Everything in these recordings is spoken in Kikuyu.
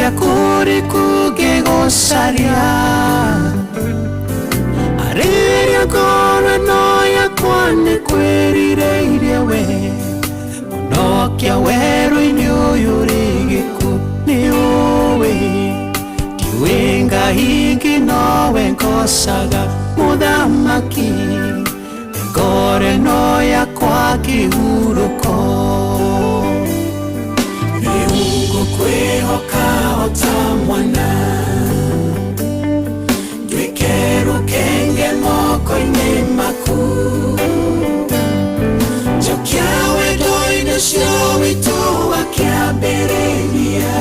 Ngĩthiĩ kũrĩ kũngĩ gũcaria Arĩria ngoro ĩno yakwa nĩ kwĩrirĩirie we Mũnokia werũ-inĩ ũyũ rĩ gĩkuũ nĩ ũĩ Ndiũĩ Ngai ingĩ nowe ngocaga mũthamaki Ngoro ĩno yakwa kĩhurũko Rĩu ngũkwĩhoka o ta mwana Nduĩke rũkenge moko-inĩ maku Njokia wendo-inĩ ũcio witũ wa kĩambĩrĩria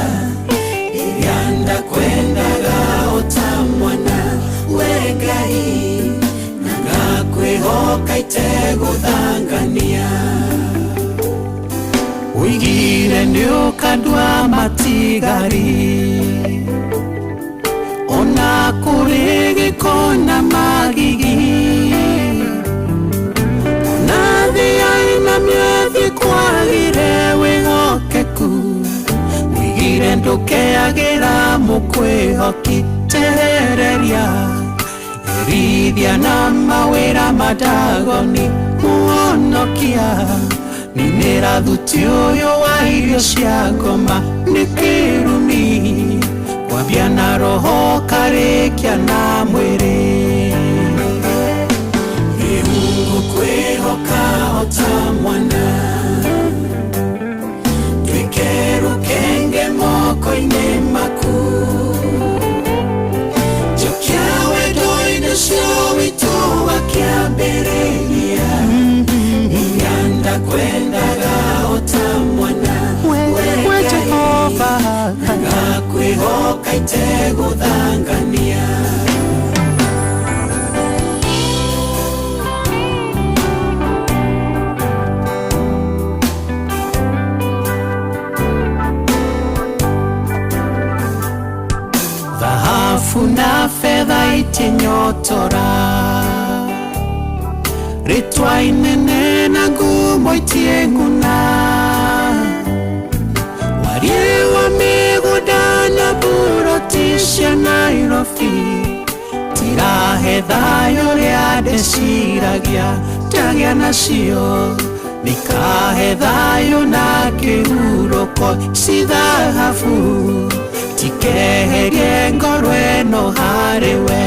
Rĩrĩa ndakwendaga o ta mwana we Ngai Na ngakwĩhoka itegũthangania Ũigire nĩ ũkandua matigari Ona kũrĩ gĩko na magigi Ona thĩ yainamio thĩ kwagire wĩhokeku Ũigire ndũkeagĩra mũkwĩhoki tehereria Erithia na mawĩra madagoni mũhonokia Ninĩra thuti ũyũ wa irio cia ngoma nĩ kĩrumi Kwambia na roho karĩkia na mwĩrĩ Rĩu ngũkwĩhoka o ta mwana Nduĩke rũkenge moko-inĩ maku Njokia wendo-inĩ ũcio witũ wa kĩambĩrĩria Rĩrĩa ndakwendaga o ta mwana We we Jehova Ngai Ngakwĩhoka itegũthangania Thahabu na fedha itinyotora Rĩtwa inene na ngumo itieng'una Wariĩ wa mĩgũnda na mburoti cia Nairobi Tirahe thayũ ũrĩa ndĩciragia ndagĩa nacio Nĩkahe thayũ na kĩhurũko ci thahabu Tikeherie ngoro ĩno harĩ we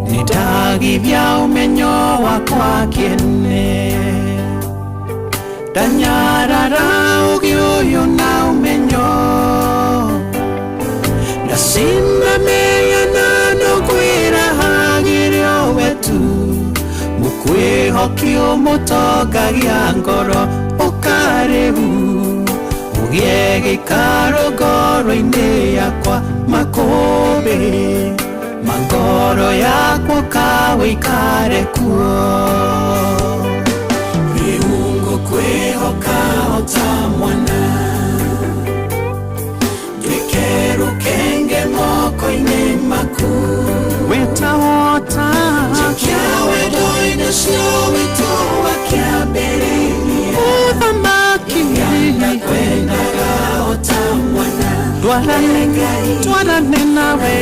Nĩndagithia ũmenyo wakwa kĩene Ndanyarara ũgĩ ũyũ na ũmenyo Ndacinda mĩhianano kwĩrahagĩrio we tu Mũkwĩhoki ũmũtongagia ngoro ũkarĩu Ũgĩe gĩikaro ngoro-inĩ yakwa makũmbĩ Ma ngoro yakwa ũkawĩikare kuo Rĩu ngũkwĩhoka o ta mwana Nduĩke rũkenge moko-inĩ maku Wĩtawota Njokia wendo-inĩ ũcio witũ wa kĩambĩrĩria Mũthamaki Ndakwendaga o ta mwana Twarane twarane nawe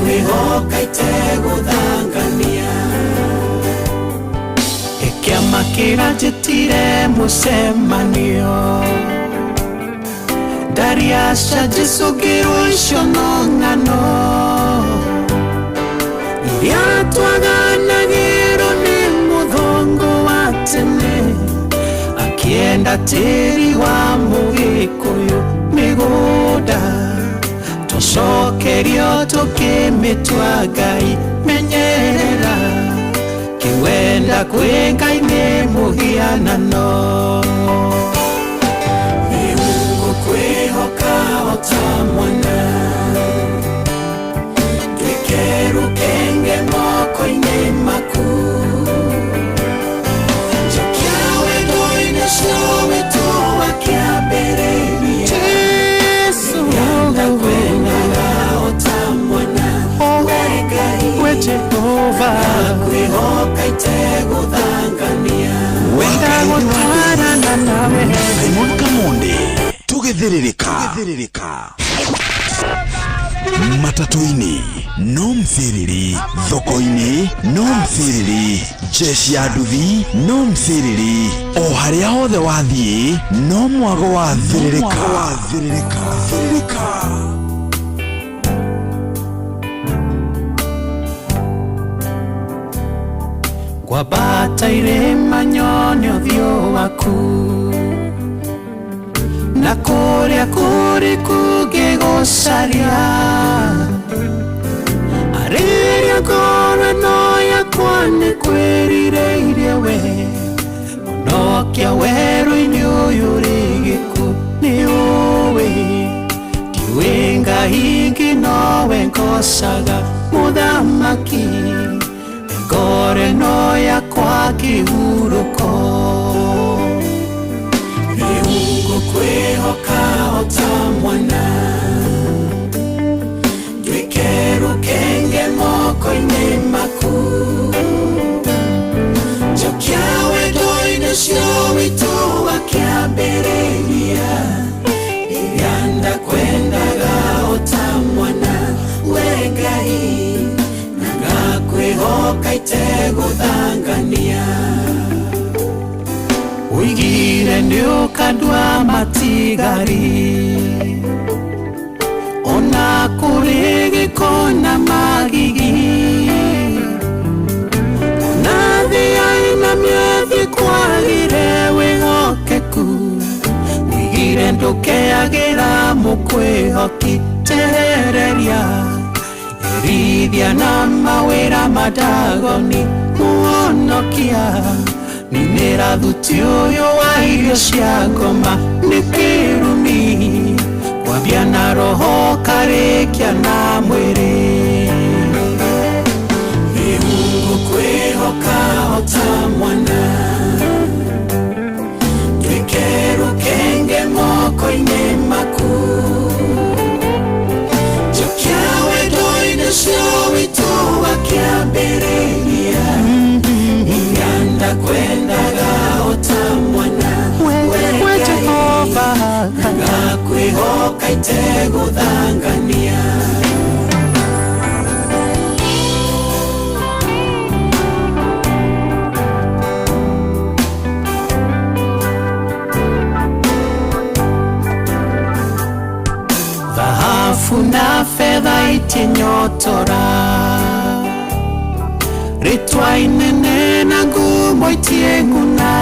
Kwĩhoka itegũthangania Kĩama kĩrĩa njĩtire mũcemanio Ndariaca Jesũ ngĩrwo icio no ng'ano Iria twaganagĩrwo nĩ mũthũngũ wa tene Akĩenda tĩri wa mũgĩkũyũ mĩgũnda Tũcokerio tũkĩmĩtua Ngai menyerera Kĩwenda kwĩ Ngai nĩ mũhianano Rĩu ngũkwĩhoka o ta mwana Nduĩke rũkenge moko-inĩ maku Njokia wendo-inĩ ũcio witũ wa kĩambĩrĩria Jesu Ndakwendaga o ta mwana we Ngai We Jehova Kwĩhoka itegũthangania Ngwenda gũtwarana nawe. Simon Kamonde tũgĩthĩrĩrĩka matatũ-inĩ no mthĩrĩri, thoko-inĩ no mthĩrĩri, jeshi ya nduthi no mthĩrĩri, o harĩa hothe wathiĩ no mwago wa thĩrĩrĩka. Ngwambata irĩma nyone ũthiũ waku, na kũrĩa kũriku ngĩgũcaria. Arĩria ngoro ĩno yakwa nĩ kwĩrirĩirie we, mũnokia werũ-inĩ ũyũ rĩ gĩkuũ nĩ ũĩ. Ndiũĩ Ngai ingĩ nowe ngocaga mũthamaki, ngoro ĩno yakwa kĩhurũko. Rĩu ngũkwĩhoka o ta mwana, nduĩke rũkenge moko-inĩ maku. Njokia wendo-inĩ ũcio witũ wa kĩambĩrĩria, rĩrĩa ndakwendaga o ta mwana, we Ngai, na ngakwĩhoka itegũthangania. Ũigire nĩ ũkandua matigari, ona kũrĩ gĩko na magigi. Ona thĩ na mĩethiĩ kwagire wĩhokeku, ũigire ndũkeagĩra mũkwĩhoki. Tehereria erithia na mawĩra madagoni, mũhonokia ninĩra thuti ũyũ wa irio cia ngoma nĩ kĩrumi, kwambia na roho karĩkia na mwĩrĩ. Rĩu ngũkwĩhoka o ta mwana, nduĩke rũkenge moko-inĩ maku. Njokia wendo-inĩ ũcio witũ wa kĩambĩrĩria, rĩrĩa ndakwendaga o ta mwana, we We Ngai, Jehova, na ngakwĩhoka itegũthangania. Thahabu na fedha itinyotora, rĩtwa inene na ngumo itieng'una.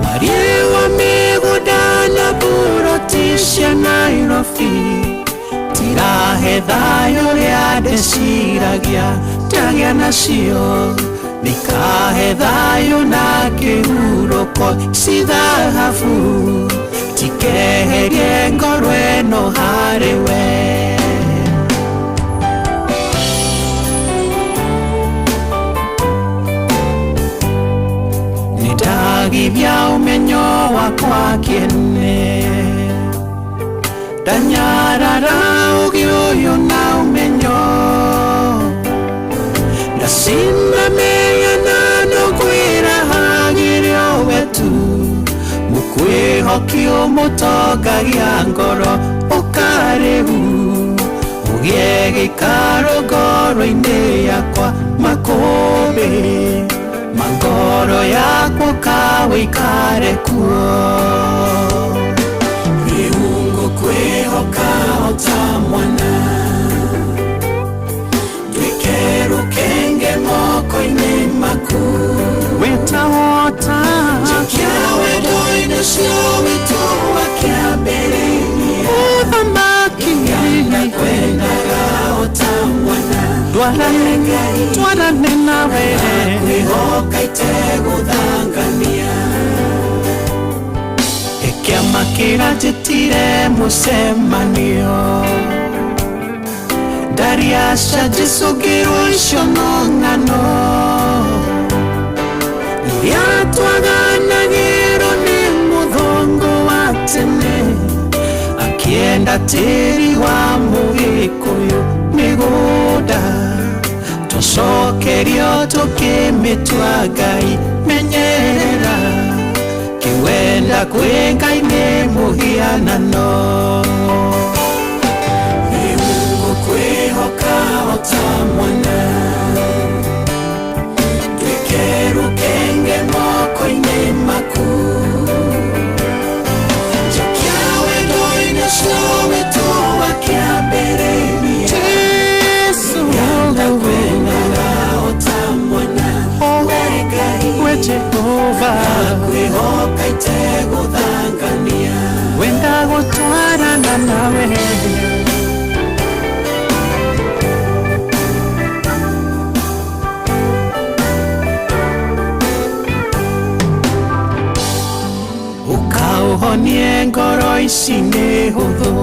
Wariĩ wa mĩgũnda na mburoti cia Nairobi tirahe thayũ ũrĩa ndĩciragia ndagĩa nacio, nĩkahe thayũ na kĩhurũko. Ci thahabu tikeherie ngoro ĩno harĩ we. Nĩndagithia ũmenyo wakwa kĩene, ndanyarara ũgĩ ũyũ na ũmenyo, ndacinda mĩhianano kwĩrahagĩrio we tu, mũkwĩhoki ũmũtongagia ngoro ũkarĩu, ũgĩe gĩikaro ngoro-inĩ yakwa makũmbĩ ma ngoro yakwa ũkawĩikare kuo. Rĩu ngũkwĩhoka o ta mwana, nduĩke rũkenge moko-inĩ maku. Wĩtawota Njokia wendo-inĩ ũcio witũ wa kĩambĩrĩria, mũthamaki, ndakwendaga o ta mwana, twarane Ngai, twarane nawe. Kwĩhoka itegũthangania. Kĩama kĩranjĩtire mũcemanio, ndariaca njĩcũngĩrwo icio no ng'ano iria twaganagĩrwo nĩ mũthongo wa tene, akĩenda tĩri wa mũgĩkũyũ mĩgũnda tũcokerio tũkĩmĩtua Ngai menya. Kwĩmenyerera kĩwenda kwĩ Ngai nĩ mũhianano. Rĩu ngũkwĩhoka o ta mwana, nduĩke rũkenge moko-inĩ maku. Njokia wendo-inĩ ũcio witũ wa kĩambĩrĩria. Jesu. Ndakwendaga o ta mwana, we Ngai. We Jehova. Kwĩhoka itegũthangania. Wenda gũtwarana nawe. Ũkaũhonie ngoro ici nĩ hũthũ,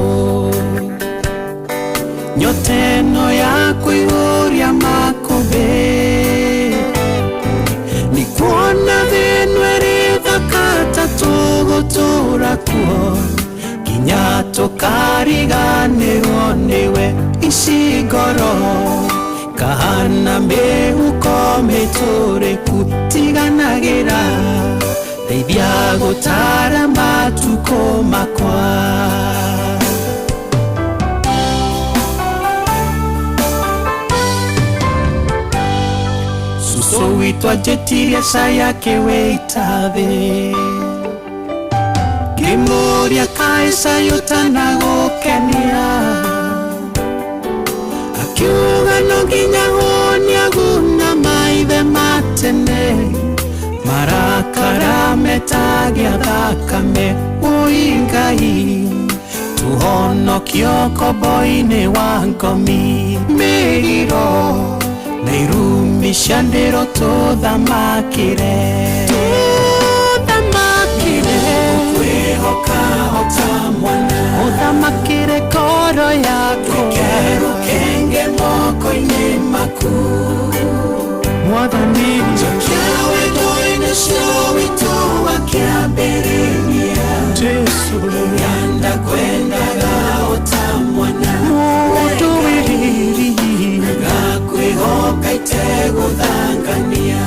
nyota ĩno ya kũihũria makũmbĩ. Nĩ kuona thĩ ĩno ĩrĩ thaka ta tũgũtũra kuo nginya tũkariganĩrwo nĩwe. Ici ngoro kahana mĩhuko mĩtũrĩku, tiganagĩra, ndeithia gũtara matukũ makwa. Susu witũ anjĩtirie cai akĩwĩita thĩ, ngĩmũria kaĩ cai ũtanagũkenia, akiuga no nginya hũnia guna maithe ma tene, marakara metagia thakame. Wũi Ngai, tũhonokio kombo-inĩ wa ngomi, mĩgiro na irumi cia ndĩro, tũthamakĩre, tũthamakĩre. Kwĩhoka o ta mwana. Ũthamakĩre ngoro yakwa. Nduĩke rũkenge moko-inĩ maku. Mwathani. Njokia wendo-inĩ ũcio witũ wa kĩambĩrĩria. Jesu. Ndakwendaga o ta mwana. Mũndũ wĩ riri. Ngakwĩhoka itegũthangania.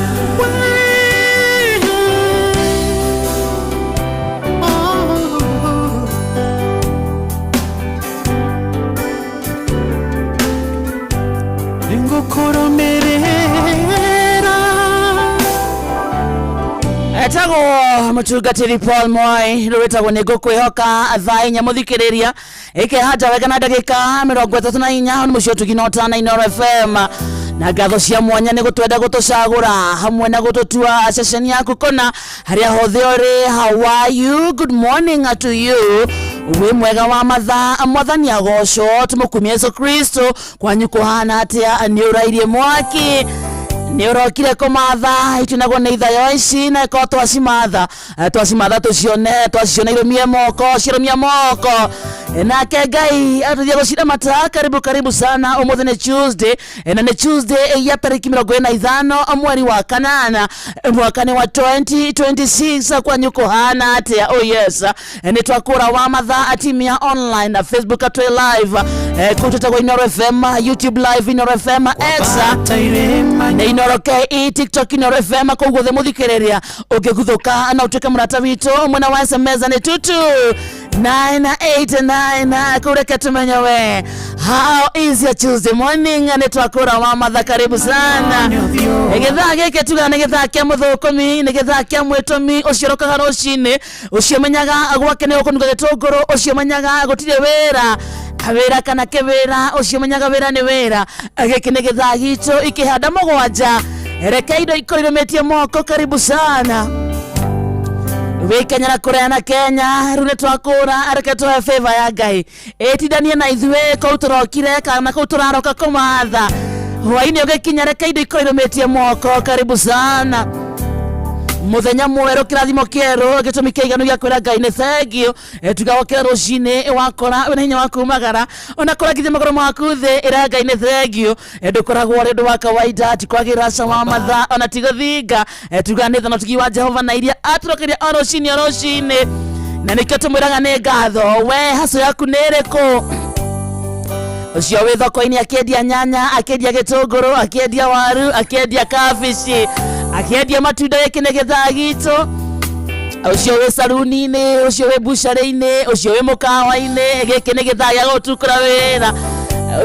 Nĩngũkũrũmĩrĩra. Etagwo mũtungatĩri Paul Mwai, rwĩtagwo nĩ ngũkwĩhoka. Thaa 4 mũthikĩrĩria ĩkĩhanda wega na ndagĩka 34. Nĩ mũciĩ ũtugi na ũtana Inooro FM, na ngatho cia mwanya nĩ gũtwenda gũtũcagũra hamwe na gũtũtua ceceni yaku kũna harĩa hothe ũrĩ. How are you? Good morning to you. Wĩ mwega wa mathaa, mwathani agocwo, tũmũkumie Yesu Kristo. Kwanyu kũhana atĩa? Nĩ ũrairie mwaki, nä å rokire kå matha itunagwo nä ithayo ici, na ĩkorwo twacimatha, twacimatha tũcione, twaciona irũmie moko, cirũmia moko. Nake Ngai atũthie gũciramata. Karibu, karibu sana. Ũmũthĩ nĩ Tuesday, na nĩ Tuesday ya tarĩki 25 mweri wa kanana, mwaka nĩ wa 2026. Kwanyu kũhana atĩa? Oh yes, nĩ twakũra wa mathaa atimia online na Facebook atwĩ live, kũu twĩtagwo Inooro FM, YouTube live Inooro FM, X Bata irĩma. Nĩ Inooro KE, TikTok Inooro FM. Kũu guothe mũthikĩrĩria ũngĩguthũka na ũtuĩke mũrata witũ, mwena wa SMS nĩ 22989. Kũu reke tũmenye we, how is your Tuesday morning? Nĩ twakũra wa matha, karibu sana. Gĩthaa gĩkĩ tugaga nĩ gĩthaa kĩa mũthũkũmi, nĩ gĩthaa kĩa mwĩtũmi ũcio ũrokaga rũcinĩ, ũcio ũmenyaga gwake nĩ gũkũnunga gĩtũngũrũ, ũcio ũmenyaga gũtirĩ wĩra kawĩra kana kĩwĩra, ũcio ũmenyaga wĩra nĩ wĩra. Gĩkĩ nĩ gĩthaa gitũ ikĩhanda 7, reke indo ikorwo irũmĩtie moko. Karibu sana wĩ Kenya na kũraya na Kenya. Rĩu nĩ twakũra, reke tũhe favor ya Ngai ĩtindanie na ithuĩ kũu tũrokire kana kũu tũraroka kũmatha. Hwainĩ ũgĩkinya, reke indo ikorwo irũmĩtie moko. Karibu sana, muthenya mwerũ, kĩrathimo kĩerũ, gĩtũmi kĩiganu gĩa kwĩra Ngai nĩ thengiũ. Tuga wokĩra rũcinĩ wakora wĩna hinya wa kumagara ona kũrangithia magũrũ maku thĩ, ĩra Ngai nĩ thengiũ. Ndũkoragwo ũrĩ ũndũ wa kawaida, ti kwagĩra ca wa mathaa ona ti gũthinga. Tuga nĩ thana ũtugi wa Jehova na iria atũrokeria o rũcinĩ o rũcinĩ, na nĩkĩo tũmwĩraga nĩ ngatho. We haco yaku nĩ ĩrĩkũ? Ũcio wĩ thoko-inĩ akĩendia nyanya, akĩendia gĩtũngũrũ, akĩendia waru, akĩendia kabici, Akĩendia matunda gĩkĩ nĩ gĩthaa gitũ. Ũcio wĩ saruni-inĩ, ũcio wĩ bucarĩ-inĩ, ũcio wĩ mũkawa-inĩ, gĩkĩ nĩ gĩthaa gĩa gũtukũra wĩra.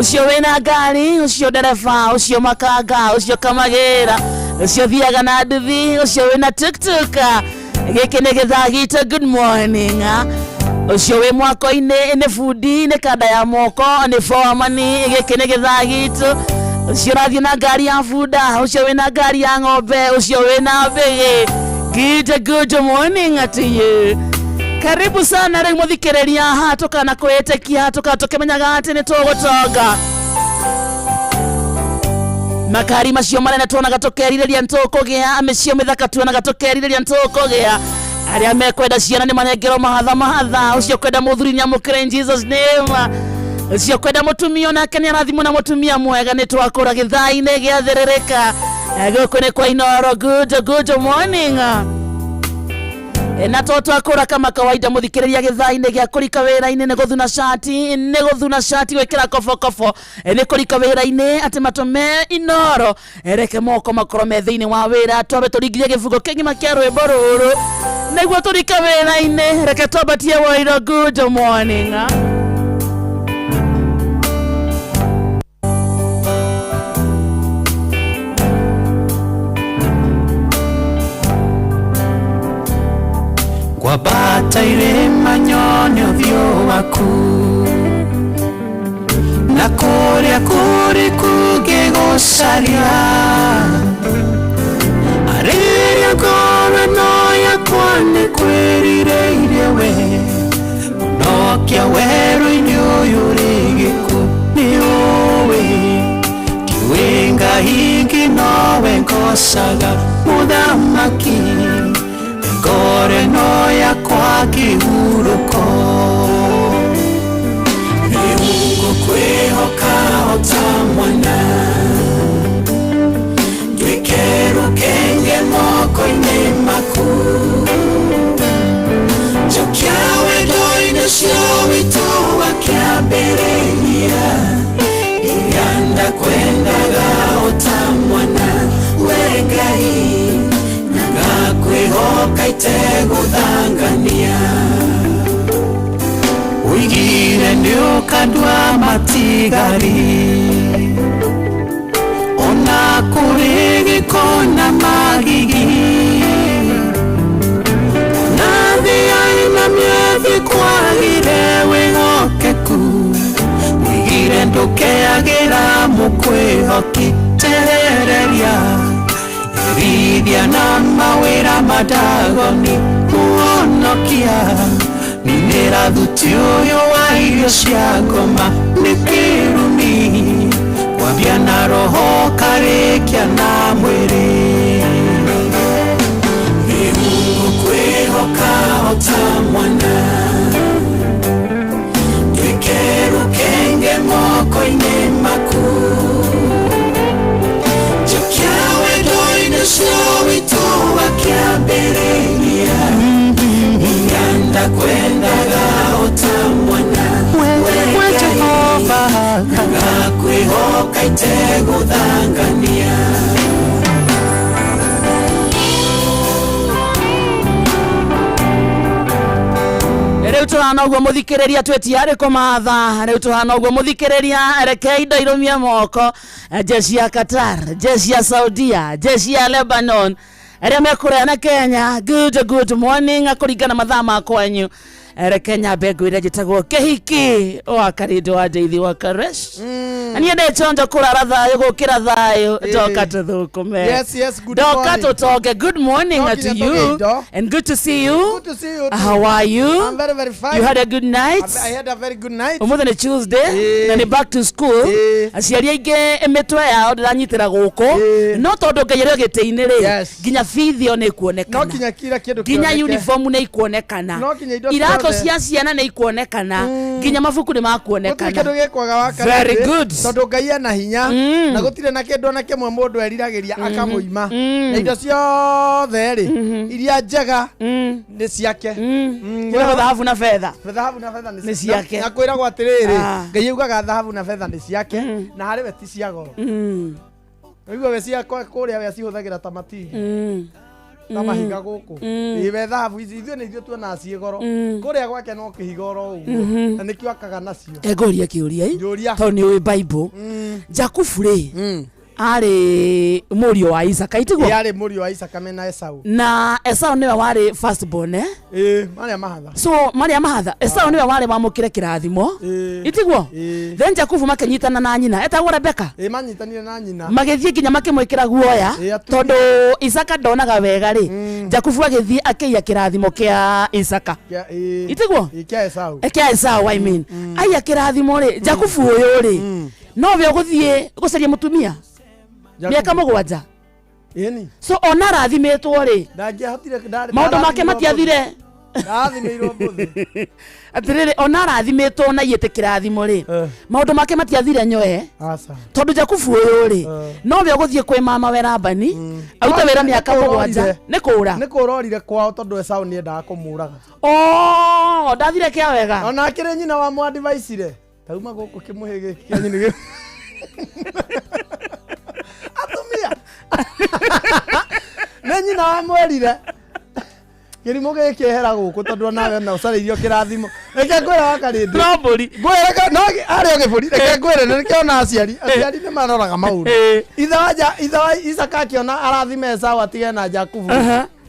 Ũcio wĩna ngari, ũcio ndereba, ũcio makanga, ũcio kamagĩra, ũcio thiaga na nduthi, ũcio wĩna tuktuk, gĩkĩ nĩ gĩthaa gitũ. Good morning. Ũcio wĩ mwako-inĩ, nĩ bundi, nĩ kanda ya moko, nĩ foamani, gĩkĩ nĩ gĩthaa gitũ. Ũcio ũrathiĩ na ngari ya bunda, ũcio wĩna ngari ya ng'ombe, ũcio wĩna mbĩgĩ. Good, good morning to you. Karibu sana rĩu mũthikĩrĩria haha tũkana kwĩĩtĩkia tũka tũkĩmenyaga atĩ nĩ tũgũtonga. Makari macio manene tuonaga tũkerirĩria nĩ tũkũgĩa, mĩciĩ mĩthaka tuonaga tũkerirĩria nĩ tũkũgĩa. Arĩa mekwenda ciana nĩ manengerwo mahatha mahatha, ũcio kwenda mũthuri nĩ amũkĩre in Jesus name. Ũcio kwenda mũtumia onake nĩ arathimwo na mũtumia mwega. Nĩ twakũra gĩthaa-inĩ gĩathĩrĩrĩka. Gũkũ nĩ kwa Inoro. Good, good morning. Na to twakũra kama kawaida mũthikĩrĩria gĩthaa-inĩ gĩa kũrika wĩra-inĩ nĩ gũthuna cati, nĩ gũthuna cati gwĩkĩra kobokobo, nĩ kũrika wĩra-inĩ atĩ matũme Inoro. Reke moko makorwo me thĩinĩ wa wĩra, twambe tũringirie gĩbungo kĩgima kĩa rwĩmbo rũrũ nĩguo tũrike wĩra-inĩ. Reke twambatie woiro. Good morning. Ngwambata irĩma nyone ũthiũ waku, na kũrĩa kũrĩ kũngĩgũcaria, arĩrĩa ngoro ĩno yakwa nĩ kwĩrirĩirie we, mũnokia werũ-inĩ ũyũ rĩ gĩkuũ nĩ ũĩ, ndiũĩ Ngai ingĩ nowe ngocaga mũthamaki, ngoro ĩno yakwa kĩhurũko. Rĩu ngũkwĩhoka o ta mwana, nduĩke rũkenge moko-inĩ maku, njokia wendo-inĩ ũcio witũ wa kĩambĩrĩria, iria ndakwendaga o ta mwana, we Ngai, na ngakwĩhoka itegũthangania. Ũigire nĩ ũkandua matigari, ona kũrĩ gĩko na magigi, ona thĩ ĩna mĩethi kwagire wĩhokeku, ũigire ndũkeagĩra mũkwĩhoki, tehereria erithia na mawĩra madagoni, mũhonokia ninĩra thuti ũyũ wa irio cia ngoma nĩ kĩrumi, kwambia na roho karĩkia na mwĩrĩ. Rĩu ngũkwĩhoka o ta mwana, nduĩke rũkenge moko-inĩ maku, njokia wendo-inĩ ũcio witũ wa kĩambĩrĩria, iria ndakwendaga o ta mwana, we Ngai, na ngakwĩhoka itegũthangania. Rĩu tũhana ũguo mũthikĩrĩria, twĩtiarĩ kũmatha. Rĩu tũhana ũguo mũthikĩrĩria, reke indo irũmie moko. Jeshi ya Qatar, jeshi ya Saudia, jeshi ya Lebanon, arĩa mekũraya na Kenya, good, good morning kũringana mathaa ma kwanyu. Reke nyambe ngwĩre njĩtagwo Kĩhiki wa Karindo wa Ndeithi wa Karesh, na niĩ ndĩchonjo kũrara thayũ gũkĩra thayũ. Ndoka tũthũkũme. Yes, good Ndoka morning. tũtonge. Good morning No to nginya you tũgĩe indo. and good to see you. Good to see you too. How are you? I'm very, very fine. You had a good night? I had a very good night. Ũmũthĩ nĩ Tuesday na nĩ back to school. Aciari aingĩ mĩtwe yao ndĩranyitĩra gũkũ, no tondũ Ngai arĩ o gĩtĩ-inĩ rĩ, nginya bithi o nĩ No ikuonekana, kinya kila kindu nginya kĩoneke. Uniform nĩ ikuonekana, No kinya indo iratũ ciothe. cia ciana nĩ ikuonekana, nginya mabuku nĩ Gũtirĩ makuonekana. kĩndũ gĩkwaga wa Very karĩndĩ, good. tondũ Ngai ena hinya na gũtirĩ na kĩndũ ona kĩmwe mũndũ eriragĩria akamũima, na indo ciothe rĩ iria njega nĩ ciake. Kwĩragwo thahabu na betha Thahabu na betha nĩ ciake. Na kwĩragwo atĩrĩrĩ, Ah. Ngai augaga thahabu na betha nĩ ciake, na harĩ we ti cia goro. Ũigua we cia kũrĩa we acihũthagĩra ta matinga ta mahiga gũkũ. Ĩ we thahabu ici ithuĩ nĩ ithuĩ tuonaga ciĩ goro. Kũrĩa gwake no kĩhiga oro ũguo. Na nĩkĩo akaga nacio. Ngũrie kĩũria ĩ. Njũria. Tondũ nĩ ũĩ Bible. Jakubu rĩ, arĩ mũriũ wa Isaka, itiguo? Ĩ arĩ mũriũ wa Isaka mena Esau. Na Esau nĩwe warĩ first born, eh? Ĩ marĩa mahatha. So marĩa mahatha, Esau nĩwe warĩ wamũkĩre kĩrathimo. Itiguo? Ĩ. Then Jakubu makĩnyitana na nyina etagwo Rebeka. Ĩ manyitanire na nyina. Magĩthiĩ nginya makĩmwĩkĩra guoya. Ĩ, atumia. Tondũ Isaka ndonaga wega rĩ, Jakubu agĩthiĩ akĩiya kĩrathimo kĩa Isaka. Ĩ. Itiguo? Ĩ kĩa Esau. Kĩa Esau, I mean. Aiya kĩrathimo rĩ, Jakubu ũyũ rĩ, no we ũgũthiĩ gũcaria mũtumia mĩaka 7. Ĩni. So ona arathimĩtwo rĩ, Ndangĩahotire maũndũ make matiathire. Ndarathimĩirwo mbũthĩ. Atĩrĩrĩ, ona arathimĩtwo na iĩte kĩrathimo rĩ, maũndũ make matiathire nyoe. Aca. Tondũ Jakubu ũyũ rĩ, no we ũgũthiĩ kwĩ mama we Labani arute wĩra mĩaka Nĩ kũũra 7. orire. Nĩ kũũra. Nĩ kũũra orire kwao tondũ Esau nĩ endaga kũmũraga. Oh, ndathire kĩa wega. Ona akĩrĩ nyina wa mwandivaicire. Tauma gũkũ kĩmũhĩ gĩkĩ kĩa nyini gĩ. Atumia. Nĩ nyina wa mwerire. Kĩrimũ gĩkĩ ehera gũkũ tondũ onawe na ũcarĩirio kĩrathimo. Reke ngwĩre wa karĩndĩ. No mbũri. Ngwĩre no arĩ o gĩbũri. Reke ngwĩre nĩ nĩkĩona aciari. Aciari nĩ maroraga maũndũ. Ithe wa ithe wa Isaka akĩona arathime Esau atige na Jakubu.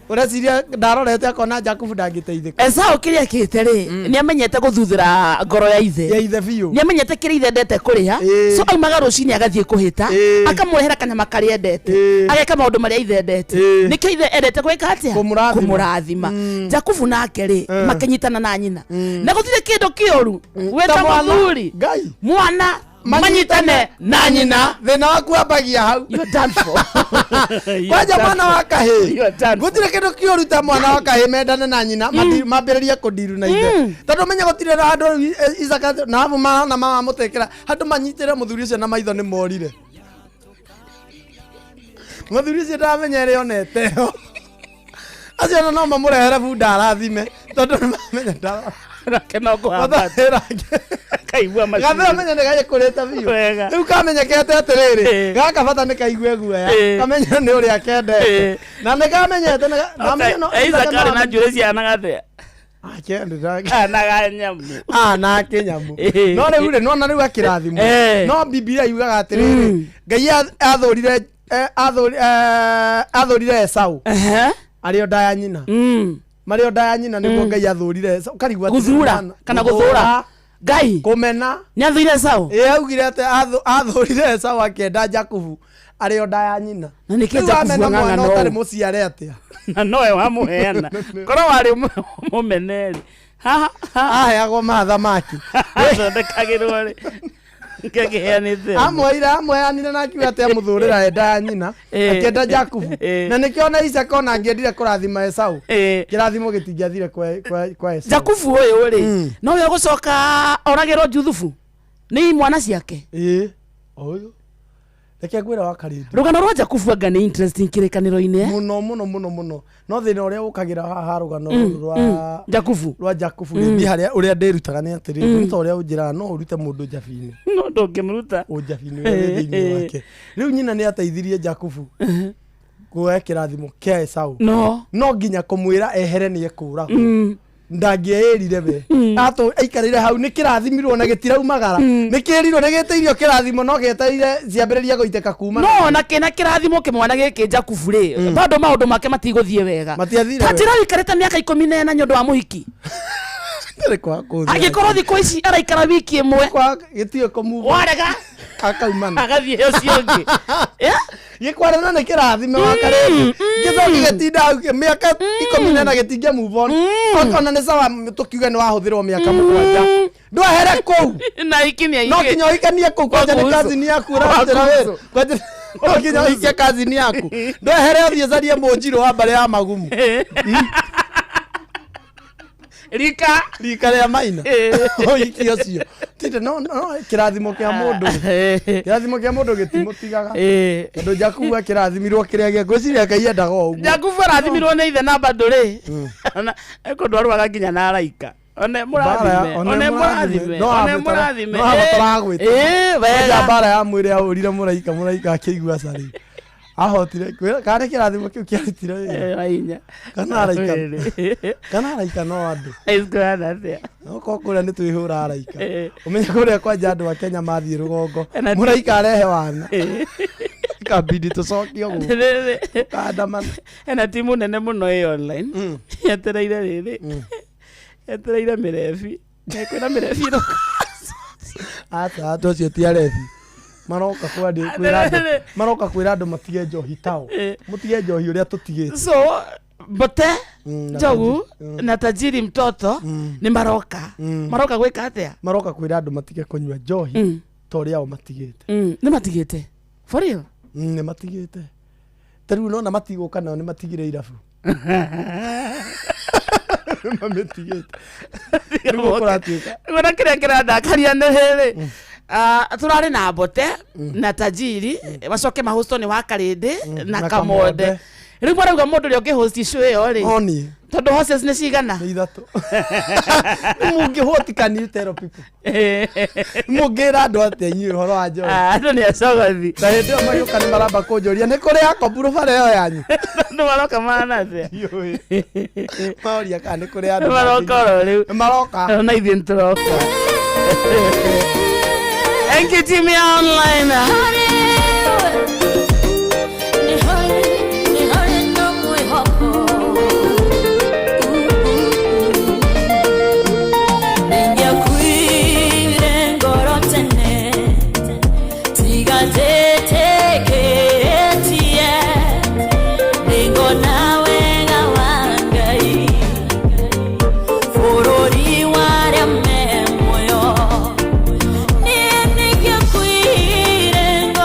Ũreciria ndarorete akona Jakubu ndangĩteithĩka. Esau kĩrĩa ekĩte rĩ, nĩ amenyete gũthuthĩra ngoro ya ithe. Ya ithe biũ. Nĩ amenyete kĩrĩa ithe endete kũrĩa. So aumaga rũcinĩ agathiĩ kũhĩta, akamũrehera kanyama karĩa endete, ageka maũndũ marĩa ithe endete. Nĩkĩo ithe endete gwĩka atĩa? Kũmũrathima. Kũmũrathima. Jakubu nake rĩ, makĩnyitana na nyina, na gũtirĩ kĩndũ kĩũru wĩta Ta mwana. mũthuri. Ngai. Mwana manyitane na nyina. Thĩna waku wambagia hau. You're done for. Kwanja mwana wa kahĩ. You're done for. Gũtirĩ kĩndũ kĩũru ta mwana wa kahĩ mendane na nyina mambĩrĩrie kũndiru na ithe. Tondũ menya gũtirĩ na handũ rĩu Isaka na abu na mama mũtekera handũ manyitĩre mũthuri ũcio na maitho nĩ morire. Mũthuri ũcio ndamenya ĩrĩa onete ho. Acio ona no mamũrehere bunda arathime tondũ nĩ mamenya ndara. Nake no kũhamba. Kaigua macio. Gathĩ amenya nĩ gagĩkũrĩte biũ. Wega. Rĩu kamenyekete atĩrĩrĩ, gaka bata nĩ kaigue guoya. Kamenya nĩ ũrĩa kendete. Na nĩ kamenyete nĩ namenya no. Isaka arĩ na njuĩrĩ cihanaga atĩa? Akĩendete. Anaga nyamũ. Anake nyamũ. No rĩu rĩ, nĩwona rĩu akĩrathimwo. No Bibilia yugaga atĩrĩrĩ, Ngai athũrire athũrire Esau. Arĩ o nda ya nyina. Marĩ o nda ya nyina nĩguo Ngai athũrire Esau. Ũkarigwo atĩrĩrĩ, Gũthura kana gũthũra. Ngai. Kũmena. Nĩ athũire Esau. Ĩ augire atĩ athũrire Esau akĩenda Jakubu arĩ o nda ya nyina. Na nĩkĩ Rĩu Jakubu wamena ang'ang'ana mwana ũtarĩ ũũ? mũciare atĩa? Na nowe wamũheana. Korwo warĩ mũmene rĩ. Haha. Aheagwo mathamaki. Athondekagĩrwo rĩ. Ngĩkĩheanĩte. Amweire amweanire na akiuga atĩ amũthũrĩra enda ya nyina akĩenda Jakubu. Na nĩkĩo ona Isaka ona angĩendire kũrathima Esau. Kĩrathimo gĩtingĩathire kwa Esau. Jakubu ũyũ rĩ, nowe ũgũcoka oragĩrwo Juthubu nĩ imwana ciake. Ĩ ũyũ. Reke ngwĩre wa karĩndĩ. Rũgano rwa Jakubu anga nĩ interesting kĩrĩkanĩro-inĩ. Mũno mũno mũno mũno. No thĩna ũrĩa ũkagĩra haha rũgano rũrũ rwa Jakubu. Rwa Jakubu rĩ, niĩ harĩa ũrĩa ndĩrutaga nĩ atĩrĩrĩ, nĩ ta ũrĩa ũnjĩraga no ũrute mũndũ njabinĩ. No ndũngĩmũruta. Ũnjabinĩ ũrĩa wĩ thĩinĩ wake. Rĩu nyina nĩ ateithirie Jakubu kuoya kĩrathimo kĩa Esau. No. No nginya kũmwĩra ehere nĩ ekũragwo. Ndangĩeĩrire we. Aikarĩire hau nĩ kĩrathimirwo na gĩtiraumagara. Nĩ kĩrirwo nĩ gĩtĩirio kĩrathimo no gĩetereire ciambĩrĩria gũitĩka kuma. No ona kĩna kĩrathimo kĩmwana gĩkĩ Jakubu rĩ, bado maũndũ make matigũthiĩ wega. Matiathire Ta wega. njĩra ũikarĩte mĩaka 14 nĩ ũndũ wa mũhiki. Ndirĩ kwa kũthia. Angĩkorwo thikũ ici araikara wiki ĩmwe. Kwa gĩtiũĩ kũmove. Warega. Akaumana. Agathiĩ ũcio ũngĩ. Gĩkwarana nĩ kĩrathime wa karĩndĩ. Gĩcoke gĩtinda hau mĩaka 14 gĩtingĩ move on. Ona nĩ sawa tũkiuge nĩ wahũthĩrwo mĩaka 7. Ndwehere kũu. Na iki nĩ No aingĩ. nginya ũhikanie kũu kwanja nĩ Wakuhusu. cousin yaku ũrarutĩra wĩra. Kwanja no nginya ũhikie cousin yaku. Ndwehere ũthiĩ ũcarie mũnjirũ wa mbarĩ ya magumu. Rika. Rika rĩa maina. Ũhiki ũcio. Tinde no no kĩrathimo kĩa mũndũ. Kĩrathimo kĩa mũndũ gĩtimũtigaga. Tondũ Jakubu akĩrathimirwo kĩrĩa gĩa ngwĩciria Ngai endaga o ũguo. Jakubu arathimirwo nĩ ithe na bado rĩ. Kũndũ arũaga nginya na araika. One mũrathime, one mũrathime, one mũrathime. No abatara gwĩtũma. Ĩĩ, Kwanja wega. mbara ya mwĩrĩ ahũrire mũraika, mũraika akĩigua carĩ. Ahotire kwĩra kana kĩrathimo kĩu kĩarutire wĩra. Eh, wainya. Kana araika. Kana araika no andũ. Ĩsikũhana atĩa? Okorwo kũrĩa nĩ twĩhũra araika. Eh. Ũmenye kũrĩa kwanja andũ a Kenya mathiĩ rũgongo. Na ti- Mũraika arehe wana. Kabidi tũcokio gũkũ. Rĩrĩ, Kandamana. hena timu nene mũno ĩ online yetereire rĩrĩ, yetereire mĩrebi. Eh, kwĩna mĩrebi ĩroka. Aca andũ acio ti arebi. Maroka kwandi kwĩra andũ. Maroka kwĩra andũ matige njohi tao. Eh. Mũtige njohi ũrĩa tũtigĩte. So Mbote, na Njogu Tajiri. na Tajiri mtoto nĩ maroka. Maroka gwĩka atĩa? Maroka kwĩra andũ matige kũnyua njohi ta ũrĩa o matigĩte. Nĩ matigĩte for real? Nĩ matigĩte. Ta rĩu nona matigũka nao nĩ matigire irabu. Mamĩtigĩte. Nĩguo kũratuĩka. Wona kĩrĩa kĩrandakaria nĩ rĩrĩ, tũrarĩ na Mbote na Tajiri, macoke mahostwo nĩ wa Karĩndĩ na na Kamonde. Kamonde. Rĩu marauga mũndũ ũrĩa ũngĩhost show ĩyo rĩ, No niĩ tondũ hostess nĩ cigana? Nĩ ithatũ. Mũngĩhoti can you tell people? Mũngĩra andũ atĩa inyuĩ ũhoro wa njohi? Ah, andũ nĩ acogothi. Na hĩndĩ ĩyo magĩũka nĩ maramba kũnjũria nĩ kũrĩ Jacob rũbara ĩyo yanyu. Andũ maroka mahana atĩa? Ndiũĩ. Maoria kana nĩ kũrĩ andũ. Maroka oro rĩu. Nĩ maroka. Ona ithuĩ nĩ tũroka. Thank you, team ya online. Bũrũri wa arĩa me muoyo. Niĩ nĩngĩakuire ngoro.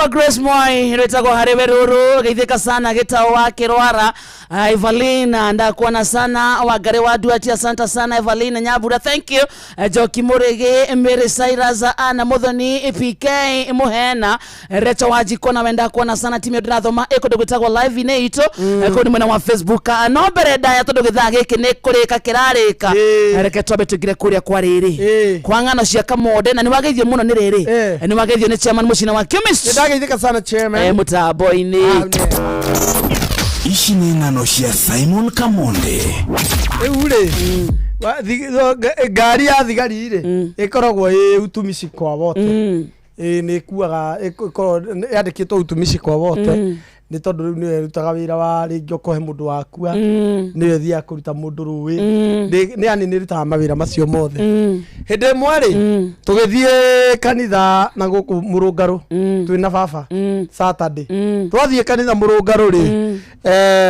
Wetagwo Grace Moi, wetagwo harĩwe rũrũ, geithĩka sana gĩtao wa kĩrwara. Evelyn, ndakuona sana. Wangari wa Duati, asante sana Evelyn Nyambura, thank you. Njoki Mũrĩgĩ, Mary Cyrus, Anna Muthoni, PK Mũhena, Recho Wanjikũ, nawe ndakuona sana. Timu ĩyo ndĩrathoma ĩ kũndũ gwĩtagwo live inĩ itũ kũu nĩ mwena wa Facebook. No mbere ndaya tondũ gĩthaa gĩkĩ nĩ kũrĩka kĩrarĩka. Reke twambe tũingĩre kũrĩa kwa rĩrĩ kwa ng'ano cia Kamonde, na nĩ wageithio mũno nĩ rĩrĩ. Nĩ wageithio nĩ chairman mũcina wa chemist. Nĩndageithĩka sana chairman. Mũtambo-inĩ. Ici nĩ ng'ano cia Simon Kamonde. Rĩu rĩ ngari ya thigari rĩ ĩkoragwo ĩ utumishi kwa wote. Ĩ nĩ ĩkuaga ĩkoragwo yandĩkĩtwo utumishi kwa wote nĩ tondũ rĩu nĩyo ĩrutaga wĩra wa rĩngĩ ũkohe mũndũ wakua, nĩyo ĩthiaga kũruta mũndũ rũĩ, nĩ yani nĩ ĩrutaga mawĩra macio mothe. Hĩndĩ ĩmwe rĩ tũgĩthiĩ kanitha na gũkũ mũrũngarũ twĩna baba Saturday, twathiĩ kanitha mũrũngarũ rĩ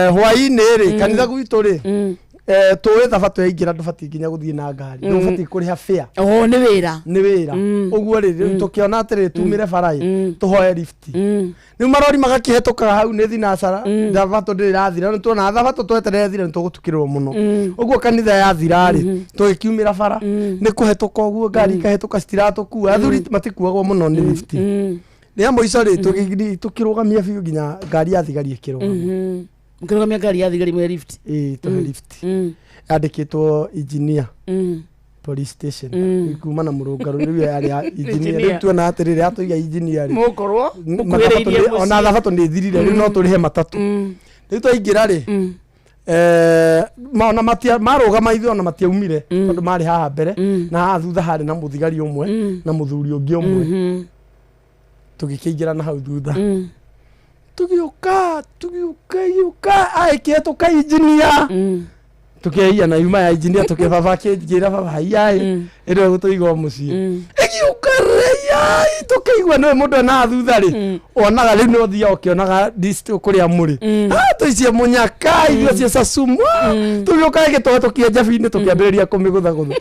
hwaĩ-inĩ rĩ kanitha gwitũ rĩ tũĩ thabatũ yaingĩra ndũbatiĩ nginya gũthiĩ na ngari, ndũbatiĩ kũrĩha fare. Oh, nĩ wĩra. Nĩ wĩra ũguo rĩ rĩu tũkĩona atĩrĩ tumĩre bara ĩ tũhoe lift. Rĩu marori magakĩhetũkaga hau nĩ thinacara, thabatũ ndĩrĩ ĩrathira, nĩ tuona thabatũ tweterere thira nĩ tũgũtukĩrwo mũno. Ũguo kanitha yathira rĩ tũgĩkiumĩra bara nĩ kũhetũka ũguo ngari ikahĩtũka citiratũkua, athuri matikuagwo mũno nĩ lift. Rĩa mũico rĩ tũkĩrũgamia biũ nginya ngari ya thigari ĩkĩrũgama. Mũkĩrũgamia ngari ya thigari mwĩ lift? Ĩĩ, tũhe lift yandĩkĩtwo engineer police station kuma na mũrũngarũ rĩu yarĩ ya engineer. Engineer. Rĩu tuona atĩrĩrĩ atũiga engineer rĩ mũkorwo mathabatũ mũkuhĩrĩirie ona mũciĩ. thabatũ nĩ thirire rĩu no tũrĩhe matatũ. Rĩu twaingĩra rĩ ona matia marũgama ithuĩ ona matiaumire tondũ marĩ haha mbere na haha thutha harĩ na mũthigari ũmwe na mũthuri ũngĩ ũmwe. Tũgĩkĩingĩra na hau thutha tũgĩũka tũgĩũka gĩũka aĩkĩhetũka injinia tũkĩhaiya na yuma ya injinia tũkĩbaba akĩnjĩra baba haiyaĩ ĩno ĩgũtũiga o mũciĩ ĩgĩũka rĩyai tũkĩigua nĩwe mũndũ ena thutha rĩ onaga rĩu nĩ ũthiaga ũkĩonaga kũrĩa mũrĩ. Ah, tũicie mũnyaka irio cia casumu. Ah, tũgĩũka ĩgĩtũhetũkia njabi-inĩ tũkĩambĩrĩria kũmĩgũthagũtha.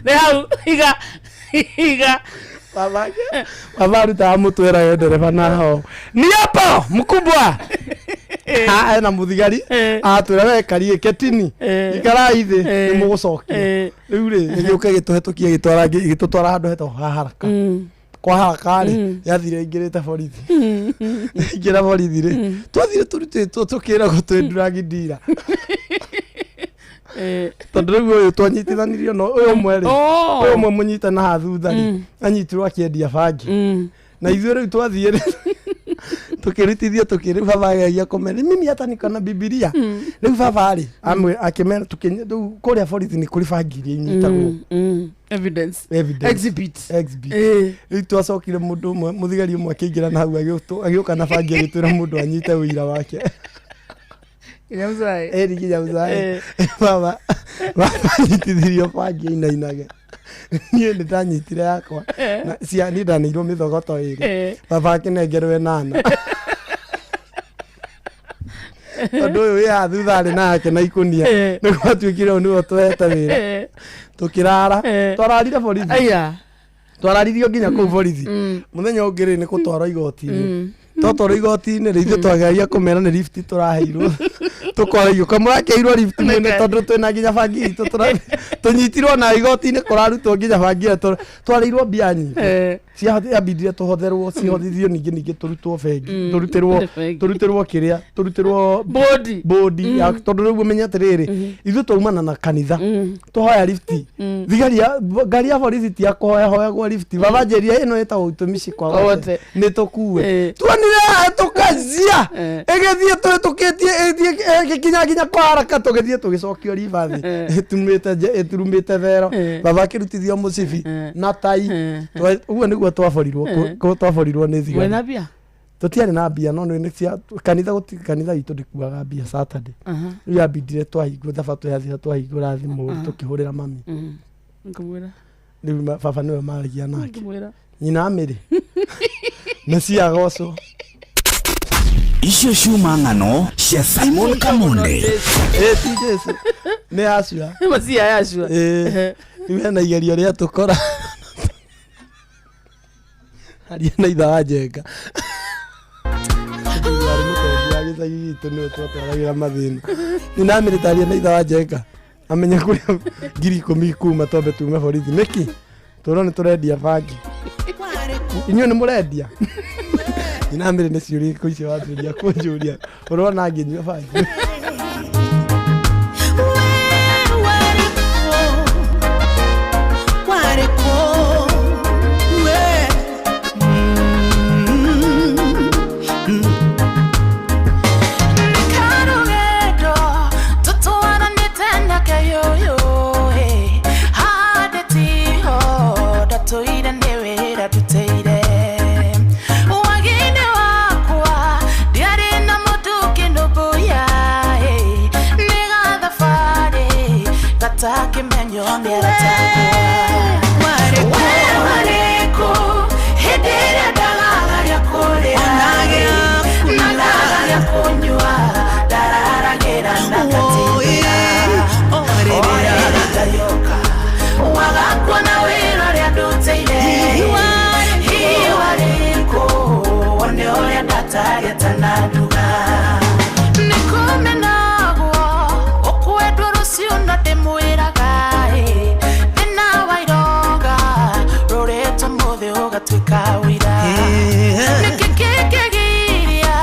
Nĩ hau iga iga. Baba baba arutaga mũtwe erage ndereba naho ni hapo mkubwa. Ah, ena mũthigari atwĩra we karie ketini ikarai thĩ nĩ mũgũcokia. Rĩu rĩ ĩgĩũka ĩgĩtũhetũkia ĩgĩtwara ĩgĩtũtwara handũ hetagwo ha haraka kwa haraka rĩ yathire ĩingĩrĩte borithi ingĩra borithi rĩ twathire tũrutĩtwo tũkĩragwo twĩ nduragi ndira tondũ rĩu ũyũ twanyitithanirio no ũyũ ũmwe rĩ Oh. ũyũ ũmwe mũnyite na haha thutha rĩ anyitirwo akĩendia bangi na ithuĩ rĩu twathiĩ rĩ tukĩrutithio tukĩrĩu baba ageragia kũmera mimi hata niko na bibilia rĩu baba rĩ akĩmera rĩu kũrĩa borithi nĩ kũrĩ bangi iria inyitagwo. Evidence. Evidence. Exhibit. Exhibit. Rĩu twacokire mũndũ ũmwe mũthigari ũmwe akĩingĩra na hau agĩũka na bangi agĩtwĩra mũndũ anyite ũira wake. Eri nginya mũcaĩ baba baba anyitithirio bangi ainainage niĩ nĩ ndanyitire yakwa na cia niĩ ndaneirwo mĩthogoto ĩrĩ baba akĩnengerwo ĩnana tondũ ũyũ wĩ haha thutha arĩ na yake na ikũnia nĩ gwatuĩkire ũyũ nĩwe twehete wĩra tũkĩrara twararire borithi. Aya. Twararirio nginya kũu borithi. Mũthenya ũngĩ rĩ nĩ gũtwarwo igoti-inĩ twatwarwo igoti-inĩ rĩ ithuĩ twageragia kũmera nĩ lift tũraheirwo tũkoragia kamũrakeirwo lift mwene tondũ twĩna nginya bangi itũ tũnyitirwo na igoti-inĩ kũrarutwo nginya bangi ĩyo twarĩirwo mbia nyingĩ ciambindire tũhotherwo cihothithio ningĩ ningĩ tũrutwo bengi tũrutĩrwo Bengi. tũrutĩrwo kĩrĩa tũrutĩrwo Bodi. bodi ya tondũ rĩu ũmenye atĩrĩrĩ ithuĩ twaumana na kanitha tũhoya lifti thigari ya ngari ya borithi ti ya kũhoya hoyagwo lifti baba njĩria ĩno ĩtagwo utumishi kwa wote Wote. nĩ tũkue tuonire tũkazia ĩgĩthiĩ tũhĩtũkĩtie ĩthiĩ ĩgĩkinya nginya kwa haraka tũgĩthiĩ tũgĩcokio ribathi ĩturumĩte ĩturumĩte thero baba akĩrutithio mũcibi na tai. Ũguo nĩguo twaborirwo twaborirwo nĩ thigari. Mwena mbia. Tũtiarĩ na mbia no nĩ cia kanitha gũti kanitha itũ ndĩkuaga mbia Saturday. Rĩu yambindire twahingwo thabatũ yathira twahingũra thimũ tũkĩhũrĩra mami. Ngũmwĩra. Rĩu baba nĩwe maragia nake. Ngũmwĩra. Nyina amĩrĩ mecia agocwo. Icio ciuma ng'ano cia Simon Kamonde. Ĩ ti Jesu nĩ acua. Macia yacua. Ĩ rĩu hena igerio rĩa tũkora Aria na itha wa Njenga. Warĩ mũtongu wa gĩcagi gitũ nĩwe twatwaragĩra mathĩna. Nyina Mary taria na ithe wa Njenga amenye kũrĩa 10,000 kuma twambe tume borithi. Nĩkĩ? Tũrona nĩ tũrendia bangi. Inyuĩ nĩ mũrendia? Nyina Mary nĩ ciũria irĩkũ icio wambĩrĩria kũnjũria? Ũrona ngĩnyua bangi? Karugendo tũtwaranĩte nake yũyũ handĩ tiho ndatũire nĩ wĩra ndutĩire wagi-inĩ wakwa ndiarĩ na mũndũ kĩnũmbũiya nĩ gathabarĩ gatakĩmenywo nĩ aratakwa we warĩkũ hĩndĩ ĩrĩa ndagaga gĩa kũrĩa na ndaga gĩa kũnyua ndararagĩra na ngatindĩra orĩrĩ ngayoka wagakwo na wĩra ũrĩa ndutĩire hihi warĩkũ wone ũrĩa ndatarĩte na nduga nĩkũmenagwo ũkwendwo rũciũ no ndĩmwĩraga thĩna wa ironga rũrĩtwo mũthĩ ũgatuĩka ũira nĩkĩ kĩngĩgiria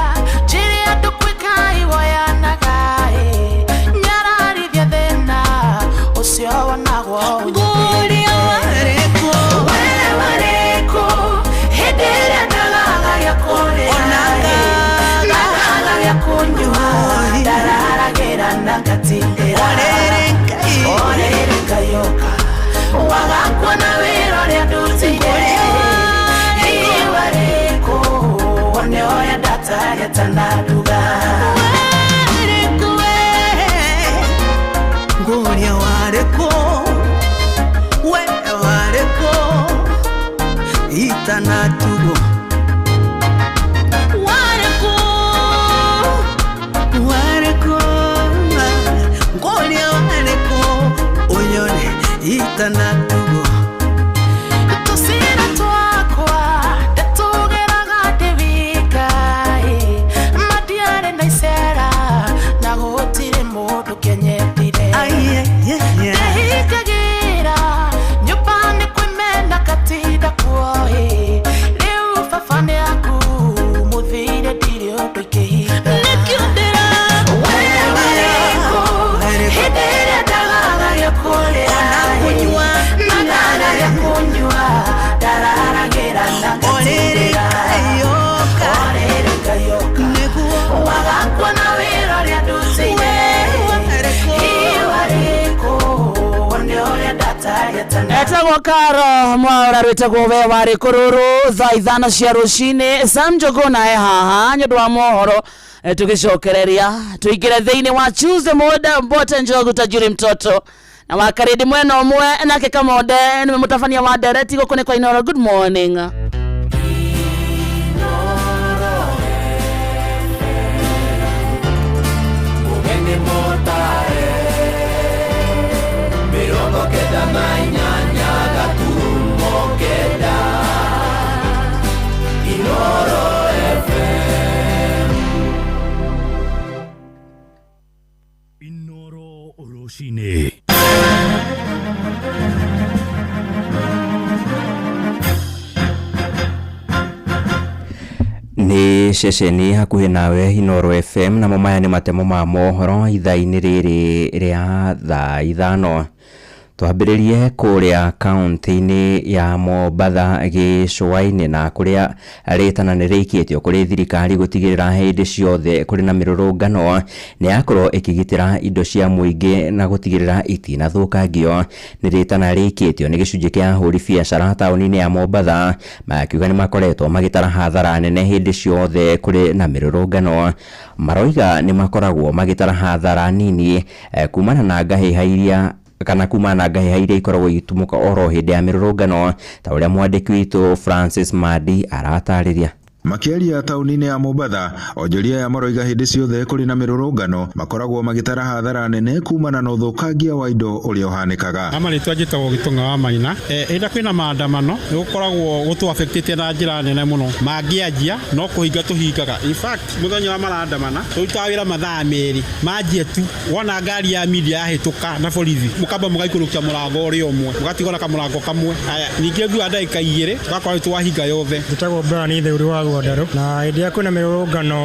njĩre andũ kwĩka iwoyanaga nyararithia thĩna ũcio wonagwo ũnyithĩrĩte we warĩkũ hĩndĩ ĩrĩa ndagaga gĩa kũrĩa na ndagaga gĩa kũnyua ndararagĩra na ngatindĩra orĩrĩ ngayoka wagakwo na wĩra ũrĩa ndutĩire hihi warĩkũ wone ũrĩa ndatarĩte na nduga Nguria warĩkũ we warĩkũ itanatugwo warĩkũ warĩkũ nguria warĩkũ ũnyone itanatugwo tũcĩra twakwa ndatũgeraga ndĩ wika matiarĩ na icera na gũtirĩ mũndũ kĩanyendire ndehingagĩra nyũmba nĩ kwĩmena katinda kuo rĩu baba nĩ aku mũthire ndirĩ ũndũ ingĩhinga nĩkĩo ndĩra we warĩkũ hĩndĩ ĩrĩa ndagaga gĩa kũrĩa na ndaga gĩa kũnyua ndararagĩra na ngatindĩra orĩrĩ ngayoka wagakwo na wĩra ũrĩa ndutĩire hihi warĩkũ wone ũrĩa ndatarĩte na Etagwo Karo Mwaura rwĩtagwo we warĩ kũrũrũ thaa 5 cia rũcinĩ. Sam Njuguna e haha nĩ ũndũ wa mohoro tũgĩcokereria tũingĩre thĩinĩ wa Tuesday Mode Mbote Njogu Tajiri mtoto na wakarĩndi mwena ũmwe nake Kamonde nĩwe mũtabania wa ndereti gũkũ nĩ kwa Inooro. Good morning. Mugeni motare 98.9 Inooro FM. Inooro rũcinĩ. Nĩ ceceni hakuhĩ nawe Inooro FM namo maya nĩ matemo ma mohoro ithaa-inĩ rĩrĩ rĩa thaa 5. Twambĩrĩrie kũrĩa kaunti-inĩ ya Mombatha gĩcũa-inĩ na kũrĩa rĩtana nĩ rĩikĩtio kũrĩ thirikari gũtigĩrĩra hĩndĩ ciothe kũrĩ na mĩrũrũngano nĩ yakorwo ĩkĩgitĩra indo cia mũingĩ na gũtigĩrĩra itinathũkangio. Nĩ rĩtana rĩikĩtio nĩ gĩcunjĩ kĩa ahũri biacara taũni-inĩ ya Mombatha makiuga nĩ makoretwo magĩtara hathara nene hĩndĩ ciothe kũrĩ na mĩrũrũngano. Maroiga nĩ makoragwo magĩtara hathara nini kumana na ngahĩha iria kana kumana na ngahĩha iria ikoragwo igĩtumũka oro hĩndĩ ya mĩrũrũngano ta ũrĩa mwandĩki witũ Francis Madi aratarĩria. Makĩaria taũni-inĩ ya Mombatha, onjoria aya maroiga hĩndĩ ciothe kũrĩ na mĩrũrũngano makoragwo magĩtara hathara nene kumana na ũthũkangia wa indo ũrĩa ũhanĩkaga. Amarĩtwa njĩtagwo Gĩtũng'a wa Maina. Hĩndĩ kwĩna maandamano nĩ gũkoragwo gũtũ-affectĩte na njĩra nene mũno. Mangĩanjia no kũhinga tũhingaga. In fact, mũthenya wa marandamana tũrutaga wĩra mathaa 2 manjie tu wona ngari ya media yahĩtũka na borithi mũkamba mũgaikũrũkia mũrango ũrĩa ũmwe mũgatigwo na kamũrango kamwe. Aya, ningĩ thutha wa ndagĩka 2 tũgakorwo twahinga yothe. Njĩtagwo Brian Theuri wa Rwandarũ, na hĩndĩ ĩrĩa kwĩna mĩrũrũngano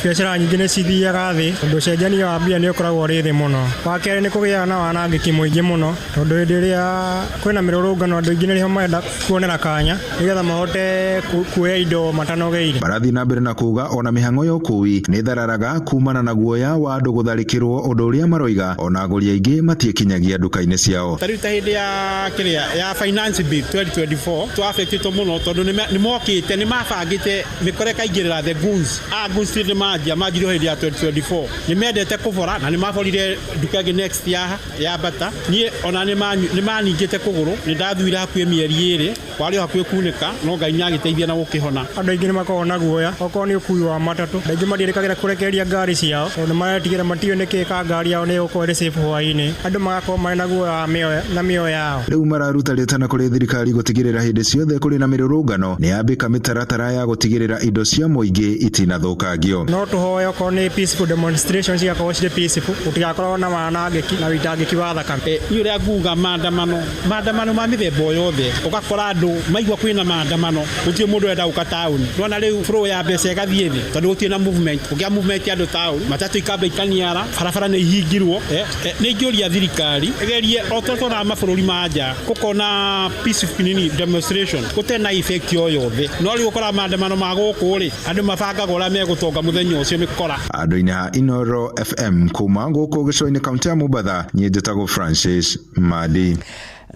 biacara nyingĩ nĩ cithiaga thĩ tondũ ũcenjania wa mbia nĩ ũkoragwo ũrĩ thĩ mũno. Wa kerĩ nĩ kũgĩaga na wanangĩki mũingĩ mũno tondũ hĩndĩ ĩrĩa kwĩna mĩrũrũngano andũ aingĩ nĩrĩo marenda kuonera kanya nĩgetha mahote kuoya indo matanogeire. Marathiĩ na mbere na kuga ona mĩhang'o ya ũkui nĩ thararaga kumana na guoya wa andũ gũtharĩkĩrwo, ũndũ ũrĩa maroiga ona agũri aingĩ matiĩkinyagia nduka-inĩ ciao. Ta rĩu ta hĩndĩ ya kĩrĩa ya finance bill 2024 twa-affectĩtwo mũno tondũ nĩ mokĩte nĩ mabangĩte mĩkora ĩkaingĩrĩra the goons. Goons nĩ manjia manjirio hĩndĩ ya 2024 nĩ mendete kũbora na nĩ maborire nduka ĩngĩ next ya bata. Niĩ ona nĩ maningĩte kũgũrũ, nĩ ndathuire hakuhĩ mĩeri 2 kwarĩ hakuhĩ kunĩka, no Ngai nĩ agĩteithia na gũkĩhona. Andũ aingĩ nĩ makoragwo na guoya okorwo nĩ ũkui wa matatũ, andũ aingĩ matiĩrĩkagĩra kũrekereria ngari ciao tondũ nĩ maretigĩra matiũĩ nĩkĩĩ ka ngari yao nĩ ĩgũkorwo ĩrĩ safe hwaĩ-inĩ. Andũ magakorwo marĩ na guoya wa na mĩoyo yao. Rĩu mararuta rĩtana kũrĩ thirikari gũtigĩrĩra hĩndĩ ciothe kũrĩ na mĩrũrũngano nĩ yambĩka mĩtaratara ya gũtigĩrĩra indo cia mũingĩ itinathũkangio. No tũhoe okorwo nĩ peaceful demonstration cigakorwo cirĩ peaceful, gũtigakorwo na wanangĩki na wĩitangĩki wa thakame. Niĩ ũrĩa nguga maandamano ma mĩthemba o yothe, ũgakora andũ maigua kwĩna maandamano gũtirĩ mũndũ ũrenda gũka taũni. Nĩwona rĩu flow ya mbeca ĩgathiĩ thĩ tondũ gũtirĩ na movement. Kũgĩa movement ya andũ taũni, matatũ ikamba ikaniara, barabara nĩ ihingirwo. Nĩ ingĩũria thirikari ĩgerie o ta tuonaga mabũrũri ma nja gũkona peaceful nini demonstration gũtarĩ na effect o yothe. No rĩu ũkoraga maandamano ma gũkũ rĩ, andũ mabangaga ũrĩa megũtonga mũthenya ũcio mĩkora. Andũ-inĩ ha Inoro FM kuma gũkũ gĩcũa-inĩ kaunti ya Mombatha, niĩ njĩtagwo Francis Madi.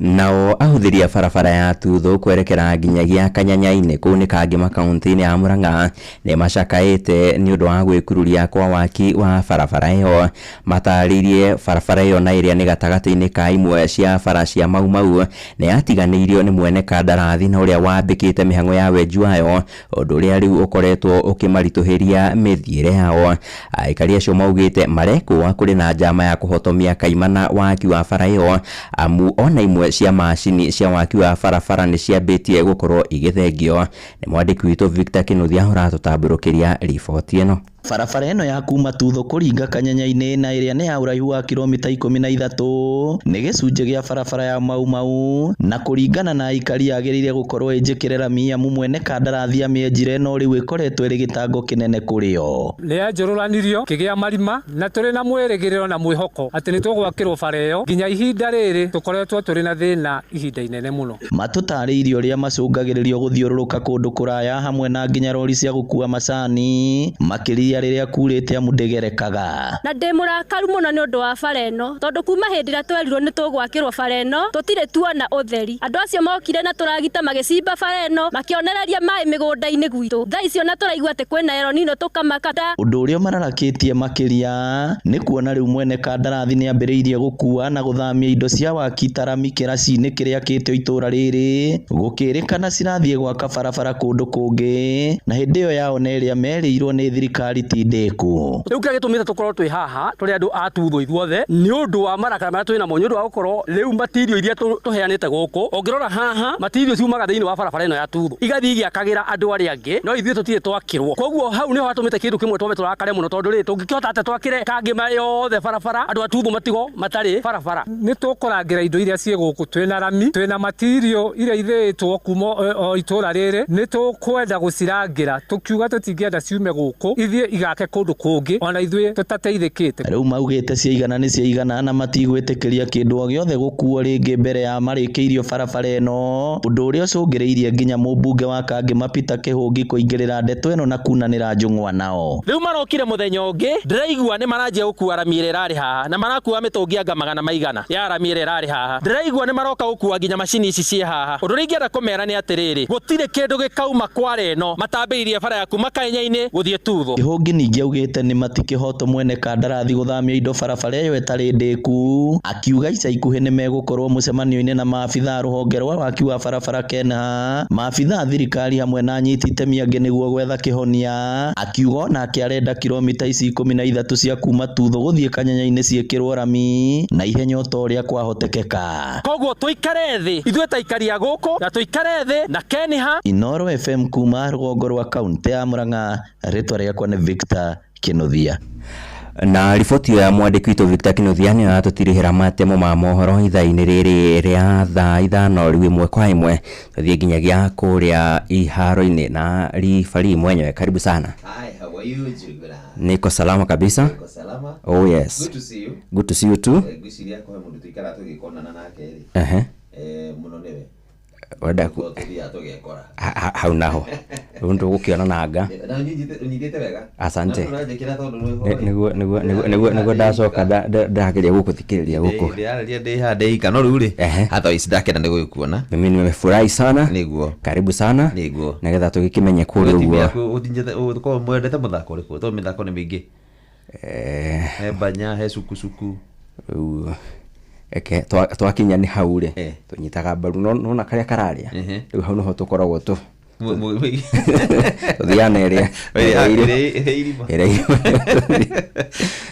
Nao ahũthĩri a barabara ya Tuthũ kwerekera nginyagia Kanyanya-inĩ kũu nĩ Kangema kaunti-inĩ ya Murang'a nĩ macakaĩte nĩ ũndũ wa gwĩkururia kwa waki wa barabara ĩyo. Matarĩirie barabara ĩyo na ĩrĩa nĩ gatagatĩ-inĩ ka imwe cia bara cia Mau Mau nĩ yatiganĩirio nĩ mwene kandarathi na ũrĩa wambĩkĩte mĩhang'o ya wenji wayo, ũndũ ũrĩa rĩu ũkoretwo ũkĩmaritũhĩria mĩthiĩre yao. Aikari acio maugĩte marekwo kũrĩ na njama ya kũhotomia kaimana waki wa bara ĩyo, amu ona imwe cia macini cia waki wa barabara nĩ ciambĩtie gũkorwo igĩthengio. Nĩ mwandĩki witũ Victor Kinuthia ũratũtambũrũkĩria riboti ĩno. Barabara ĩno ya kuma Tuthũ kũringa Kanyanya-inĩ na ĩrĩa nĩ ya ũraihu wa kilomita 13 nĩ gĩcunjĩ gĩa barabara ya Mau Mau, na kũringana na aikari yagĩrĩire gũkorwo ĩnjĩkĩre rami amu mwene kandarathi amĩenjire no rĩu ĩkoretwo ĩrĩ gĩtango kĩnene kũrĩ o. Nĩyanjũrũranirio kĩgĩa marima na tũrĩ na mwĩrĩgĩrĩro na mwĩhoko atĩ nĩ tũgwakĩrwo bara ĩyo nginya ihinda rĩrĩ tũkoretwo tũrĩ na thĩna ihinda inene mũno. Matũtarĩirie ũrĩa macũngagĩrĩrio gũthiũrũrũka kũndũ kũraya hamwe na nginya rori cia gũkua macani makĩria rĩrĩa kurĩte amu ndĩgerekaga. Na ndĩ mũrakaru mũno nĩ ũndũ wa bara ĩno tondũ kuma hĩndĩ ĩrĩa twerirwo nĩ tũgwakĩrwo bara ĩno tũtirĩ tuona ũtheri. Andũ acio mokire na tũragita magĩcimba bara ĩno makĩonereria maĩ mĩgũnda-inĩ gwitũ. Thaa icio na tũraigua atĩ kwĩna El Nino tũkamaka. Ũndũ ũrĩa mararakĩtie makĩria nĩ kuona rĩu mwene kandarathi nĩambĩrĩirie gũkua na gũthamia indo cia waki ta rami kĩraci-inĩ kĩrĩa kĩtwo itũra rĩrĩ gũkĩrĩkana cirathiĩ gwaka barabara kũndũ kũngĩ, na hĩndĩ ĩyo yao na ĩrĩa merĩirwo nĩ thirikari ti ndĩku. Rĩu kĩrĩa gĩtũmĩte tũkorwo twĩ haha tũrĩ andũ a Tuthũ ithuothe nĩ ũndũ wa marakara marĩa twĩ namo, nĩ ũndũ wa gũkorwo rĩu matirio iria tũheanĩte gũkũ. Ũngĩrora haha matirio ciumaga thĩinĩ wa barabara ĩno ya Tuthũ igathiĩ igĩakagĩra andũ arĩa angĩ, no ithuĩ tũtirĩ twakĩrwo. Koguo hau nĩho hatũmĩte kĩndũ kĩmwe twambe tũrakare mũno tondũ rĩ tũngĩkĩhota atĩa twakĩre Kangema yothe barabara andũ a Tuthũ matigo matarĩ barabara. Nĩ tũkũrangĩra indo iria ciĩ gũkũ, twĩna rami, twĩna matirio iria ithĩĩtwo kuma o itũra rĩrĩ, nĩ tũkwenda gũcirangĩra tũkiuga tũtingĩenda ciume gũkũ ithiĩ igake kũndũ kũngĩ ona ithuĩ tũtateithĩkĩte. Rĩu maugĩte ciaigana nĩ ciaigana na matigwĩtĩkĩria kĩndũ o gĩothe gũkuo rĩngĩ mbere ya marĩkĩirio barabara ĩno, ũndũ ũrĩa ũcũngĩrĩirie nginya mũmbunge wa Kangema Peter Kĩhũngi kũingĩrĩra ndeto ĩno na kunanĩra njũng'wa nao. Rĩu marokire mũthenya ũngĩ ndĩraigua nĩ maranjia gũkua rami ĩrĩa ĩrarĩ haha na marakua mĩtũngi anga magana maigana ya rami ĩrĩa ĩrarĩ haha. Ndĩraigua nĩ maroka gũkua nginya macini ici ciĩ haha. Ũndũ ũrĩa ingĩenda kũmera nĩ atĩrĩrĩ, gũtirĩ kĩndũ gĩkauma kware ĩno matambĩirie bara ya kuma Kanyanya-inĩ gũthiĩ Tuthũ. Kĩhũngi Mũrũngi ningĩ augĩte nĩ mati kĩhoto mwene kandarathi gũthamia indo barabara ĩyo ĩtarĩ ndĩku, akiuga ica ikuhĩ nĩ megũkorwo mũcemanio-inĩ na maabitha a rũhonge rwa waki wa barabara KENHA, maabitha a thirikari hamwe na anyiti itemi angĩ nĩguo gwetha kĩhonia. Akiuga onake arenda kilomita ici 13 cia kuma Tuthũ gũthiĩ Kanyanya-inĩ ciĩkĩrwo rami na ihenya o ta ũrĩa kwahotekeka. Koguo tũikare thĩ ithuĩ ta aikari a gũkũ na tũikare thĩ na KENHA. Inooro FM kuma rũgongo rwa kaunti ya Murang'a, rĩtwa rĩakwa nĩ Victor Kinuthia. Na riboti ya mwandĩki witũ Victor Kinuthia nĩyo yatũtirihĩra matemo ma mohoro ithaa-inĩ rĩrĩ rĩa thaa 5 rĩu ĩmwe kwa ĩmwe tũthiĩ nginyagia kũrĩa iharo-inĩ na ribari mwenyewe. Karibu sana. Hi, how are you, Njuguna? Niko salama kabisa. Niko salama. Oh yes. Good to see you. Good to see you too. Ngwĩciria kũhe mũndũ tũikara tũgĩkonana nake rĩ. Mũno nĩwe. Wenda Tũthiaga tũgekora. Hau naho. Rĩu nĩtũgũkĩona nanga. Na ũnyitĩte wega. Asante. Na ũranjĩkĩra tondũ nĩ Nĩguo nĩguo nĩguo nĩguo ndacoka ndageria gũkũthikĩrĩria gũkũ. Ndĩrarĩria ndĩ haha ndĩ no rĩu rĩ, otherwise ndakena nĩ gũgĩkuona. Mimi nimefurahi sana. Nĩguo. Karibu sana. Nĩguo. Nĩgetha tũgĩkĩmenye kũrĩa ũguo. Ũkorwo mwendete mũthako ũrĩkũ? Tondũ mĩthako nĩ mĩingĩ. He banya, he sukusuku. Rĩu eke twakinya nĩ hau rĩ, tũnyitaga mbaru nona karĩa kararĩa. Rĩu hau nĩho tũkoragwo tũ tũthiaga na ĩrĩa ĩrĩa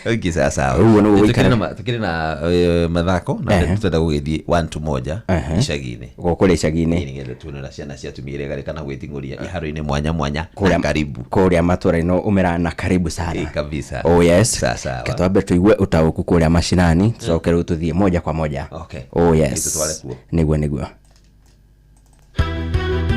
Okay, sawa sawa. Ũguo nĩguo gũikara. Tukĩrĩ na mathako na twenda gũgĩthiĩ 1-1 icagi-inĩ. Gũkũ icagi-inĩ. Nĩgetha tuone ũrĩa ciana cia atumia iria kana gwĩting'ũria iharo-inĩ mwanya mwanya. Na karibu. Kũrĩa matũra-inĩ ũmera na karibu sana. Kabisa. Oh yes. Sawa sawa. Reke twambe tũigue ũtaũku kũrĩa mashinani, tũcoke rĩu tũthiĩ moja kwa moja. Okay. Oh yes. Tũtware kuo. Nĩguo nĩguo.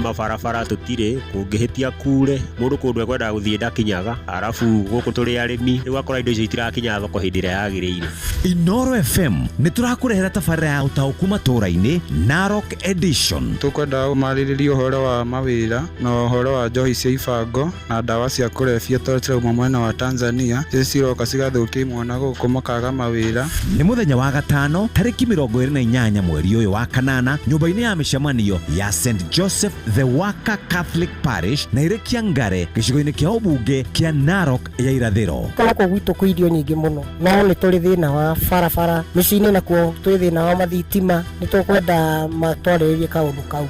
Mabarabara tũtirĩ, kũngĩhĩtia kure mũndũ kũndũ ekwendaga gũthiĩ ndakinyaga, arabu gũkũ tũrĩ arĩmi rĩu ũgakora indo icio itirakinya thoko hĩndĩ ĩrĩa yagĩrĩire. Inooro FM nĩ tũrakũrehera tabarĩra ya ũtaũku matũũra-inĩ Narok Edition. Tũkwenda marĩrĩrie ũhoro wa mawĩra na ũhoro wa njohi cia ibango na ndawa cia kũrebia tondũ cirauma mwena wa Tanzania, icio ciroka cigathũkia imwana gũkũ makaga mawĩra. Nĩ mũthenya wa gatano tarĩki 28 mweri ũyũ wa kanana nyũmba-inĩ ya mĩcemanio ya St Joseph the Worker Catholic Parish na Irekia Ngare gĩcigo-inĩ kĩa ũmbunge kĩa Narok ya irathĩro. Gũkũ gwitũ kwĩ irio nyingĩ mũno no nĩ tũrĩ thĩna wa barabara mĩciĩ-inĩ, nakuo twĩ thĩna wa mathitima, nĩ tũkwenda matwarĩrĩrie kaũndũ kau.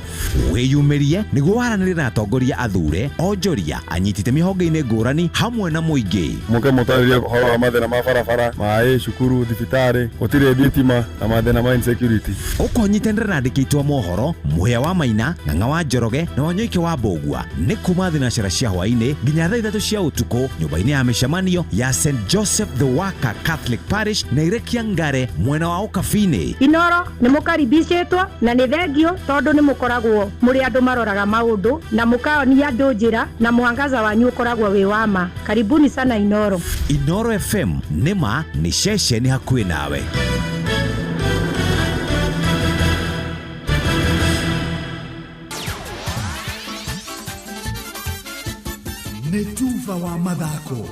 Wĩyumĩrie nĩguo waranĩrie na atongoria athure, onjoria, anyiti itemi honge-inĩ ngũrani hamwe na mũingĩ. Mũke mũtarĩrie ũhoro wa mathĩna ma barabara, maĩ, cukuru, thibitarĩ, gũtirĩ thitima na mathĩna ma insecurity. Ũkũnyitanĩra na andĩki aitũ a mohoro Mũhĩa wa Maina, Ng'ang'a wa Njoroge na Wanyoike wa Mbũgua nĩ kuma thinacara cia hwaĩ-inĩ nginya thaa 3 cia ũtukũ nyũmba-inĩ ya mĩcemanio ya St Joseph the Worker Catholic Parish na Irekia Ngare mwena wa Ũkabi-inĩ. Inooro nĩ mũkaribicĩtwo na nĩ thengio tondũ nĩ mũkoragwo mũrĩ andũ maroraga maũndũ na mũkaonia andũ njĩra na mwangaza wanyu ũkoragwo wĩ wa ma. Karibuni sana Inooro. Inooro FM nĩ ma nĩ ceceni hakuhĩ nawe. Nĩ tuba wa mathako.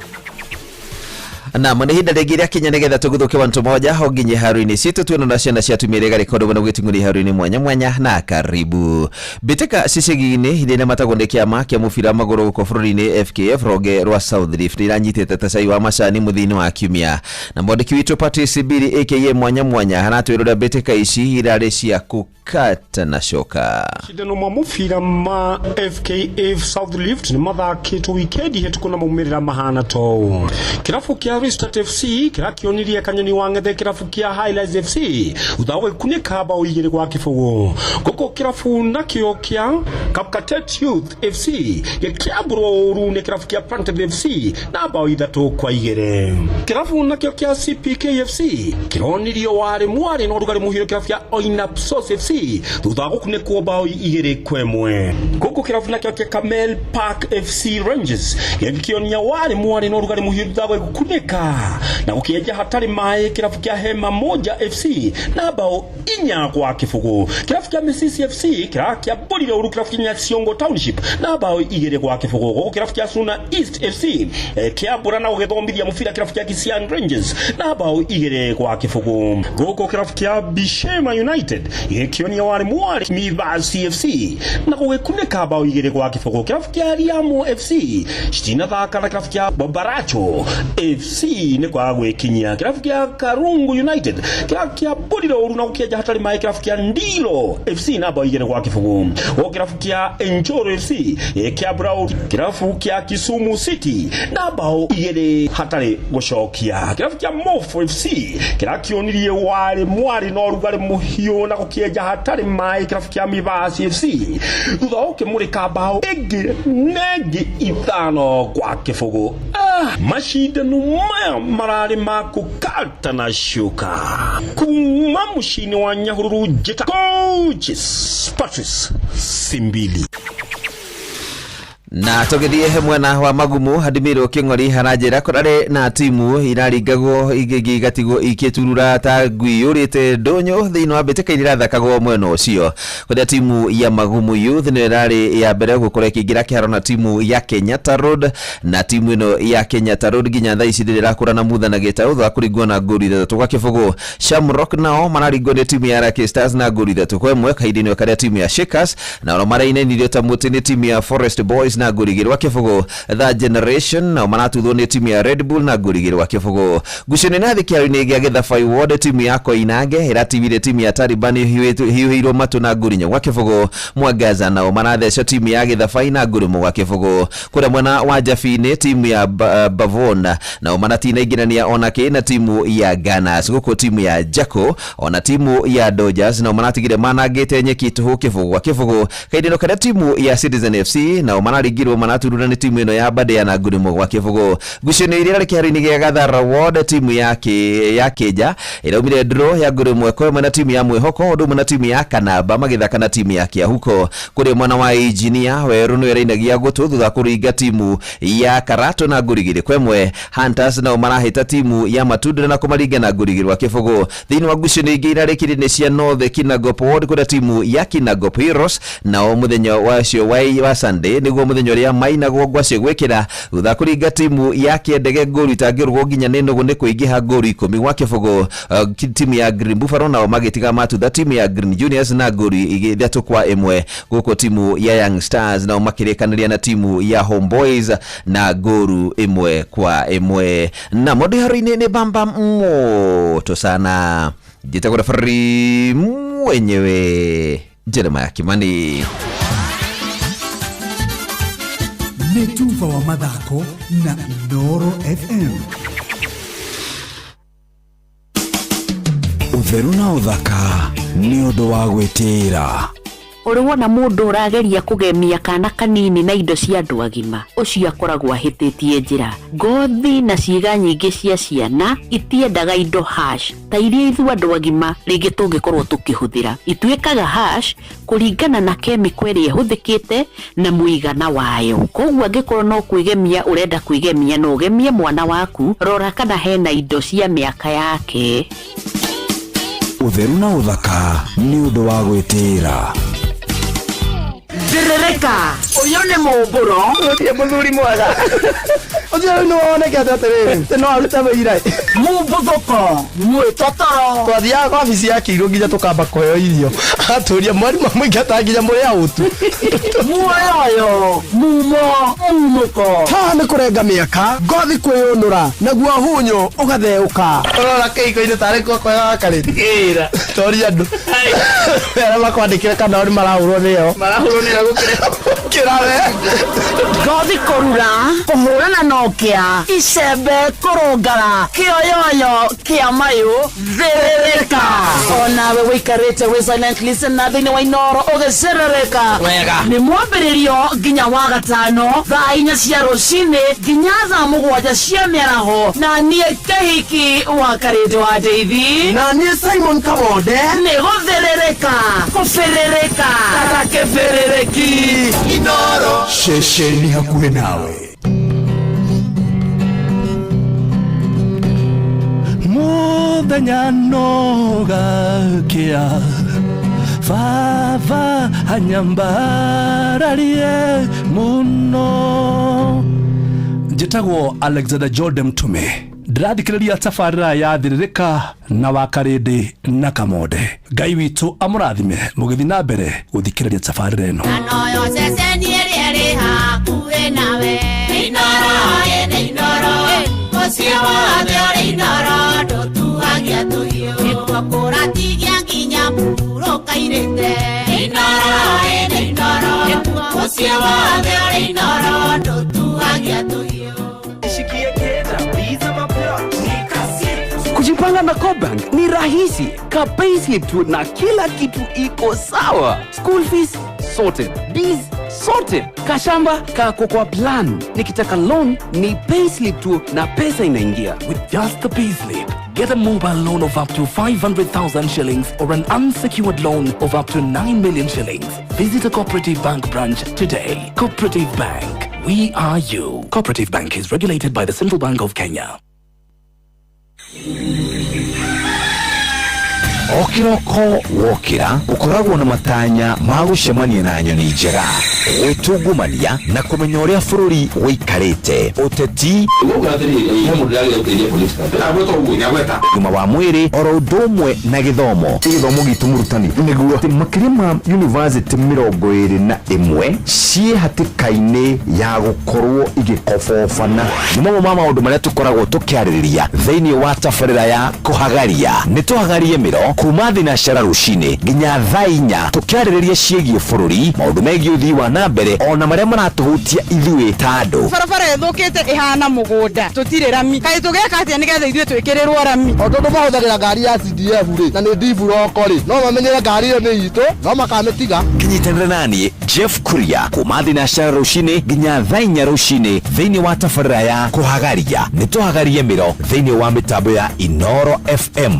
Na nĩ ihinda rĩngĩ rĩa kinya nĩgetha tũgũthũke wantu moja ho nginye haru-inĩ citũ tuona na ciana cia atumia iria igarĩka ũndũ gũgĩting'ũria haru-inĩ mwanya mwanya na karibu. Mbĩtĩka cicegi-inĩ iria inamatagwo nĩ kĩama kĩa mũbira wa magũrũ gũkũ bũrũri-inĩ FKF rũhonge rwa South Rift nĩ iranyitĩte ta cai wa macani mũthia-inĩ wa kiumia. Na mwandĩki witũ Patrice Biri aka mwanya mwanya aratwĩra ũrĩa mbĩtĩka ici irarĩ cia kũkata na coka. Mashindano ma mũbira ma FKF South Rift nĩ mathakĩtwo wikendi hĩtũku na maumĩrĩra mahana ta ũũ. Kĩrabu kĩa Restart FC kĩrakionirie kanyoni wa ng'ethe kĩrabu kĩa Highlights FC thutha wa gũkunĩka bao 2-0. Gũkũ kĩrabu nakĩo kĩa Kapkatet Youth FC gĩkĩambũrwo ũru nĩ kĩrabu kĩa Planted FC na bao 3-2. Kĩrabu nakĩo kĩa CPK FC kĩronirio warĩ mwarĩ na ũrugarĩ mũhiũ kĩrabu kĩa Oinapsos FC thutha wa gũkunĩkwo bao 2-1. Gũkũ kĩrabu nakĩo kĩa Camel Park FC Rangers gĩkĩonia warĩ mwarĩ na ũrugarĩ mũhiũ thutha wa gũkunĩka Gũkĩmũrĩka na gũkĩenja hatarĩ maĩ kĩrabu kĩa Hema Moja FC na bao 4-0. Kĩrabu kĩa Misisi FC kĩrakĩambũrire ũru kĩrabu kĩa Nyaciongo Township na bao 2-0. Gũkũ kĩrabu kĩa Suna East FC kĩambũra na gũgĩthomithia mũbira kĩrabu kĩa Kisian Rangers na bao 2-0. Gũkũ kĩrabu kĩa Bishema United gĩkĩonia warĩ mwarĩ Miba CFC na gũgĩkunĩka bao 2-0. Kĩrabu kĩa Riamo FC citinathaka na kĩrabu kĩa Baracho FC nĩ kwaga gwĩkinyia. Kĩrabu kĩa Karungu United kĩrakĩambũrire ũru na gũkĩenja hatarĩ maĩ kĩrabu kĩa Ndilo FC na bao 2-0. Gũkũ kĩrabu kĩa Enjoro FC gĩkĩambũra ũru kĩrabu kĩa Kisumu City na bao 2 hatarĩ gũcokia. Kĩrabu kĩa Mofo FC kĩrakĩonirie warĩ mwarĩ na ũrugarĩ mũhiũ na gũkĩenja hatarĩ maĩ kĩrabu kĩa Miba CFC thutha wa gũkĩmũrĩka bao ĩngĩ na ĩngĩ 5-0. Mashindano maya mararĩ ma kũkata na cuka kuma mũciĩ-inĩ wa Nyahururu njĩta Coaches Patrice Simbili. Na tũgĩthiĩ mwena wa magumu Hadimiro Kĩng'ori aranjĩra kũrarĩ na timu iraringagwo ingĩ igatigwo ikĩturura ta ngui yũrĩte ndũnyũ thĩinĩ wa mbĩtĩka iria irathakagwo mwena ũcio, kũrĩa timu ya Magumu Youth nĩyo ĩrarĩ ya mbere gũkorwo ĩkĩingĩra kĩharo na timu ya Kenyatta Road, na timu ĩno ya Kenyatta Road nginya thaa ici ndĩrĩ ĩrakũra na mutha na gĩtaũ thutha wa kũringwo na ngũru 3-0. Shamrock nao mararingwo nĩ timu ya Lucky Stars na ngũru 3-1 kahinda-inĩ karĩa timu ya Shakers nao marainainirio ta mũtĩ nĩ timu ya Forest Boys na ngũru 2-0. The Generation nao maratuthwo nĩ timu ya Red Bull na ngũru 2-0. Ngucanio na thĩ kĩharo-inĩ gĩa Gĩthabai Ward timu ya Koinange ĩratigire timu ya Taliban hiũhĩirwo matũ na ngũru 4-0. Mwangaza nao maratheca timu ya Gĩthabai na ngũru 1-0. Kũrĩa mwena wa Njabini timu ya Bavon nao maratinaingĩrania onake na timu ya Gunners. Gũkũ timu ya Jaco ona timu ya Dodgers nao maratigire manangĩte nyeki tũhũ 0-0. Kahinda karĩa timu ya Citizen FC nao mararingirwo maraturura nĩ timu ĩno ya Badea na ngũru 1-0. Ngucanio iria irarĩ kĩharo-inĩ gĩa Gathara Ward timu ya Kĩnja ĩraumire draw ya ngũru 1-1 na timu ya Mwĩhoko ũndũ ũmwe na timu ya Kanamba magĩthaka na timu ya Kĩahuko. Kũrĩa mwena wa Engineer Werũ nĩyo ĩrainagia gũtũ thutha wa kũringa timu ya Karato na ngũru 2-1. Hunters nao marahĩta timu ya Matunda na kũmaringa na ngũru 2-0. Thĩinĩ wa ngucanio ingĩ irarĩkire nĩ cia North Kinangop Ward kũrĩa timu ya Kinangop Heroes nao mũthenya wacio wa Sunday nĩguo mũthenya ũrĩa mainagwo ngwacĩ gwĩkĩra thutha kũringa timu ya Kĩendege ngũru itangĩrũgwo nginya nĩ nũgũ nĩ kũingĩha ngũru 10-0. Timu ya Green Buffalo nao magĩtiga matutha timu ya Green Juniors na ngũru 3-1. Gũkũ timu ya Young Stars nao makĩrĩkanĩria na timu ya Homeboys na ngũru 1-1. Na mũndũ haro-inĩ nĩ bamba moto sana. Njĩtagwo referee mwenyewe Jeremiah Kimani. Nĩ tuba wa mathako na Inooro FM. Ũtheru na ũthaka nĩ ũndũ wa gwĩtĩĩra. Ũrĩ wona mũndũ ũrageria kũgemia kana kanini na indo cia andũ agima, ũcio akoragwo ahĩtĩtie njĩra. Ngothi na ciĩga nyingĩ cia ciana itiendaga indo hash ta iria ithuĩ andũ agima rĩngĩ tũngĩkorwo tũkĩhũthĩra. Ituĩkaga hash kũringana na kemiko ĩrĩa ĩhũthĩkĩte na mũigana wayo. Koguo angĩkorwo no kwĩgemia ũrenda kwĩgemia, no ũgemie mwana waku, rora kana hena indo cia mĩaka yake. Ũtheru na ũthaka nĩ ũndũ wa gwĩtĩĩra. Thĩrĩrĩka, ũyũ nĩ mũmbũro. Gũtirĩ mũthuri mwega. Ũcio rĩu nĩwonekete atĩrĩrĩ, atĩ no arute wĩira. Mũmbuthũko, mwĩtotoro. Twathiaga kwa wabici ya Kĩirũ nginya tũkamba kũheo irio. Agatũria mwarimũ amũingata nginya mũrĩ aũtu. Muoyoyo, mumo, mumũko. Haha nĩ kũrenga mĩaka, ngothi kwĩyũnũra, naguo hunyũ ũgatheũka. Ũrora kĩhiko-inĩ tarĩ guoko gakarĩte. Ĩra. Toria andũ. Arĩa makwandĩkire kana o nĩ marahũrwo nĩo. Marahũrwo nĩo gũkĩra. Gũkĩra we. Ngothi kũrura, kũhũrana na ũkĩa, icembe kũrũngara, kĩoyoyo kĩa mayũ, thĩrĩrĩka. Onawe wĩikarĩte wĩ silent listener thĩinĩ wa Inooro ũgĩcerereka. Wega. Nĩ mwambĩrĩrio nginya wa gatano thaa 4 cia rũcinĩ nginya thaa 7 cia mĩaraho, na niĩ Kĩhiki wa Karĩndũ wa Ndeithi, na niĩ Simon Kamonde. Nĩ gũthĩrĩrĩka, kũbĩrĩrĩka, kata kĩbĩrĩrĩki. Inooro. Ceceni hakuhĩ nawe. Muthenya no gakia Baba anyambararie muno. Njĩtagwo Alexander Jordan Mtume, ndĩrathikĩrĩria tabarĩra ya Thĩrĩrĩka na Wakarĩndĩ na Kamonde. Ngai witũ amũrathime mũgĩthiĩ na mbere gũthikĩrĩria tabarĩra ĩno. Noyo ceceni ĩrĩa ĩrĩ hakuhĩ nawe. Inooro, ĩ nĩ Inooro, mũciĩ wothe ũrĩ Inooro, ndũtuagia tũhiũ. Nĩkuo kũratigia nginya mũhurũka-irĩte. Inooro, ĩ nĩ Inooro, mũciĩ wothe ũrĩ Inooro, ndũtuagia tũhiũ. Kujipanga na CoBank ni rahisi. Ka payslip tu na kila kitu iko sawa. School fees sorted, biz sorted, kashamba kako kwa plan. Nikitaka loan ni payslip tu na pesa inaingia. With just the payslip, get a mobile loan of up to 500,000 shillings or an unsecured loan of up to 9 million shillings. Visit a Cooperative Bank branch today. Cooperative Bank, we are you. Cooperative Bank is regulated by the Central Bank of Kenya. O kĩroko wokĩra ũkoragwo na matanya ma gũcemania na nyoni njega, gwĩtungumania na kũmenya ũrĩa bũrũri ũikarĩte, ũteti, ũgima wa mwĩrĩ, oro ũndũ ũmwe na gĩthomo. Gĩthomo gitũ mũrutani nĩguo atĩ makĩria ma yunivasĩtĩ 21 ciĩ hatĩka-inĩ ya gũkorwo igĩkobobana. Nĩ mamwe ma maũndũ marĩa tũkoragwo tũkĩarĩrĩria thĩinĩ wa tabarĩra ya kũhagaria. Nĩ tũhagarie mĩro kuma thinacara rũcinĩ nginya thaa 4, tũkĩarĩrĩria ciĩgiĩ bũrũri, maũndũ megiĩ ũthii wa na mbere, ona marĩa maratũhutia ithuĩ ta andũ. Barabara ĩthũkĩte ĩhana mũgũnda, tũtirĩ rami. Kaĩ tũgeka atĩa nĩgetha ithuĩ twĩkĩrĩrwo rami? O tondũ mahũthagĩra ngari ya CDF rĩ, na nĩ ndimburoko rĩ, no mamenyere ngari ĩyo nĩ itũ, no makamĩtiga. Kĩnyitanĩre naniĩ Jeff Kuria kuma thinacara rũcinĩ nginya thaa 4 rũcinĩ thĩinĩ wa tabarĩra ya kũhagaria. Nĩ tũhagarie mĩro thĩinĩ wa mĩtambo ya Inooro FM.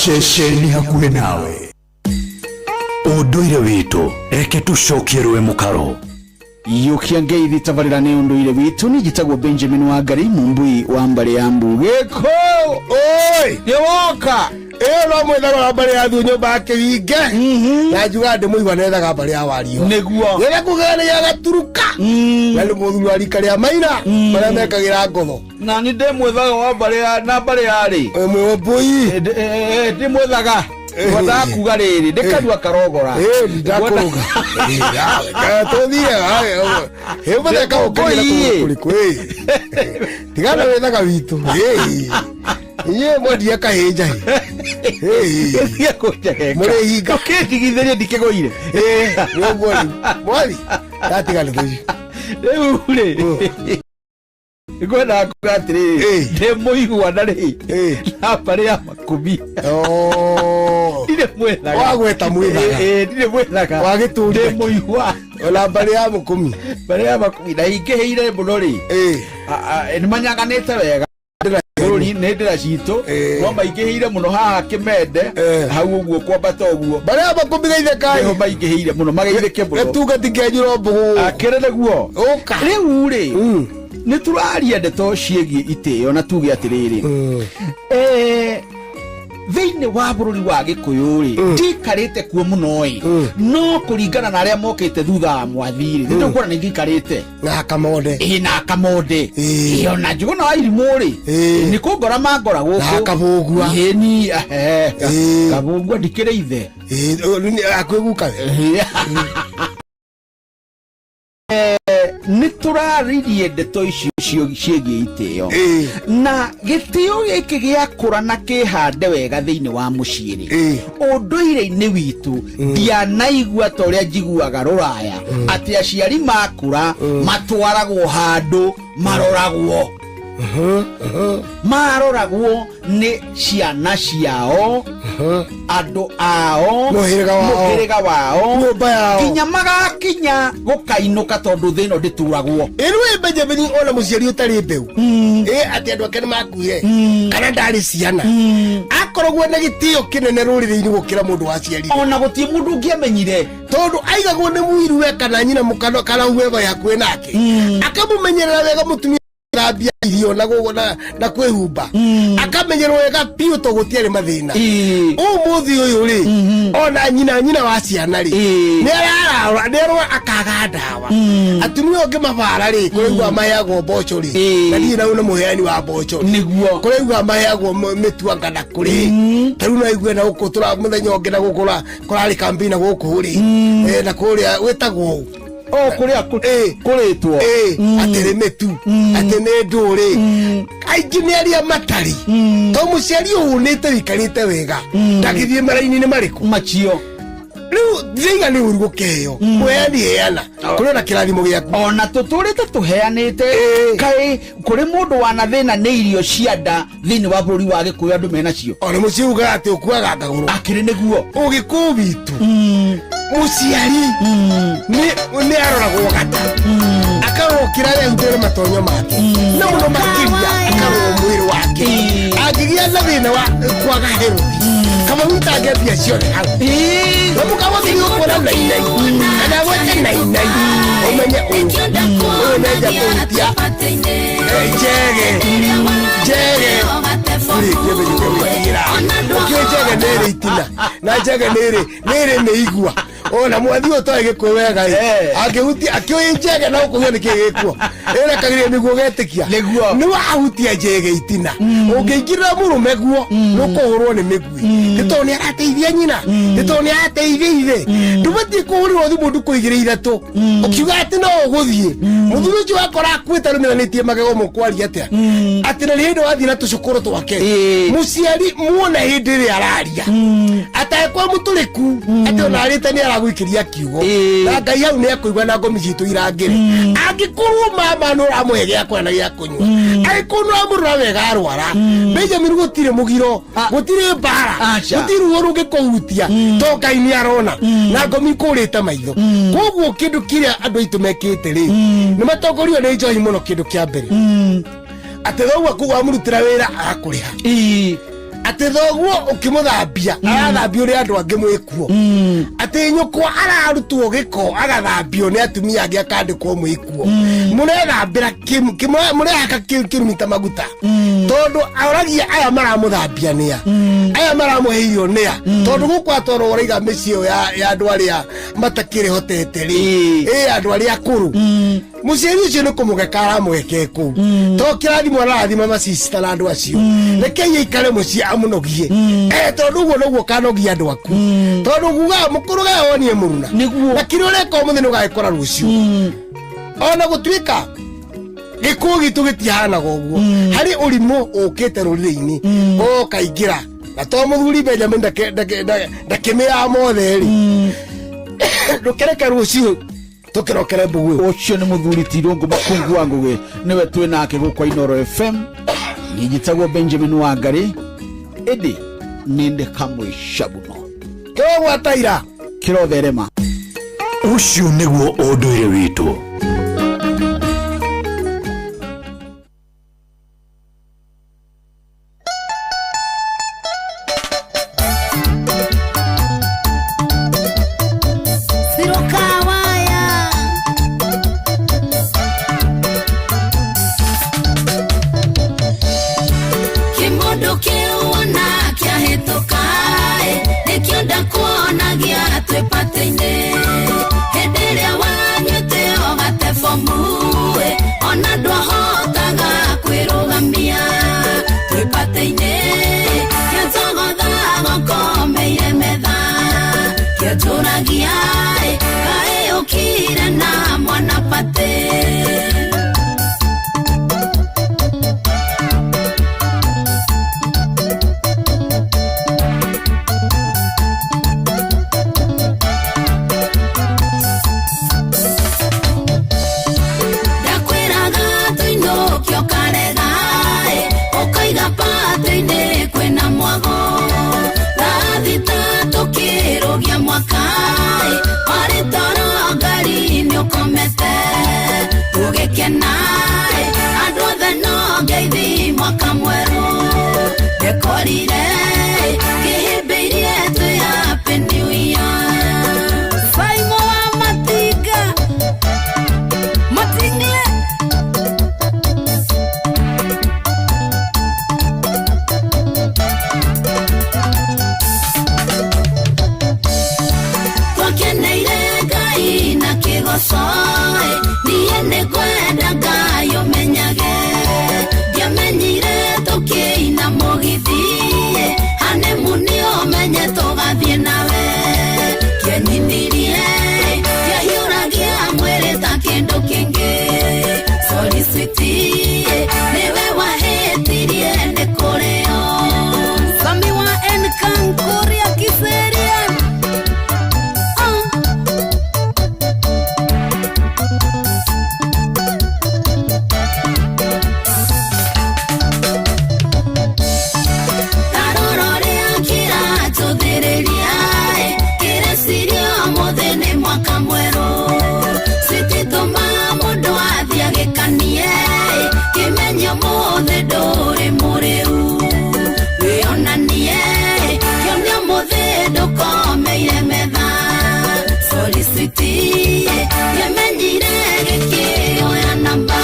Ceceni hakuhĩ nawe, ũndũire witũ reke tũcokie rũĩ mũkaro. Yũkia ngeithi, tabarĩra nĩ ũndũire witũ. Nĩ njĩtagwo Benjamin Wangari, Mumbui wa mbarĩ ya Mbugĩko. Oi, nĩ woka ĩyo no mwĩthaga wa mbarĩ ya thu nyũmba ya kĩringe na njugaga ndĩmũigua nethaga mbarĩ ya wario nĩguo gĩrĩa kugaga nĩ gĩa gaturuka na nĩ mũthuri wa rika rĩa maina marĩa mekagĩra ngotho. Na nĩ ndĩ mwĩthaga wa mbarĩ ya na mbarĩ ya rĩ mwĩmbũi ndĩ mwĩthaga ngwendaga kuga rĩrĩ ndĩ kanua karogora. Ndakũrũga tũthire ĩmũtheka ũkĩrĩra kũrĩkũ tigana wĩthaga witũ inyuĩ mwendia kahĩnja. Mũrĩ hinga ũkĩndigithĩrie ndikĩgũire. Nĩũguo rĩu mwathi ndatigana tũcio. Rĩu rĩ ngwendaga kuga atĩrĩrĩ, ndĩ mũigua na rĩ na mbarĩ ya makumi ndirĩ mwĩthaga. Wagweta mwĩthaga. Ndirĩ mwĩthaga. Wagĩtũria. Ndĩ mũigua. Ona mbarĩ ya mũkumi. Mbarĩ ya makumi na ingĩhĩire mũno rĩ, nĩ manyanganĩte wega bũrũri nĩ ndĩra citũ, no maingĩhĩire mũno haha kĩmende hau ũguo kwambata ũguo. Mbarĩ ya makumi geithĩkai. Nĩho maingĩhĩire mũno, mageithĩke mũno. Gĩtungati kĩanyu no mbũgũ. Akĩrĩ nĩguo rĩu rĩ nĩ tũraria ndeto ciĩgiĩ itĩo na tuge atĩrĩrĩ, thĩinĩ wa bũrũri wa gĩkũyũ rĩ, ndikarĩte kuo mũno ĩ, no kũringana na arĩa mokĩte thutha wa mwathi rĩ, nĩ tũkuona nĩ ngikarĩte na Kamonde. Ĩ na Kamonde. Ĩ ona Njũgũna wa Irimũ rĩ, nĩ kũngora mangora gũkũ. Na Kabũgua. Ĩ ni Kabũgua ndikĩrĩ ithe. Akwĩ guka we. Nĩ tũraririe ndeto icio ciĩgiĩ itĩo na gĩtĩo gĩkĩ gĩakũra na kĩhande wega thĩinĩ wa mũciĩ rĩ, ũndũire-inĩ witũ ndianaigua ta ũrĩa njiguaga rũraya atĩ aciari makũra matwaragwo handũ maroragwo, maroragwo nĩ ciana ciao, andũ ao, Mũhĩrĩga wao. Mũhĩrĩga wao. Nyũmba yao. Nginya magakinya gũkainũka tondũ thĩ ĩno ndĩturagwo. Ĩrĩ Benjamin, ona mũciari ũtarĩ mbeũ ĩ atĩ andũ ake nĩ makuire kana ndarĩ ciana, akoragwo na gĩtĩo kĩnene rũrĩrĩ-inĩ gũkĩra mũndũ waciarire. Ona gũtirĩ mũndũ ũngĩamenyire. Tondũ aigagwo nĩ mũiruwe kana nyina mũkano kana whoever hakuhĩ nake, akamũmenyerera wega mũtumia. Gwĩthambia irio na na kwĩhumba, akamenyerwo wega biũ to gũtiarĩ mathĩna. Ũmũthĩ ũyũ rĩ, ona nyina wa ciana rĩ, nĩ ararara, nĩ arora akaga ndawa. Atumia ũngĩ mabara rĩ, kũraigua maheagwo mboco rĩ, na niĩ nau nĩ mũheani wa mboco. Nĩguo. Kũraigua maheagwo mĩtuanga na kũrĩ ta rĩu no igue na gũkũ tũra mũthenya ũngĩ na gũkũ kũrarĩ kambi na gũkũ rĩ, na kũrĩa wĩtagwo ũ? O kũrĩa kũrĩtwo. Atĩ nĩ mĩtu, atĩ nĩ ndũrĩ, aingĩ nĩ arĩa matarĩ, to mũciari ũhũnĩte wĩikarĩte wega ndangĩthiĩ maraini-inĩ marĩkũ macio. Rĩu ndĩraiga nĩ ũru gũkĩheo, mũheani heana, kũrĩ ona kĩrathimo gĩaku. Ona tũtũrĩte tũheanĩte, kaĩ kũrĩ mũndũ wana thĩna nĩ irio cia nda thĩinĩ wa bũrũri wa Gĩkũyũ andũ menacio? Ona mũciĩ ugaga atĩ ũkuaga ngagũrũ. Akĩrĩ nĩguo. Ũgĩkũyũ witũ mũciari nĩ aroragwo gata, akarorwo kĩrĩa arehutĩre matonyo make, na mũno makĩria akarorwo mwĩrĩ wake. Angĩgĩa na thĩna wa kwaga health, kama witange mbia ciothe hau na mũkamũthiri ũkuona nainai kana gwete nainai, ũmenye ũyũ ũyũ nĩenja kũhutia njege njege ũrĩkie mĩnyuke gwĩtigĩra ũkĩũĩ njege nĩrĩ itina na njege nĩrĩ mĩigua. Ona mwathi ũyũ toĩ Gĩkũyũ wega ĩ, angĩhutia akĩũĩ njege na ũkũgĩa nĩkĩ gĩkuo ĩrekagĩrĩria nĩguo ũgetĩkia nĩ wahutia njege itina, ũngĩingĩrĩra mũrũme guo nĩũkũhũrwo nĩ mĩgui, nĩ tondũ nĩ arateithia nyina, nĩ tondũ nĩ arateithia ithe. Ndũbatiĩ kũhũrĩrwo thimũ ndukũ igĩrĩ ithatũ ũkiuga atĩ no ũgũthiĩ. Mũthuri ũcio wakora akuĩte arũmĩranĩtie magego, mũkwaria atĩa atĩ na nĩ hĩndĩ wathiĩ na tũcũkũrũ twake? Mũciari muona hĩndĩ ĩrĩa araria atekwa mũtũrĩku atĩ ona arĩte nĩ aragũikĩria kiugo, na Ngai hau nĩ ekũigua na ngomi citũ irangĩre. Angĩkorwo mama nĩ ũramũhe gĩa kũrĩa na gĩa kũnyua, angĩkorwo nĩ ũramũrora wega arwara, Benjamin, gũtirĩ mũgiro, gũtirĩ mbara, gũtirĩ ruo rũngĩkũhutia, to Ngai nĩ arona na ngomi kũrĩte maitho. Koguo kĩndũ kĩrĩa andũ aitũ mekĩte rĩ, nĩ matongorio nĩ njohi mũno. Kĩndũ kĩa mbere, atĩ thoguo wamũrutĩra wĩra agakũrĩha, atĩ thoguo ũkĩmũthambia arathambio ũrĩa andũ angĩ mwĩkuo, atĩ nyũkwa ararutwo gĩko agathambio nĩ atumia angĩ akandĩkwo mwĩkuo, mũrethambĩra mũrehaka kĩrumi ta maguta, tondũ oragia aya maramũthambia nĩa, aya maramũhe irio nĩa, tondũ gũkũ atwarwo ũraiga mĩciĩ ĩyo ya andũ arĩa matakĩrĩ hotete rĩ, ĩ andũ arĩa akũrũ, mũciari ũcio nĩ kũmũgeka aramũgeke kũu, to kĩrathimo ararathima macista na andũ acio. Rekei aikare mũciĩ amũnogie, tondũ ũguo noguo kanogia andũ aku, tondũ kuga mũkũrũ gawonie mũruna na kĩrĩa ũreka ũmũthĩ nĩ ũgagĩkora rũciũ. Ona gũtuĩka gĩkũyũ gitũ gĩtihanaga ũguo, harĩ ũrimũ ũkĩte rũrĩrĩ-inĩ ũkaingĩra, na to mũthuri Benjamin ndakĩmĩaga mothe rĩ, ndũkereke rũciũ tũkĩrokere mbugu. Ũcio nĩ mũthuri ti Irũngũ Makungu wa Ngũgĩ, nĩwe twĩ nake gũkũ Inooro FM. Niĩ njĩtagwo Benjamin Wangari, ĩndĩ nĩ ndĩ kamũica mũno. Kĩrogwataira. Kĩrotherema. Ũcio nĩguo ũndũire witũ. Sirokawaya. Kĩmũndũ kĩu ona kĩahĩtũka ĩ, nĩkĩo ndakuonagia twĩ patĩ-inĩ, hĩndĩ ĩrĩa wanyuĩte ũgate bomu ĩ, ona ndwahotaga kwĩrũgamia twĩ patĩ-inĩ, kĩanjogotha gũkomeire metha, kĩanjũragia ĩ, kaĩ ũkire na mwana patĩ. Ndakwĩraga tũinũkio karega ĩ, ũkaiga patĩ-inĩ kwĩna mwago, thaa thita tũkĩrũgia mwaka ĩ, warĩ toro ngari nĩ ũkomete, tũgĩkena ĩ, andũ othe no ngeithi mwaka mwerũ, ndekorire ĩ, kĩhĩmbĩirie twĩ Happy New Year. Saimo wa Matinga Matingle. kĩgoco niĩ nĩ ngwenda Ngai ũmenyage ndiamenyire tũkĩina mũgithi hanemuni ũmenye tũgathiĩ nawe kĩenyithirie kĩahiũragia mwĩrĩ ta kĩndũ kĩngĩ sorry sweetie nĩwe wahĩtirie nĩ kũrĩo Sami wa Enkankuria Kiserian. Taroro rĩa kĩratũthĩrĩria kĩreciria ũmũthĩ nĩ mwaka mwerũ cititũma mũndũ athiĩ agĩkanie kĩmenye ũmũthĩ ndũrĩ mũrĩu wĩonanie kĩone ũmũthĩ ndũkomeire metha sorry sweetie kĩmenyire gĩkĩoya namba.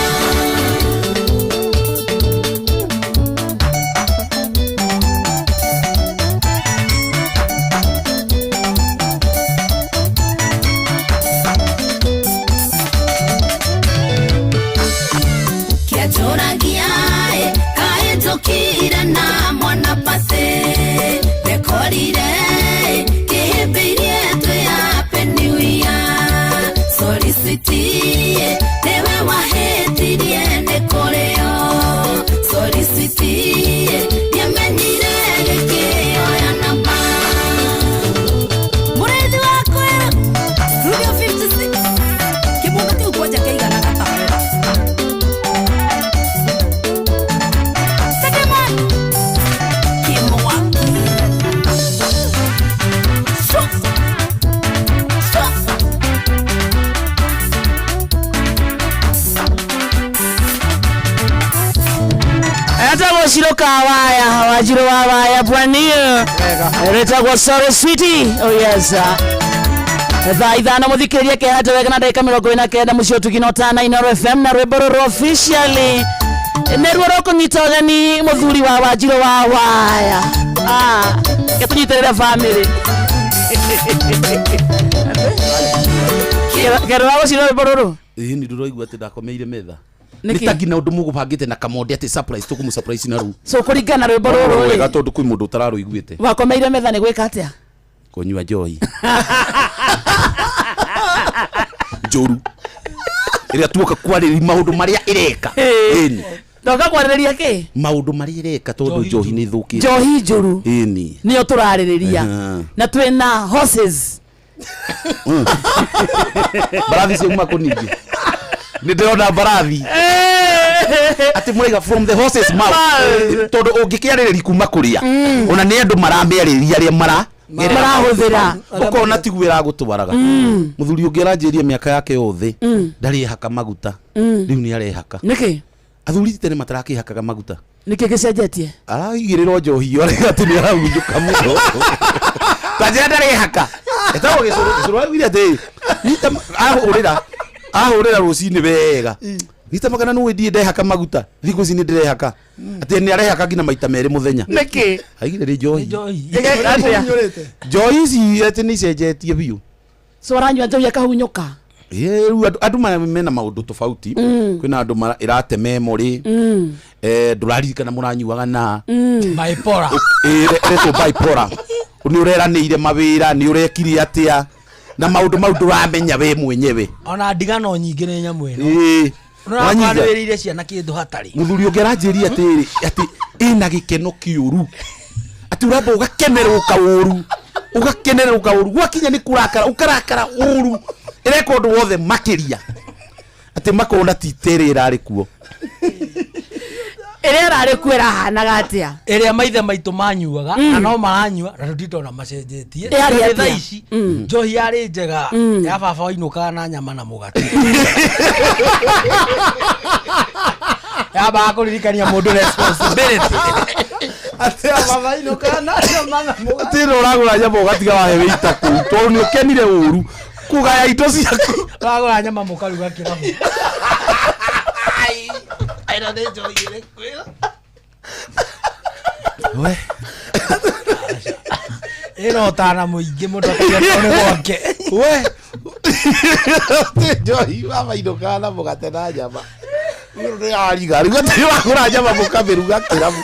Kĩanjũragia kaĩ njũkire na mwana pate ndekorire kĩhĩmbĩirie twĩ happy new year sorry sweetie nĩwe wahĩtirie nĩ kũrĩo sorry sweetie ndiamenyire gĩkĩoya namba. Mũrĩithi wa kwĩra Studio 56 kĩbungo kĩu kwanja kĩigana gatamu. Tegemon Kimwa Shuf Shuf Etagwo Shiro Kawaya Wajiro wa waya bwanio retagwo Sorry Sweetie. Oh yes. Thaa 5 muthikiririe kehate wega na ndagika 49 mucio tugino tana Inooro FM na rwimbo rũrũ officially nĩruo rũkũnyita ũgeni mũthuri wa Wanjirũ wa waya. Gĩtũnyitĩrĩre family kerora gũcira rwĩmbo rũrũ. Ĩĩ nĩ ndĩraigua atĩ ndakomeire metha. Nĩkĩ? Nĩ ta nginya ũndũ mũgũbangĩte na kamonde atĩ surprise tũkũmũ surprise na rĩu. So kũringana na rwĩmbo rũrũ wega rĩ, tondũ kwĩ mũndũ ũtararũiguĩte. Wakomeire metha nĩ gwĩka atĩa? Kũnyua njohi njũru ĩrĩa tuoka kwarĩrĩria maũndũ marĩa ĩreka. Ĩni. Ndoka kwarĩrĩria kĩ? Maũndũ marĩa ĩreka tondũ njohi nĩ ĩthũkĩte. Njohi njũru Ĩni. nĩyo tũrarĩrĩria na twĩna horses. Mbarathi ciauma kũ ningĩ? Nĩ ndĩrona mbarathi atĩ mũraiga from the horses mouth tondũ ũngĩkĩarĩrĩria kuma kũrĩa ona nĩ andũ maramĩarĩrĩria arĩa mara Marahũthĩra. Ũkona tiguo ĩragũtwaraga. Mũthuri ũngĩ aranjĩrie mĩaka yake yothe ndarĩhaka maguta, rĩu nĩ arehaka. Nĩkĩ? Athuri tene matarakĩhakaga maguta. Nĩkĩ gĩcenjetie? Araigĩrĩrwo njohi arega atĩ nĩ arahunjũka mũno ta njĩra ndarehaka etagwo gĩcũrũ. Gĩcũrũ araugire atĩ ahũrĩra ahũrĩra rũcinĩ wega nita magana nĩ ndiĩ ndehaka maguta thikũ ici nĩ ndĩrehaka atĩ nĩ arehaka nginya maita merĩ mũthenya. Nĩkĩ? Aigire nĩ njohi. Ĩgeka atĩa? Njohi ici atĩ nĩ icenjetie biũ. So aranyua njohi akahunyũka. Ĩĩ, rĩu andũ mena maũndũ tofauti. Kwĩna andũ ĩrate memory, ndũraririkana mũranyuaga na bipolar. Ĩĩ, ĩretwo bipolar. Nĩ ũreranĩire mawĩra nĩ ũrekire atĩa na maũndũ mau ndũramenya we mwenyewe. Ona ndigano nyingĩ nĩ nyamũ ĩno. Ĩĩ. Wanyita? Nĩũrakwarĩrĩire ciana kĩndũ hatarĩ. Mũthuri ũngĩ aranjĩria atĩrĩ atĩ ĩna gĩkeno kĩũru atĩ ũramba ũgakenerũka ũru ũgakenerũka ũru gwakinya nĩ kũrakara ũkarakara ũru ĩreka ũndũ wothe makĩria atĩ makona ti ĩrĩa ĩrarĩ kuo. Ĩrĩa ĩrarĩ kuo ĩrahanaga atĩa? Ĩrĩa maithe maitũ manyuaga na no maranyua na tũtindona macenjetie. Ĩrarĩ Tondũ atĩa? thaa ici njohi yarĩ njega ya baba wainũkaga na nyama na mũgate yambaga kũririkania mũndũ responsibility. Atĩ ĩno ũragũra nyama ũgatiga wahe wĩita kũu tondũ nĩ ũkenire ũru kũgaya indo ciaku. Ũragũra nyama mũkaruga kĩrabu. We. Ĩno ũtana mũingĩ mũndũ akĩria nĩ gwake. We. Atĩ njohi mamainũkaga na mũgate na nyama. Rĩu nĩ ariga rĩu atĩ wagũra nyama mũkamĩruga kĩrabu.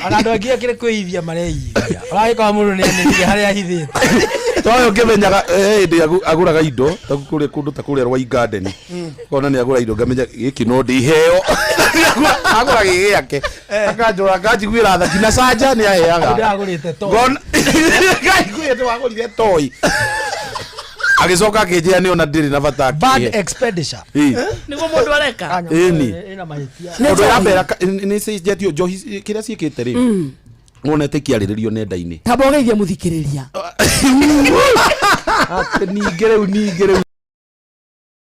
Ona andå angä akä rä kwä ithia mareithia ũragĩkora mũndũ nĩ enĩtie harĩa ahithĩte. Toyo ngĩmenyaga hĩndĩ agũraga indo ta kũrĩa kũndũ ta kũrĩa Rwai Garden. Kona nĩ agũra indo ngamenya gĩkĩ no ndĩheo. Agũra gĩ gĩake. Akanjũra akanjiguĩra tha nginya canja nĩ aheaga. Ndagũrĩte toy. Ngona ngaiguĩte wagũrire toy. Agĩcoka akĩnjĩra nĩ ona ndĩrĩ na bata Bad akĩhe. expenditure. Ĩ. Nĩguo mũndũ areka. Ĩni. Ĩna mahĩtia. Ũndũ ya mbere nĩ cenjetio njohi kĩrĩa ciĩkĩte rĩ. Wonete ikĩarĩrĩrio nenda-inĩ. Tamba ũgeithie mũthikĩrĩria. Atĩ ningĩ rĩu ningĩ rĩu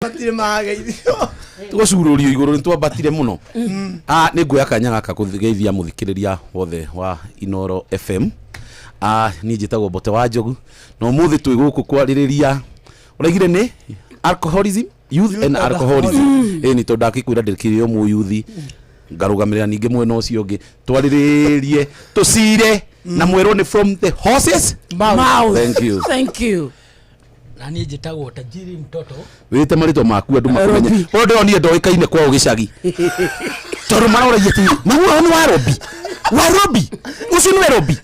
Matirĩ mageithio. tũgũcurũrio igũrũ nĩ twambatire mũno. Ah, nĩ nguoya kanya gaka kũgeithia mũthikĩrĩria wothe wa Inoro FM. Ah, niĩ njĩtagwo Mbote wa Njogu na ũmũthĩ twĩ gũkũ kwarĩrĩria ũraigire nĩ alcoholism, youth and alcoholism. Ĩ nĩ tondũ ndakĩkwĩra ndĩkĩrĩ o mũyuthi ngarũgamĩrĩra ningĩ mwena ũcio ũngĩ twarĩrĩrie tũcire na mwerwo nĩ from the horses Mouth. Thank you. Thank you. Na niĩ njĩtagwo Tajiri Mtoto. Wĩte marĩtwa maku andũ makũmenye. Ũyũ ndĩronire ndoĩkaine kwao gĩcagi tondũ maroragia atĩ maguo nĩ wa Robi wa Robi ũcio nĩwe Robi.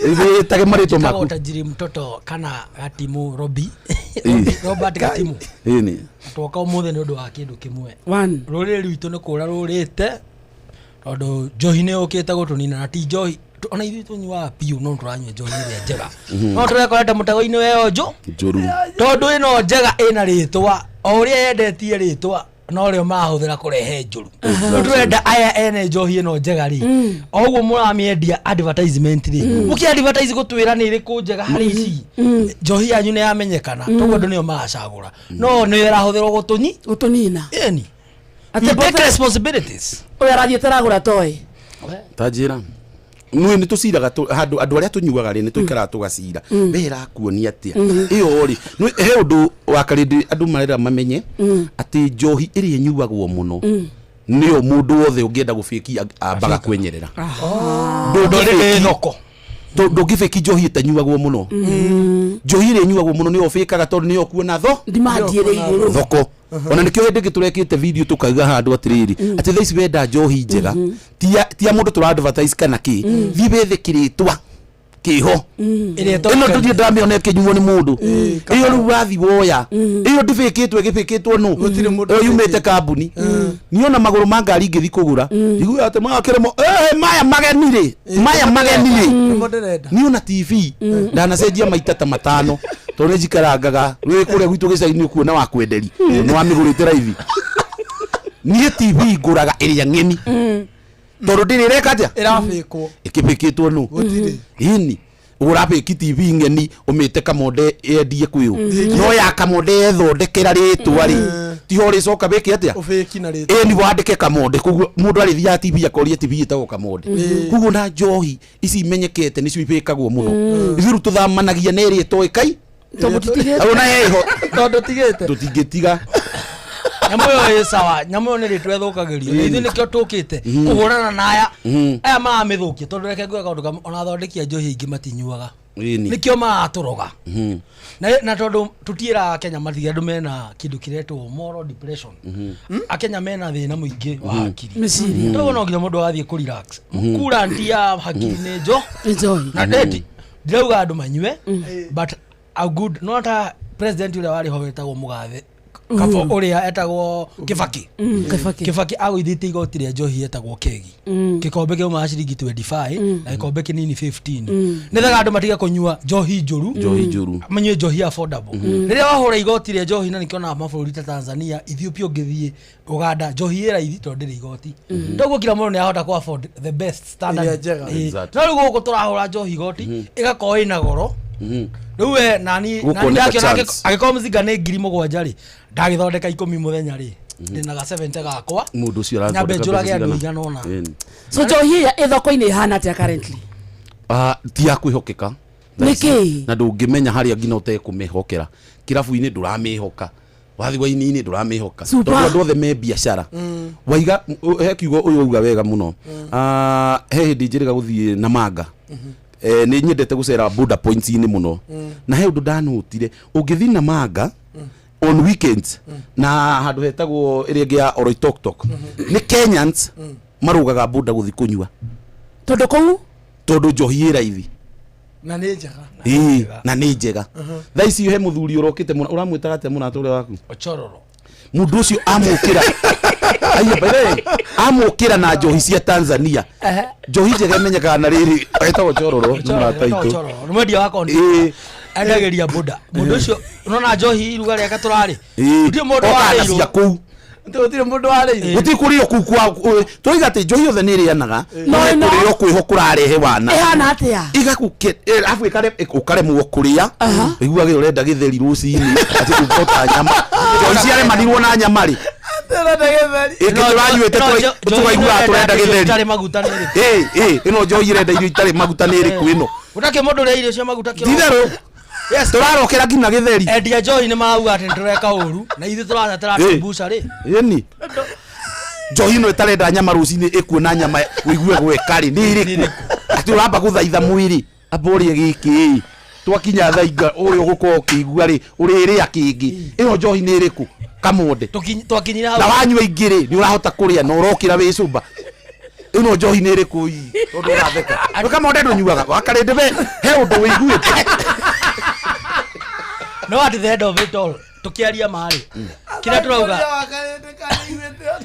Wĩtage marĩtwa Njĩtagwo maku. Tajiri Mtoto kana Gatimu Robi. Ĩ. Robert Gatimu. Ĩni. Twoka ũmũthĩ nĩ ũndũ wa kĩndũ kĩmwe. One. Rũrĩrĩ rwitũ nĩ kũra rũrĩte tondũ njohi nĩ yũkĩte gũtũnina na ti njohi ona ithuĩ tũnyuaga biũ no tũranyua njohi ĩrĩa njega. No tũrekorete mũtego-inĩ weyo njũ Njũru. tondũ ĩno njega ĩna rĩtwa o ũrĩa yendetie rĩtwa no rĩo marahũthĩra kũrehe njũru. Rĩu tũrenda aya ene njohi ĩno njega rĩ, o ũguo mũramĩendia advertisement rĩ, mũkĩ advertise gũtwĩra nĩ ĩrĩkũ njega harĩ ici, njohi yanyu nĩ yamenyekana toguo andũ nĩo maracagũra no nĩyo ĩrahũthĩrwo gũtũnyi gũtũnina. Ĩni. Atĩ We take bote- responsibilities. Ũyũ arathiĩte aragũra toy. Ta njĩra nĩ nĩ tũciraga handũ andũ arĩa tũnyuaga rĩ nĩ tũikaraga tũgacira we ĩrakuonia atĩa ĩyo rĩ he ũndũ wa karĩndĩ andũ marera mamenye atĩ njohi ĩrĩa ĩnyuagwo mũno nĩyo mũndũ wothe ũngĩenda gũbĩki ambaga kwenyerera. Ndũrĩ thoko. Ndũngĩbĩki njohi ĩtanyuagwo mũno. Njohi ĩrĩa ĩnyuagwo mũno nĩyo ũbĩkaga tondũ nĩyo ũkuona tho Demand ĩrĩ igũrũ. Thoko. Ona nĩkĩo hĩndĩ ĩngĩ tũrekĩte video tũkauga handũ atĩrĩrĩ atĩ thaa ici wenda njohi njega ti ya mũndũ tũra advertise kana kĩ, thiĩ wethe kĩrĩtwa kĩho. Ĩrĩa Ĩno ndũthiĩ ndamĩona ĩkĩnyuo nĩ mũndũ ĩyo rĩu wathi woya ĩyo ndĩbĩkĩtwo ĩgĩbĩkĩtwo nũ ĩyo yumĩte kambuni. Niĩ ona magũrũ ma ngari ingĩthi kũgũra njiguaga atĩ makĩremo maya mageni rĩ maya mageni rĩ. Nĩmo ndĩrenda. Niĩ ona TV ndanacenjia maita ta matano tondũ nĩ njikarangaga wĩ kũrĩa gwitũ gĩcagi-inĩ ũkuona wa kwenderi nĩ wamĩgũrĩte raithi. Niĩ TV ngũraga ĩrĩa ng'eni tondũ ndĩrĩ ĩreka atĩa Ĩrabĩkwo. Ĩkĩbĩkĩtwo nũ ĩni ũrabĩki TV ng'eni ũmĩte kamonde yendie kwĩũ no ya kamonde yethondekera rĩtwa rĩ tiho ũrĩcoka wĩke atĩa. Ũbĩki na rĩtwa. Ĩni wandĩke kamonde koguo mũndũ arĩthiaga TV akoria TV ĩtagwo kamonde. Koguo na njohi ici imenyekete nĩcio ibĩkagwo mũno ithuĩ rĩu tũthamanagia na ĩrĩa ĩtoĩkai. Tondũ tũtigĩte. Ona heho Tondũ tigĩte. Tũtingĩtiga. Nyamũ ĩyo ĩ sawa, nyamũ ĩyo nĩ rĩtwa ĩthũkagĩrio na ithuĩ nĩkĩo tũkĩte kũhũrana na aya aya maramĩthũkia tondũ reke ngwĩre kaũndũ kamwe, ona athondeki a njohi aingĩ matinyuaga. Ĩni. Nĩkĩo maratũroga na tondũ tũtiĩraga Kenya matige andũ mena kĩndũ kĩretwo moral depression. Akenya mena thĩna mũingĩ wa hakiri. Meciria. Toguo no nginya mũndũ agathiĩ kũ relax coolant ya hakiri nĩ njo Njohi. na ndeti ndirauga andũ manyue but a good no ta president ũrĩa warĩ ho wetagwo mũgathe kabo ũrĩa etagwo Kĩbaki. Kĩbaki. Kĩbaki agũithĩtie igoti rĩa njohi etagwo kegi. Gĩkombe kĩaumaga ciringi 25 na gĩkombe kĩnini 15 nĩgetha andũ matige kũnyua njohi njũru. Njohi njũru. Manyue njohi affordable. Rĩrĩa wahũra igoti rĩa njohi na nĩkĩonaga mabũrũri ta Tanzania, Ethiopia, ũngĩthiĩ Uganda njohi ĩ raithi tondũ ndĩrĩ igoti toguo kila mũndũ nĩahota kũ afford the best standard. Ĩrĩa njega. Ĩĩ. Exactly. No rĩu gũkũ tũrahũra njohi igoti ĩgakorwo ĩna goro rĩu we nani Gũkũ nani nĩ ka ndakĩona chance. angĩkorwo mzinga nĩ 7,000 rĩ ndagĩthondeka 10 mũthenya rĩ ndĩna ga 70 gakwa Mũndũ ũcio nyambe arathondeka njũrage mbeca andũ cigana? igana ũna. Ĩni. So njohi ĩrĩa ĩ thoko-inĩ ĩhana atĩa currently? Ah, ti ya kwĩhokeka. Nĩkĩ? Na ndũngĩmenya harĩa nginya ũtekũmĩhokera kĩrabu-inĩ ndũramĩhoka wathi waini-inĩ ndũramĩhoka Super. tondũ andũ othe me biacara waiga he kiugo ũyũ auga wega mũno. Ah, he hĩndĩ njĩrĩga gũthiĩ na manga. Nĩ nyendete gũcera border points-inĩ mũno na he ũndũ ndanotire ũngĩthiĩ Namanga on weekends na handũ hetagwo ĩrĩa ĩngĩ ya Oloitoktok, nĩ Kenyans marũgaga boda gũthiĩ kũnyua. Tondũ kũu tondũ njohi ĩ raithi. Na nĩ njega. Ĩĩ, na nĩ njega. Thaa ici he mũthuri ũrokĩte mũno, ũramwĩtaga atĩa mũrata ũrĩa waku? Ochororo. Mũndũ ũcio amũkĩra, aiya, by the way, amũkĩra na njohi cia Tanzania, njohi njega ĩmenyekaga na rĩrĩ etagwo Chororo, nĩ mũrata witũ. Ochororo nĩ mwendia wa kondi. Endagĩria boda mũndũ ũcio unaona njohi iruga rĩake tũrarĩ. Gũtirĩ mũndũ Okaga warĩirwo. cia kũu. Gũtirĩ mũndũ warĩirwo. Gũtirĩ kũrĩo kũu kwa tũiga atĩ njohi yothe nĩ ĩrĩanaga, No, no ĩno- kũrĩo kwĩho kũrarehe wana. Ĩhana atĩa? Igakuke arabu ũkaremwo kũrĩa, ũiguage ũrenda gĩtheri rũcinĩ atĩ ũngota nyama, njohi ciaremanirwo na nyama rĩ, ĩngĩ tũranyuĩte tũkaiguaga tũrenda gĩtheri. Itarĩ maguta nĩ ĩrĩkũ? Ĩ, ĩno njohi ĩrenda irio itarĩ maguta nĩ ĩrĩkũ ĩno? Gũtakĩ mũndũ ũrĩa irio cia maguta kĩroko. Titherũ tũrarokera nginya gĩtheri. Endia njohi nĩ marauga atĩ nĩtũreka ũru na ithuĩ tũratetera Ĩ. tumbuca rĩ. Ĩni njohi ĩno ĩtarenda nyama rũcinĩ ĩkuona nyama ũigue gweka rĩ nĩ ĩrĩkũ? Atĩ ũramba gũthaitha mwĩrĩ amba ũrĩe gĩkĩ ĩ, twakinya thaa inga ũrĩa ũgũkorwo ũkĩigua rĩ ũrĩrĩa kĩngĩ, ĩno njohi nĩ ĩrĩkũ kamonde? Twakinyire hau. Na wanyua ingĩ rĩ nĩ ũrahota kũrĩa na ũrokĩra wĩ cũmba, ĩno njohi nĩ ĩrĩkũ ii? Tondũ ũratheka we kamonde ndũnyuaga wakarĩndĩ we he ũndũ wĩiguĩte. No at the end of it all, tukiaria marĩ kĩrĩa tũrauga,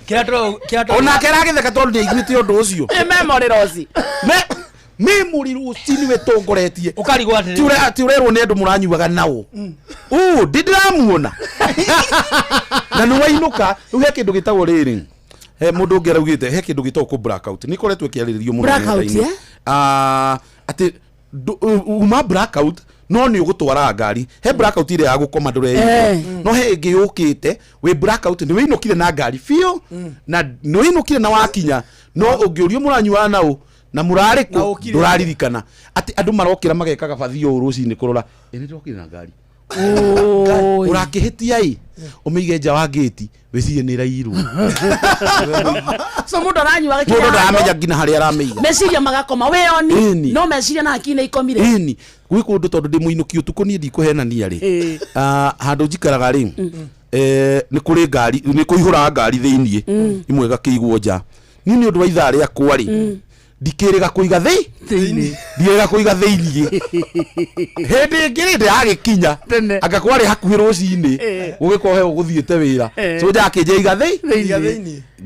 kĩrĩa tũrauga, kĩrĩa tũrauga. Onake aragĩtheka tondũ nĩ aiguĩte ũndũ ũcio. Nĩ memory loss. Memory loss nĩwe tongoretie. Ũkarigwo atĩrĩrĩ. Ti ũrerwo nĩ andũ mũranyuaga nao ũ ndĩ ndĩramuona na nĩ wainũka. Rĩu he kĩndũ gĩtagwo rĩrĩ, he mũndũ ũngĩ araugĩte he kĩndũ gĩtagwo kũ blackout, nĩ ikoretwo ĩkĩarĩrĩrio mũno Blackout, nenda-inĩ. eh? Ah, atĩ uma blackout no nĩ ũgũtwara ngari, he blackout ĩrĩa ya gũkoma ndũreigua, no he ĩngĩ yũkĩte wĩ blackout nĩ wĩinũkire na ngari biũ na nĩ wĩinũkire na wakinya, no ũngĩũrio mũranyuaga naũ na mũrarĩ kũ ndũraririkana, atĩ andũ marokĩra magekaga bathi ũũ rũcinĩ kũrora ĩ nĩ ndĩrokire na ngari. Ũrakĩhĩtia ĩ ũmĩige nja wa ngĩti wĩcirie nĩ ĩrairwo. So mũndũ aranyua Mũndũ agĩkinya ndaramenya handũ, nginya harĩa aramĩiga. Meciria magakoma wĩoni. Ĩni. No meciria na hakiri nĩ ikomire. Ĩni gwĩ kũndũ tondũ ndĩ mũinũki ũtukũ niĩ ndikũhenania rĩ. Ah, handũ njikaraga rĩ, nĩ kũrĩ ngari, nĩ kũihũraga ngari thĩiniĩ, imwe igakĩigwo nja. Niĩ nĩ ũndũ wa ithaa rĩakwa rĩ, ndikĩrĩga kũiga thĩ, ndiĩrĩga kũiga thĩiniĩ. Hĩndĩ ĩngĩ rĩ ndĩragĩkinya anga kwarĩ hakuhĩ rũcinĩ, gũgĩkorwo he ũgũthiĩte wĩra, so njakĩnja iga thĩ,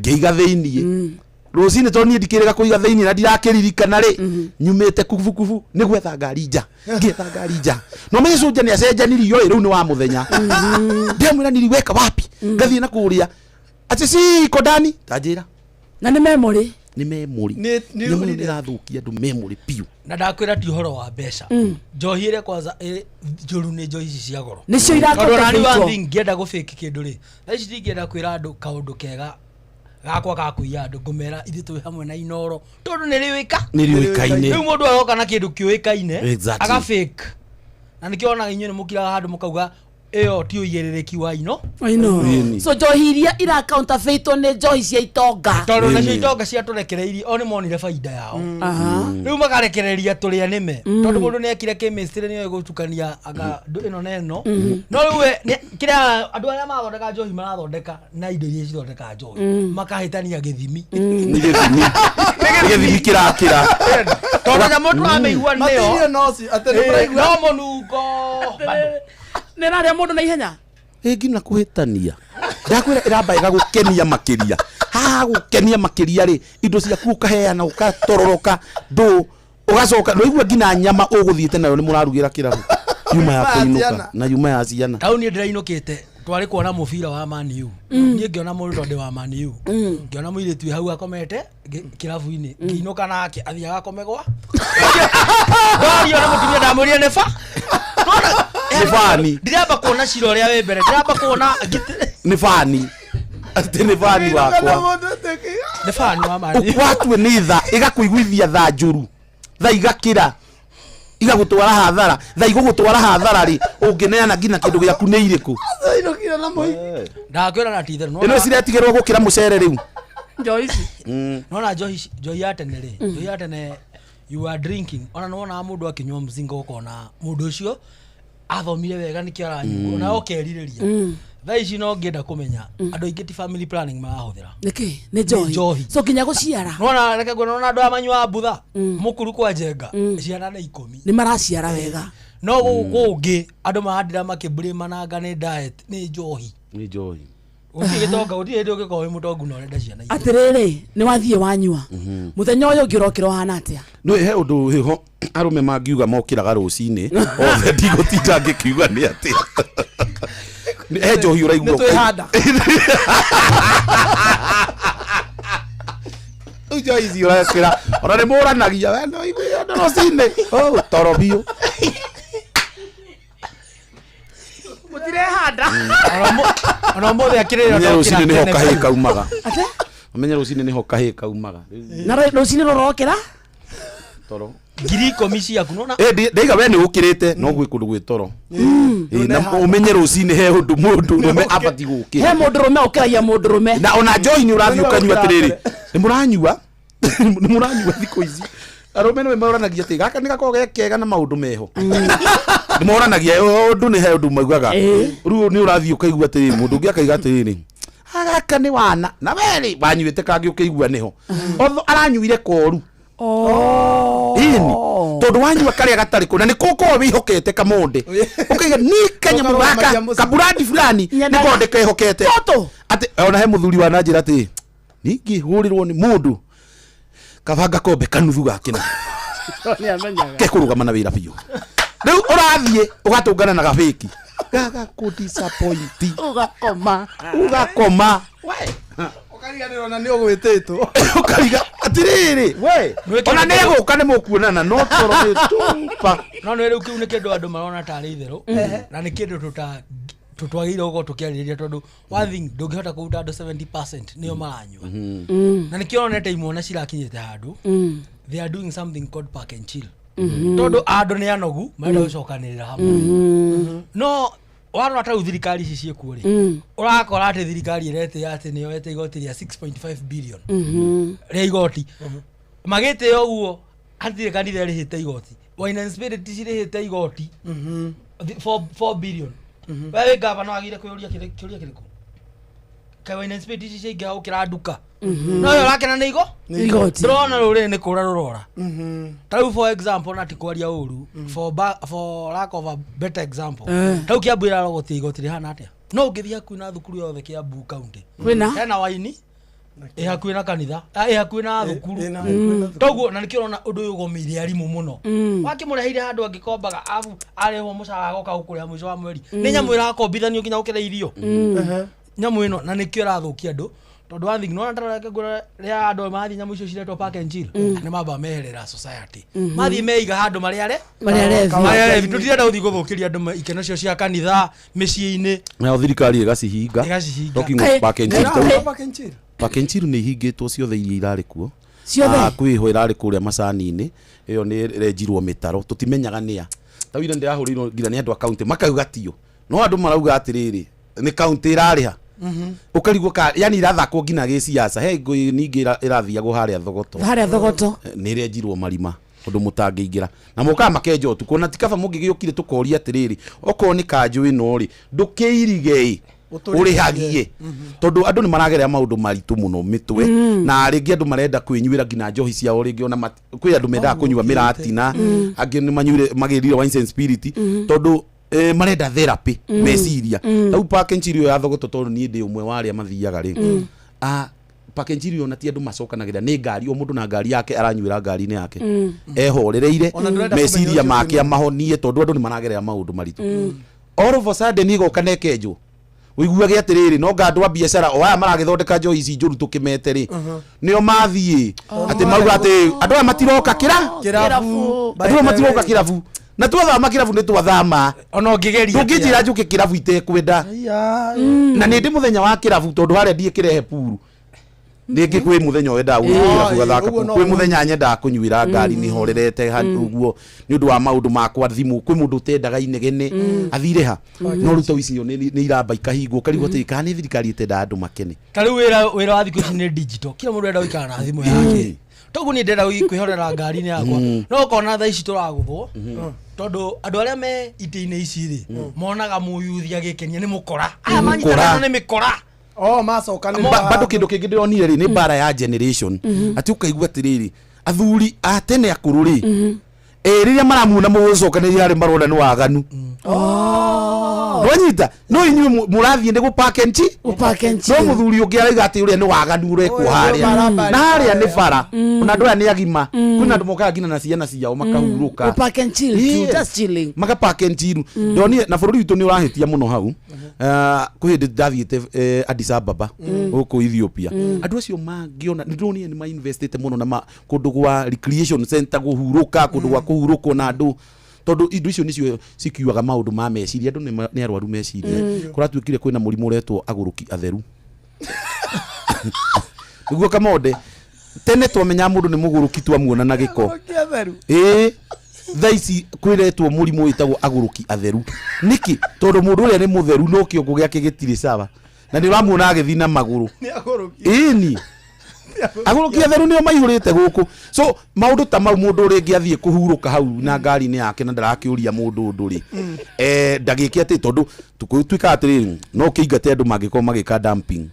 ngĩiga thĩiniĩ rũcinĩ tondũ niĩ ndikĩrĩga kũiga thĩiniĩ na ndirakĩririkana rĩ nyumĩte kubukubu nĩ gwetha ngari nja, ngĩetha ngari nja no menye cũnja nĩ acenjanirio ĩ rĩu nĩ wa mũthenya, ndĩramwĩra nili weka wapi, ngathiĩ na kũrĩa atĩ si iko ndani tanjĩra. Na nĩ memory. Nĩ memory. Nĩ- Nyamũ ĩno nĩrathũkia andũ memory biũ. Na ndakwĩra ti ũhoro wa mbeca, njohi ĩrĩa kwanza ĩ njũru nĩ njohi ici cia goro. Nĩcio ira Tondũ ona niĩ one counterfeitwo. thing ngĩenda gũbĩki kĩndũ rĩ, thaa ici ndingĩenda kwĩra andũ kaũndũ kega gakwa ga kũiya andũ, ngũmera ithuĩ twĩ hamwe na Inoro tondũ nĩ rĩũĩka. Nĩ rĩũĩkaine. Rĩu mũndũ aroka na kĩndũ kĩũĩkaine Exactly. aga fake, na nĩkĩo onaga inyuĩ nĩ mũkiraga handũ mũkauga ĩyo ti ũigĩrĩrĩki wa ino. Ino. Ĩni. So njohi iria ira counterfeitwo nĩ njohi cia itonga. Tondũ nacio itonga ciatũrekereirie o nĩ monire baida yao. Rĩu makarekereria tũrĩa nĩme, tondũ mũndũ nĩ ekire chemistry, nĩoĩ gũtukania anga ĩno na ĩno. No rĩu we kĩrĩa andũ arĩa marathondeka njohi marathondeka na indo iria cithondekaga njohi, makahĩtania gĩthimi. Nĩ gĩthimi, nĩ gĩthimi kĩrakĩra. Tondũ nyamũ tũramĩigua nĩyo. Material no atĩ nĩ mũraigua. No mũnungo bado. Nĩ ĩrarĩa mũndũ na ihenya. Ĩ nginya kũhĩtania ndakwĩra ĩramba ĩgagũkenia makĩria, haha gũkenia makĩria rĩ, indo ciaku ũkaheana ũkatororoka ndũ ũgacoka ndũigua nginya nyama ũgũthiĩte nayo nĩ mũrarugĩra kĩrabu yuma ya kũinũka na yuma ya ciana. Tau niĩ ndĩrainũkĩte twarĩ kuona mũbira wa Man U. Niĩ ngĩona mũndũ, tondũ ndĩ wa Man U, ngĩona mũirĩtu wĩ hau akomete kĩrabu-inĩ, ngĩinũka nake athiaga akomegwa, ndario nĩ mũtumia ndamwĩrire nĩ ba Nĩ bani. Ndiramba kuona cira ũrĩa wĩ mbere, ndiramba kuona Nĩ bani, atĩ nĩ bani wakwa. Nĩ bani wa Man U. Ũkwatue nĩ tha ĩgakũiguithia tha njũru, tha igakĩra igagũtwara hathara, tha igũgũtwara hathara rĩ ũngĩneana nginya kĩndũ gĩaku nĩ irĩkũ? Ndakwĩra na ti itherũ. Ĩno ciretigĩrwo gũkĩra mũcere rĩu. Njohi ici. Nona njohi njohi ya tene rĩ, njohi ya tene You are drinking ona nĩwonaga mũndũ akĩnyua mzinga ũkona mũndũ ũcio athomire wega nĩkĩo aranyua ona ũkerirĩria. Thaa ici no ngĩenda kũmenya andũ aingĩ ti family planning marahũthĩra. Nĩkĩ nĩ njohi? Njohi. So nginya gũciara. Nona reke ngwĩre, nona andũ aya manyuaga mbutha mũkuru kwa njenga ciana nĩ 10. Nĩ maraciara wega. No gũkũ kũngĩ andũ marandĩra makĩmbũrĩmananga nĩ diet nĩ njohi. Nĩ njohi. Gũtirĩ gĩtonga, gũtirĩ hĩndĩ ũngĩkorwo wĩ mũtongu na ũrenda ciana igĩrĩ. Atĩrĩrĩ, nĩ wathiĩ wanyua, mũthenya ũyũ ũngĩ ũrokĩra ũhana atĩa? Nĩ he ũndũ hĩho arũme mangiuga mokĩraga rũcinĩ othe, ndigũtinda ngĩkiuga nĩ atĩa. He njohi ũraigua. Nĩ twĩhanda. Rĩu njohi ici ũrakĩra ona nĩ mũranagia we no igue andũ rũcinĩ. Oh, toro biũ. Mũtirehanda. Ona ũmũthĩ akĩrĩra. Ũmenye rũcinĩ nĩho kahĩĩ kaumaga. Atĩa? Ũmenye rũcinĩ nĩho kahĩĩ kaumaga. Na rũcinĩ rũrokĩra. Toro. 10,000 ciaku nona. Eh, ndaiga we nĩ ũkĩrĩte no gwĩ kũndũ gwĩ toro. Ĩ, na ũmenye rũcinĩ he ũndũ mũndũ rũme abatiĩ gũkĩra. He mũndũ rũme ũkĩragia mũndũ rũme. Na ona njohi nĩ ũrathiĩ ũkanyua. Atĩrĩrĩ, nĩ mũranyua, nĩ mũranyua thikũ ici arũme nĩ moranagia atĩ gaka nĩ gakoragwo ge kega na maũndũ meho nĩ moranagia ũndũ nĩ he ũndũ maugaga. Rĩu nĩ ũrathiĩ ũkaigua atĩrĩrĩ, mũndũ ũngĩ akaiga atĩrĩrĩ, "Ah, gaka nĩ wana na werĩ wanyuĩte kangĩ ũkĩigua nĩho otho aranyuire koru." Ĩni tondũ wanyua karĩa gatarĩ kũ na nĩ kũkorwo wĩhokete kamonde ũkaiga ni kanyamũ gaka kaburandi fulani nĩ konde kehokete atĩ ona he mũthuri wa na njĩra atĩ ningĩ hũrĩrwo nĩ mũndũ kabanga kombe kanuthu gakĩna kekũrũgama na wĩra biũ. Rĩu ũrathiĩ ũgatũngana na gabĩki gagakũ disappoint. Ũgakoma. Ũgakoma. Ũkariganĩrwo na nĩ ũgwĩtĩtwo. Ũkariga atĩrĩrĩ we ona nĩ egũka nĩ mũkuonana no toro nĩ tupa. No nĩ rĩu kĩu nĩ kĩndũ andũ marona tarĩ itherũ na nĩ kĩndũ tũtwagĩrĩirwo gũkorwo tũkĩarĩrĩria tondũ one thing ndũngĩhota kũruta andũ 70% nĩo maranyua na nĩkĩo onete imwana cirakinyĩte handũ they are doing something called park and chill tondũ andũ nĩ anogu marenda gũcokanĩrĩra hamwe. No warora ta rĩu thirikari ici ciĩkuo rĩ, ũrakora atĩ thirikari ĩretĩĩa atĩ nĩyo yoete igoti rĩa 6.5 billion rĩa igoti magĩtĩĩa ũguo hatirĩ kanitha ĩrĩhĩte igoti, wine and spirit cirĩhĩte igoti 4 billion. We wĩ gavana wagĩrĩire kwĩyũria kĩũria kĩrĩkũ? Kaĩ wine and spirit ici ciaingĩha gũkĩra nduka no yo ũrakena nĩ igo Nĩ igoti. Ndĩrona rũrĩrĩ nĩ kũra rũrora. Ta rĩu for example, na ti kwaria ũru, for lack of a better example, ta rĩu Kiambu ĩrarogotia igoti rĩhana atĩa? No ũngĩthiĩ hakuhĩ na thukuru yothe Kiambu county Kwĩna? hena waini ĩ hakuhĩ na kanitha, ĩ hakuhĩ na thukuru. Toguo na nĩkĩo ũrona ũndũ ũyũ ũgomeire arimũ mũno. Wakĩmũreheire handũ angĩkombaga abu arĩhwo mũcara agoka gũkũrĩha mũico wa mweri nĩ nyamũ ĩrakombithanio nginya gũkĩra irio nyamũ ĩno na nĩkĩo ĩrathũkia andũ tondũ one thing nona tareke ngwĩre rĩa andũ marathiĩ nyamũ icio ciretwo park and chill nĩ mamba meherera society mathiĩ meiga handũ marĩa are Marĩa arevi. Marĩa arevi. Tũtirenda gũthiĩ gũthũkĩria andũ ikeno cio cia kanitha mĩciĩ-inĩ. Nayo thirikari ĩgacihinga. Ĩgacihinga. Talking of park and chill, Kaĩ- park and chill nĩ ihingĩtwo ciothe iria irarĩ kuo. Ciothe? Ah, kwĩ ho ĩrarĩ kũrĩa macani-inĩ ĩyo nĩ ĩrenjirwo mĩtaro tũtimenyaga nĩa ta wira ndĩrahũrĩirwo nginya nĩ andũ a kaunti makauga tio no andũ marauga atĩrĩrĩ nĩ kaunti ĩrarĩha ũkarigwo ka yani irathakwo nginya gĩciaca he ngũĩ ningĩ ĩrathiagwo harĩa Thogoto. Harĩa Thogoto. Nĩ ĩrenjirwo marima ũndũ mũtangĩingĩra na mokaga makenja ũtukũ na ti kaba mũngĩgĩũkire tũkoria atĩrĩrĩ okorwo nĩ kanjũ ĩno rĩ ndũkĩirige ĩ ũrĩhagie tondũ andũ nĩ maragerera maũndũ maritũ mũno mĩtwe na rĩngĩ andũ marenda kwĩnyuĩra nginya njohi ciao rĩngĩ ona kwĩ andũ mendaga kũnyua mĩratina angĩ nĩ manyuire magĩrire wines and spirit tondũ marenda therapy meciria. Rĩu park and chill ĩyo ya Thogoto tondũ niĩ ndĩ ũmwe wa arĩa mathiaga rĩ, park and chill ona ti andũ macokanagĩrĩra nĩ ngari o mũndũ na ngari yake aranyuĩra ngari-inĩ yake ehorereire Ona ndũrenda meciria kũmenya ũcio make kwĩna. amahonie tondũ andũ nĩ maragerera maũndũ maritũ. All of a sudden igoka na ĩkenjwo ũiguage atĩrĩrĩ no nga andũ a biacara o aya maragĩthondeka njohi ici njũru tũkĩmete rĩ nĩo mathiĩ atĩ mauga atĩ andũ aya matiroka kĩra Kĩrabu. Andũ aya matiroka kĩrabu na twathama kĩrabu nĩ twathama. Ona ũngĩgeria ndũngĩnjĩra njũke kĩrabu itekwenda na nĩ ndĩ mũthenya wa kĩrabu tondũ harĩa ndiĩ kĩrehe puru rĩngĩ kwĩ mũthenya wendaga gũthiĩ kĩrabu gathaka Ũguo no kwĩ mũthenya nyendaga kũnyuĩra ngari nĩ horerete ũguo nĩ ũndũ wa maũndũ makwa thimũ kwĩ mũndũ ũtendaga inegene athire ha no rĩu tau icio nĩ iramba ikahingwo ũkarigwo atĩ kana nĩ thirikari ĩtendaga andũ makene. Ta rĩu wĩra wa thikũ ici nĩ digital, kila mũndũ arenda gũikara na thimũ yake. Toguo niĩ ndĩrenda kwĩhorera ngari-inĩ yakwa. No ũkona thaa ici tũragũthwo tondũ andũ arĩa me itĩ-inĩ ici rĩ monaga mũyuthi agĩkenia nĩ mũkora. Aya manyitanaga nĩ mĩkora. Oh, macokanĩrĩra Bado kĩndũ kĩngĩ ndĩronire rĩ nĩ mbara ya generation. Atĩ ũkaigua atĩrĩrĩ, athuri a tene akũrũ rĩ, rĩrĩa maramuona mũgũcokanĩria harĩ marona nĩ waganu. Nwanyita no inyuĩ mũrathiĩ nĩ gũpark and chill. No mũthuri ũngĩ arauga atĩ ũrĩa nĩ waganu ũrekwo Ũyũ harĩa barabara. na harĩa nĩ bara, ona andũ aya nĩ agima. Kwĩna andũ mokaga nginya na ciana ciao makahurũka. Gũ-park and chill tu, Yes. just chilling. Maka park and chill. Ndonire na bũrũri witũ nĩ ũrahĩtia mũno hau. Kwĩ hĩndĩ ndathiĩte Addis Ababa gũkũ Ethiopia. Andũ acio mangĩona nĩ ndĩronire nĩ mainvestĩte mũno na kũndũ gwa recreation center, kũhurũka, kũndũ gwa kũhurũkwo na andũ, tondũ indo icio nĩcio cikiuaga maũndũ ma meciria. Andũ nĩ arwaru meciria. Kũratuĩkire kwĩna mũrimũ ũretwo agũrũki atheru, nĩguo kamonde. Tene twamenyaga mũndũ nĩ mũgũrũki twamuona na gĩko. Ĩĩ, thaa ici kwĩretwo mũrimũ wĩtagwo agũrũki atheru. Nĩkĩ? Tondũ mũndũ ũrĩa nĩ mũtheru no kĩongo gĩake gĩtirĩ sawa na nĩ ũramuona agĩthiĩ na magũrũ. Ĩni agũrũki atheru nĩo maihũrĩte gũkũ. So maũndũ ta mau, mũndũ rĩngĩ athiĩ kũhurũka hau na ngari-inĩ yake na ndarakĩũria mũndũ ũndũ rĩ, ndagĩke atĩ tondũ tuĩkaga atĩrĩrĩ, no ũkĩingate andũ mangĩkorwo magĩka dumping.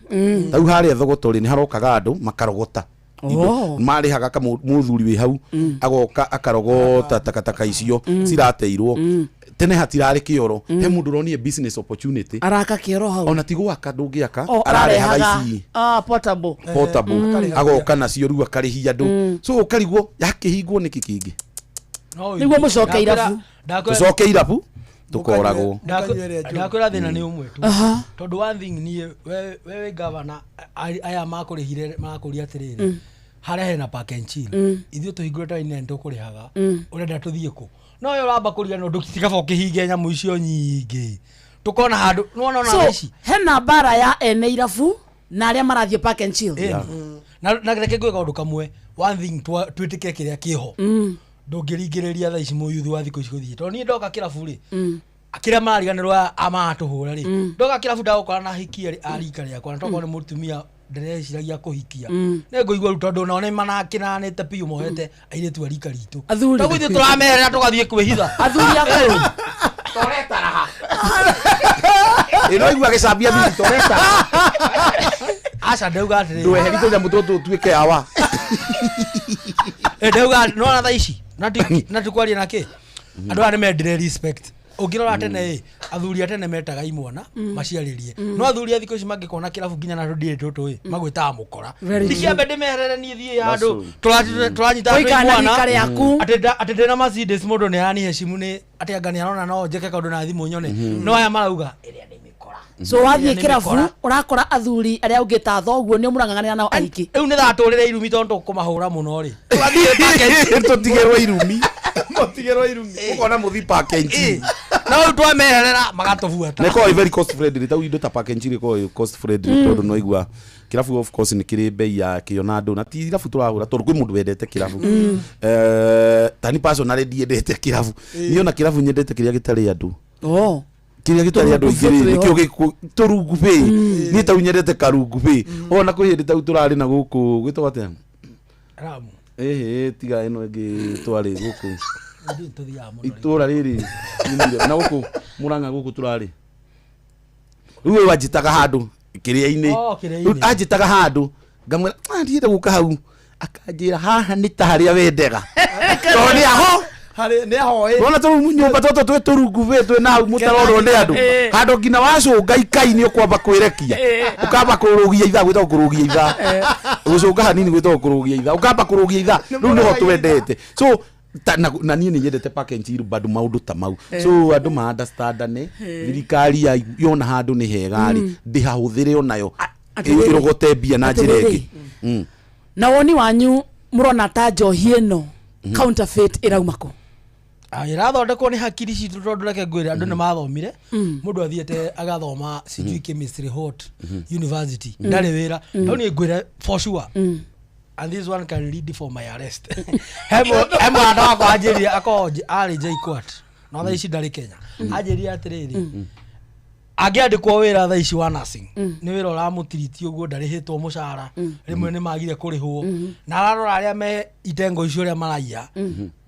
Tau harĩa Thogoto rĩ, nĩ harokaga andũ makarogota indo. Marĩhaga ka mũthuri wĩ hau agoka akarogota takataka icio cirateirwo. Tene hatirarĩ kĩoro. He mũndũ ũronire business opportunity. Araka kĩoro hau. Ona ti gwaka ndũngĩaka. Oh, ararehaga arehaga ici ah, portable. Portable. Agoka nacio rĩu akarĩhia andũ. So ũkarigwo yakĩhingwo nĩkĩ kĩngĩ. Nĩguo mũcoke irabu. Tũcoke irabu tũkoragwo. Ndakwĩra thĩna nĩ ũmwe tu. Aha. Tondũ one thing niĩ we wĩ gavana, aya makũrĩhire marakũria atĩrĩrĩ, harĩa hena park and chill, ithuĩ tũhingũrĩte raini nĩ tũkũrĩhaga. Ũrenda tũthiĩ kũ? No we ũramba kũria no ndũtikaba ũkĩhinge nyamũ icio nyingĩ tũkona handũ nĩwona ona So thaa ici hena mbara ya ene irabu na arĩa marathiĩ park and chill. Ĩni. Na reke ngwĩre kaũndũ kamwe. One thing twĩtĩkĩre kĩrĩa kĩho, ndũngĩringĩrĩria thaa ici mũyuthi wa thikũ ici gũthiĩ, tondũ niĩ ndoka kĩrabu rĩ, kĩrĩa marariganĩrwo amaratũhũra rĩ, ndoka kĩrabu ndagũkora na hikia rĩ a rika rĩakwa, na tokorwo nĩ mũtumia ndĩreciragia kũhikia, nĩ ngũigua rĩu tondũ nao nĩ manakĩnanĩte biũ mohete airĩtu a rika ritũ. Athuri. Toguo ithuĩ tũramerera tũgathiĩ kwĩhitha. Athuri akũrũ. Ĩno igua gĩcambia thuri toreta. Aca, ndauga atĩrĩrĩ, ndweheri tũnyamũ tũtũ tuĩke awa. Ndauga nona thaa ici na ti kwaria na kĩ, andũ aya nĩ mendire respect. Ũngĩrora tene ĩ, athuri a tene metaga imwana maciarĩrie, no athuri a thikũ ici mangĩkona kĩrabu nginya na tũndirĩ tũtũ ĩ, magwĩtaga mũkora. Very Ndikĩambe ndĩmeherere niĩ thiĩ handũ That's tũranyita Ũikara na imwana rika rĩaku. atĩ ndĩna Mercedes, mũndũ nĩ araniheshimu nĩ atĩ anga nĩ arona no njĩke kaũndũ na thimũ nyone, no aya marauga ĩrĩa nĩ mĩkora. So wathiĩ Ĩrĩa nĩ kĩrabu mĩkora. ũrakora athuri arĩa ũngĩ ta thoguo nĩ mũrang'ang'anĩra nao aingĩ. Rĩu nĩ thatũrĩre irumi tondũ tũkũmahũra mũno rĩ. Tũtigĩrwo irumi. Mũtigĩrwo irumi. Ũkona mũthi park and chill. No rĩu twameherera magatũbuata. Na ĩkoragwo ĩ very cost friendly. Tau indo ta park and chill ĩkoragwo ĩ cost friendly, tondũ no igua kĩrabu of course nĩ kĩrĩ bei yakĩo na andũ na ti irabu tũrahũra tondũ kwĩ mũndũ wendete kĩrabu. Tani personally ndiendete kĩrabu. Niĩ ona kĩrabu nyendete kĩrĩa gĩtarĩ andũ. Oh. Kĩrĩa gĩtarĩ andũ aingĩ rĩ, Tũrungu nĩkĩo tũrungu bĩ. Niĩ tau nyendete karungu bĩ. Ona kwĩ hĩndĩ tau tũrarĩ na gũkũ gwĩtagwo atĩa? Ramu. Ĩhĩ, tiga ĩno ĩngĩ twarĩ gũkũ Ithuĩ tũthiaga mũno. Itũra rĩrĩ nyumire na gũkũ Mũrang'a gũkũ tũrarĩ rĩu ũyũ anjĩtaga handũ kĩrĩa-inĩ. Oh, kĩrĩa-inĩ. Rĩu anjĩtaga handũ ngamwĩra, "Ah, ndienda gũka hau." Akanjĩra haha nĩ ta harĩa wendega tondũ nĩ aho. Harĩ nĩ ahoĩ. Wona tũ nyũmba tũtũ twĩ tũrungu bĩ twĩ na hau mũtarorwo nĩ andũ, handũ nginya wacũnga ikai nĩ ũkwamba kwĩrekia, ũkamba kũrũgia ithaa, gwĩtagwo kũrũgia ithaa, gũcũnga hanini gwĩtagwo kũrũgia ithaa, ũkamba kũrũgia ithaa. Rĩu nĩho twendete. So na niĩ nĩ nyendete park and chill bado maũndũ ta mau. So andũ ma understandane. Thirikari yona handũ nĩ hega rĩ, ndĩhahũthĩre onayo Atĩrĩrĩ. ĩrogote mbia na njĩra Atĩrĩrĩ. ĩngĩ. Na woni wanyu mũrona ta njohi ĩno counterfeit ĩrauma kũ? Ah, ĩrathondekwo nĩ hakiri citũ, tondũ reke ngwĩre andũ nĩ mathomire. Mũndũ athiĩte agathoma sijui chemistry hot university, ndarĩ wĩra. No niĩ ngwĩre for sure, and this one can lead for my arrest, he mũrata wakwa anjĩrire akorwo arĩ JKUAT, no thaa ici ndarĩ Kenya, anjĩrire atĩrĩrĩ, Angĩandĩkwo wĩra thaa ici wa nursing, nĩ wĩra ũramũtiriti ũguo, ndarĩhĩtwo mũcara, rĩmwe nĩ magire kũrĩhwo, na ararora arĩa me itengo icio ũrĩa maraiya,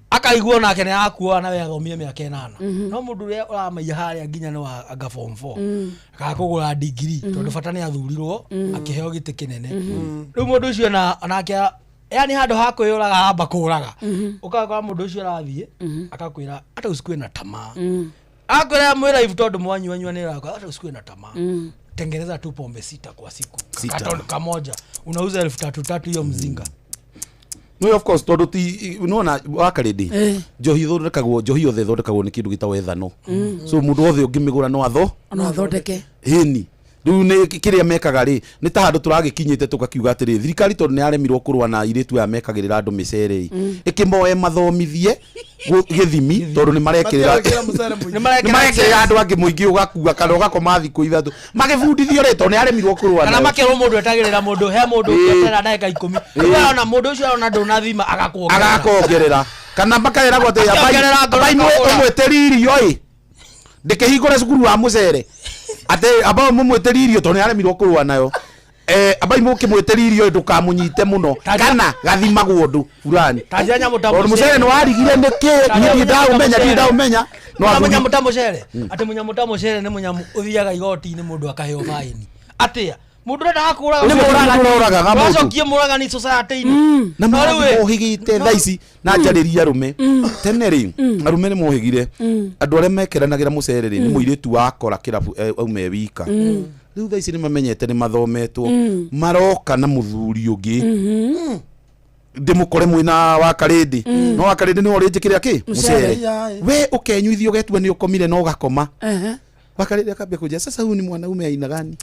akaigua onake nĩ arakuoa na we athomie mĩaka 8. No mũndũ ũrĩa ũramaiya harĩa nginya nĩ wa anga form 4 kana kũgũra degree, tondũ bata nĩ athurirwo akĩheo gĩtĩ kĩnene. Rĩu mũndũ ũcio onake yani handũ ha kwĩyũraga amba kũraga. Ũgakora mũndũ ũcio arathiĩ akakwĩra hata usikue na tamaa, akwĩra mwĩra ibu tondũ mwanyuanyua nĩ rakwa, hata usikue na tamaa, tengeneza tu pombe sita kwa siku. Sita. Katon kamoja unauza 3,000 hiyo mzinga. No, of course, tondũ ti nona wakarĩndĩ njohi ĩthondekagwo, njohi yothe ĩthondekagwo nĩ kĩndũ gĩtagwo ethano. So mũndũ wothe ũngĩmĩgũra no atho no athondeke. Hĩni rĩu nĩ kĩrĩa mekaga rĩ, nĩ ta handũ tũragĩkinyĩte tũgakiuga atĩrĩ, thirikari tondũ nĩ yaremirwo kũrũa na airĩtu aya mekagĩrĩra andũ mĩcere ĩ, ĩkĩmoe mathomithie gĩthimi, tondũ nĩ marekĩrĩra Matirekĩra mũcere mũingĩ. nĩ marekĩrĩra andũ angĩ mũingĩ, ũgakua kana ũgakoma thikũ 3 magĩbundithio rĩ, tondũ nĩ yaremirwo kũrũa kana nayo. makerwo mũndũ etagĩrĩra mũndũ he mũndũ ũngĩeterera ndagĩka 10. Rĩu arona mũndũ ũcio arona ndũnathima, agakuongerera. Agakongerera kana makeragwo atĩ Akĩongerera ngoro abai akagũra. ũmwĩtĩri irio ĩ, ndĩkĩhingũre cukuru wa mũcere atĩ aba mũmwĩtĩri irio tondũ nĩaremirwo kũrũa nayo. Abai mũkĩmwĩtĩri irio ĩ, ndũkamũnyite mũno kana gathimagwo ũndũ fulani Ta njĩra nyamũ ta tondũ mũcere nĩ warigire nĩkĩ. Ta njĩra Niĩ mũnyamũ ta ndaũmenya, mũcere. ndirĩ ndaũmenya no Na athuri- mũnyamũ ta mũcere, atĩ mũnyamũ ta mũcere nĩ mũnyamũ ũthiaga igoti-inĩ mũndũ akaheo baĩni atĩa mũndũ ũrenda hakũraga. Nĩ mũndũ ũroragaga mũndũ. Wacokie mũragani society-inĩ. Na No rĩu ĩ, mohĩgĩte thaa ici na njarĩria arũme tene rĩ, arũme nĩ mohĩgire andũ arĩa mekeranagĩra mũcere rĩ, nĩ mũirĩtu wakora kĩrabu aume wika. Rĩu thaa ici nĩ mamenyete, nĩ mathometwo, maroka na mũthuri ũngĩ ndĩmũkore mwĩna wa karĩndĩ, no wa karĩndĩ nĩwe ũrĩnjĩkĩrĩa kĩ Mũcere. mũcere, we ũkenyuithia ũgetua nĩ ũkomire na ũgakoma. Wakarĩndĩ akambia kũnjĩra, sasa huyu ni mwanaume aina gani?